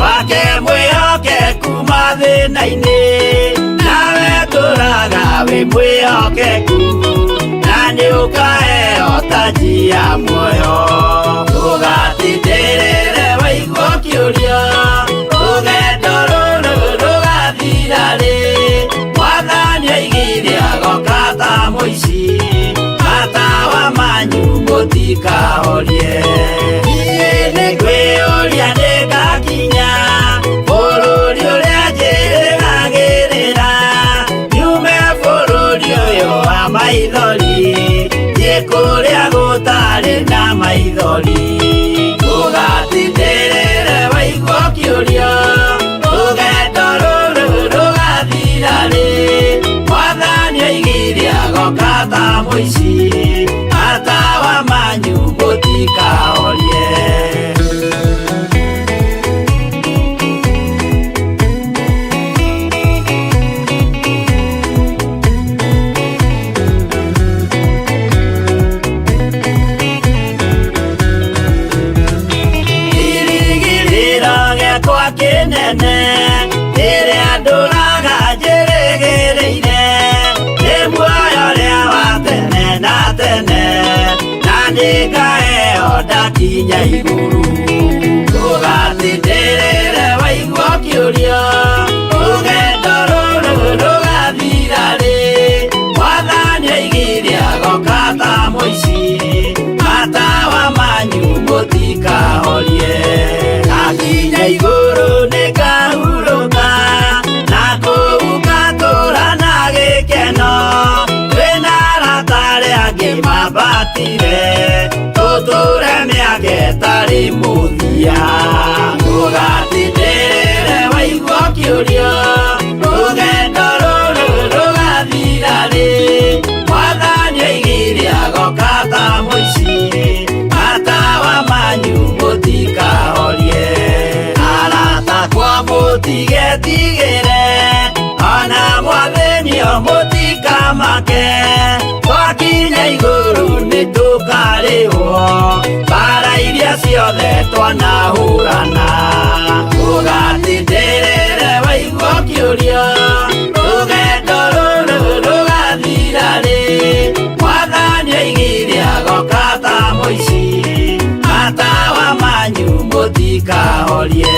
S6: wake mwĩhokeku mathĩna-inĩ, nawe tũraga wĩ mwĩhokeku na nĩũkaheo taji ya muoyo. Ũgatindĩrĩre waigua ũkĩũria rũgendo rũrũ rũgathira rĩ, Mwathani oigire agoka ta mũici, matawa manyu mũtikahorie. Niĩ nĩngwĩyũria nĩngakinya bũrũri ũrĩa njĩrĩgagĩrĩra, nyume bũrũri ũyũ wa maithori thiĩ kũrĩa gũtarĩ na maithori. Ũgatindĩrĩre waigua ũkĩũria rũgendo rũrũ rũgathira rĩ, Mwathani oigire agoka ta mũici, matawa manyu mũtikahorie. Kĩrĩgĩrĩro gĩakwa kĩnene rĩrĩa ndũraga njĩrĩgĩrĩire, nĩ muoyo ũrĩa wa tene na tene, na nĩngaheo ndakinya igũrũ. Ũgatindĩrĩre waigua ũkĩũria rũgendo rũrũ rũgathira rĩ, Mwathani oigire agoka ta mũici, matawa manyu mũtikahorie. Ndakinya igũrũ nĩngahurũka na kũu ngatũũra na gĩkeno, twĩna arata arĩa angĩ mambatire tũtũũre mĩaka ĩtarĩ mũthia. Ũgatindĩrĩre waigua ũkĩũria rũgendo rũrũ rũgathira rĩ, Mwathani oigire agoka ta mũici, matawa manyu mũtikahorie. Arata akwa mũtigetigĩre ona mwathĩnio mũtikamake, twakinya igũrũ nĩtũkarĩhwo mbara iria ciothe twanahũrana. Ũgatindĩrĩre waigua ũkĩũria rũgendo rũrũ rũgathira rĩ, Mwathani oigire agoka ta mũici, matawa manyu mũtikahorie.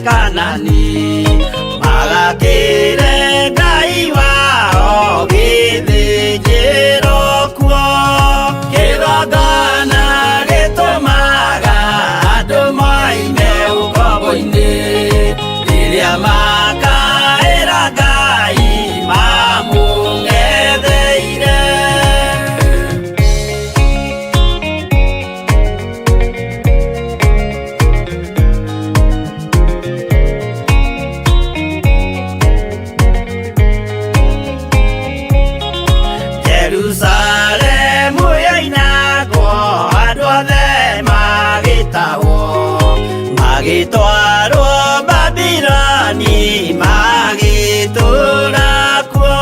S6: Kanani Magakĩre Ngai wao gĩthĩnjĩro kuo Kĩgongona gĩtũmaga andũ moime ũkombo-inĩ Rĩrĩa makaĩra Ngai mamũng'etheire. Jerusalemu yoinagwo andũ othe magĩtahwo magĩtwarwo Babiloni magĩtũũra kuo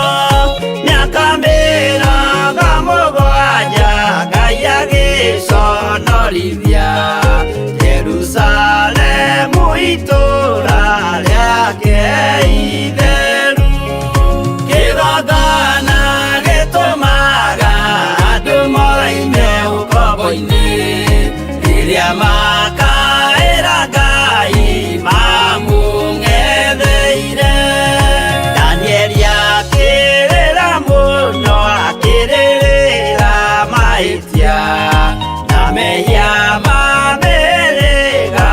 S6: mĩaka 70 Ngai agĩconorithia Jerusalemu itũũra rĩake itheru. Kĩgongona gĩtũmaga andũ moime ũkombo-inĩ rĩrĩa makaĩra Ngai mamũng'etheire. Danieli akĩrĩra mũno akĩrĩrĩra mahĩtia na mehia ma mĩhĩrĩga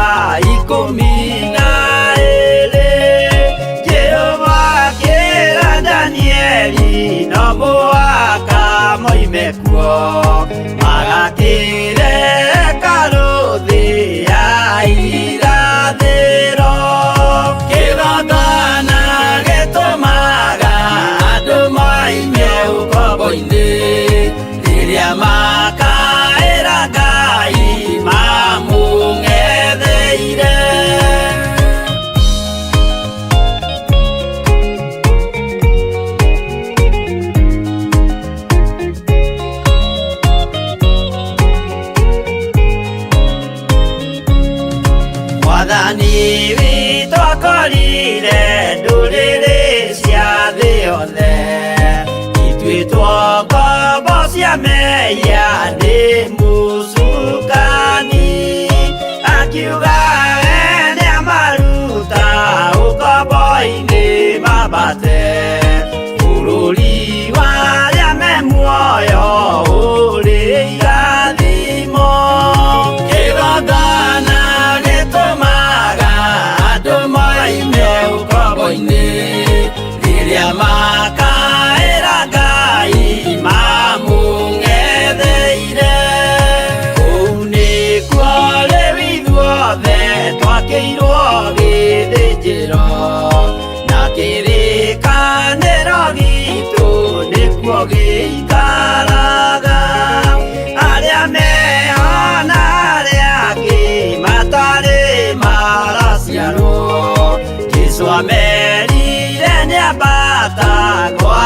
S6: 12. Jehova akĩra Danieli no mũhaka moime kuo magakĩre hekarũ thĩ ya irathĩro. Kĩgongona gĩtũmaga andũ moime ũkombo-inĩ rĩrĩa makaĩra Ngai mamũng'etheire. Mwathani witũ akorire ndũrĩrĩ cia thĩ yothe ituĩtwo ngombo cia mehia nĩ mũcukani akiuga we nĩamaruta ũkombo-inĩ mambate bũrũri wa arĩa me muoyo ũrĩ irathimo. Kĩgongona gĩtũmaga andũ moime ũkombo-inĩ rĩrĩa makaĩra Ngai mamũng'etheire. Kũu nĩkuo rĩu ithuothe twakĩirwo gĩthĩnjĩro na kĩrĩkanĩro gitũ nĩkuo gĩikaraga. Arĩa meho na arĩa angĩ matarĩ maraciarwo Jesũ amerire nĩambata gwa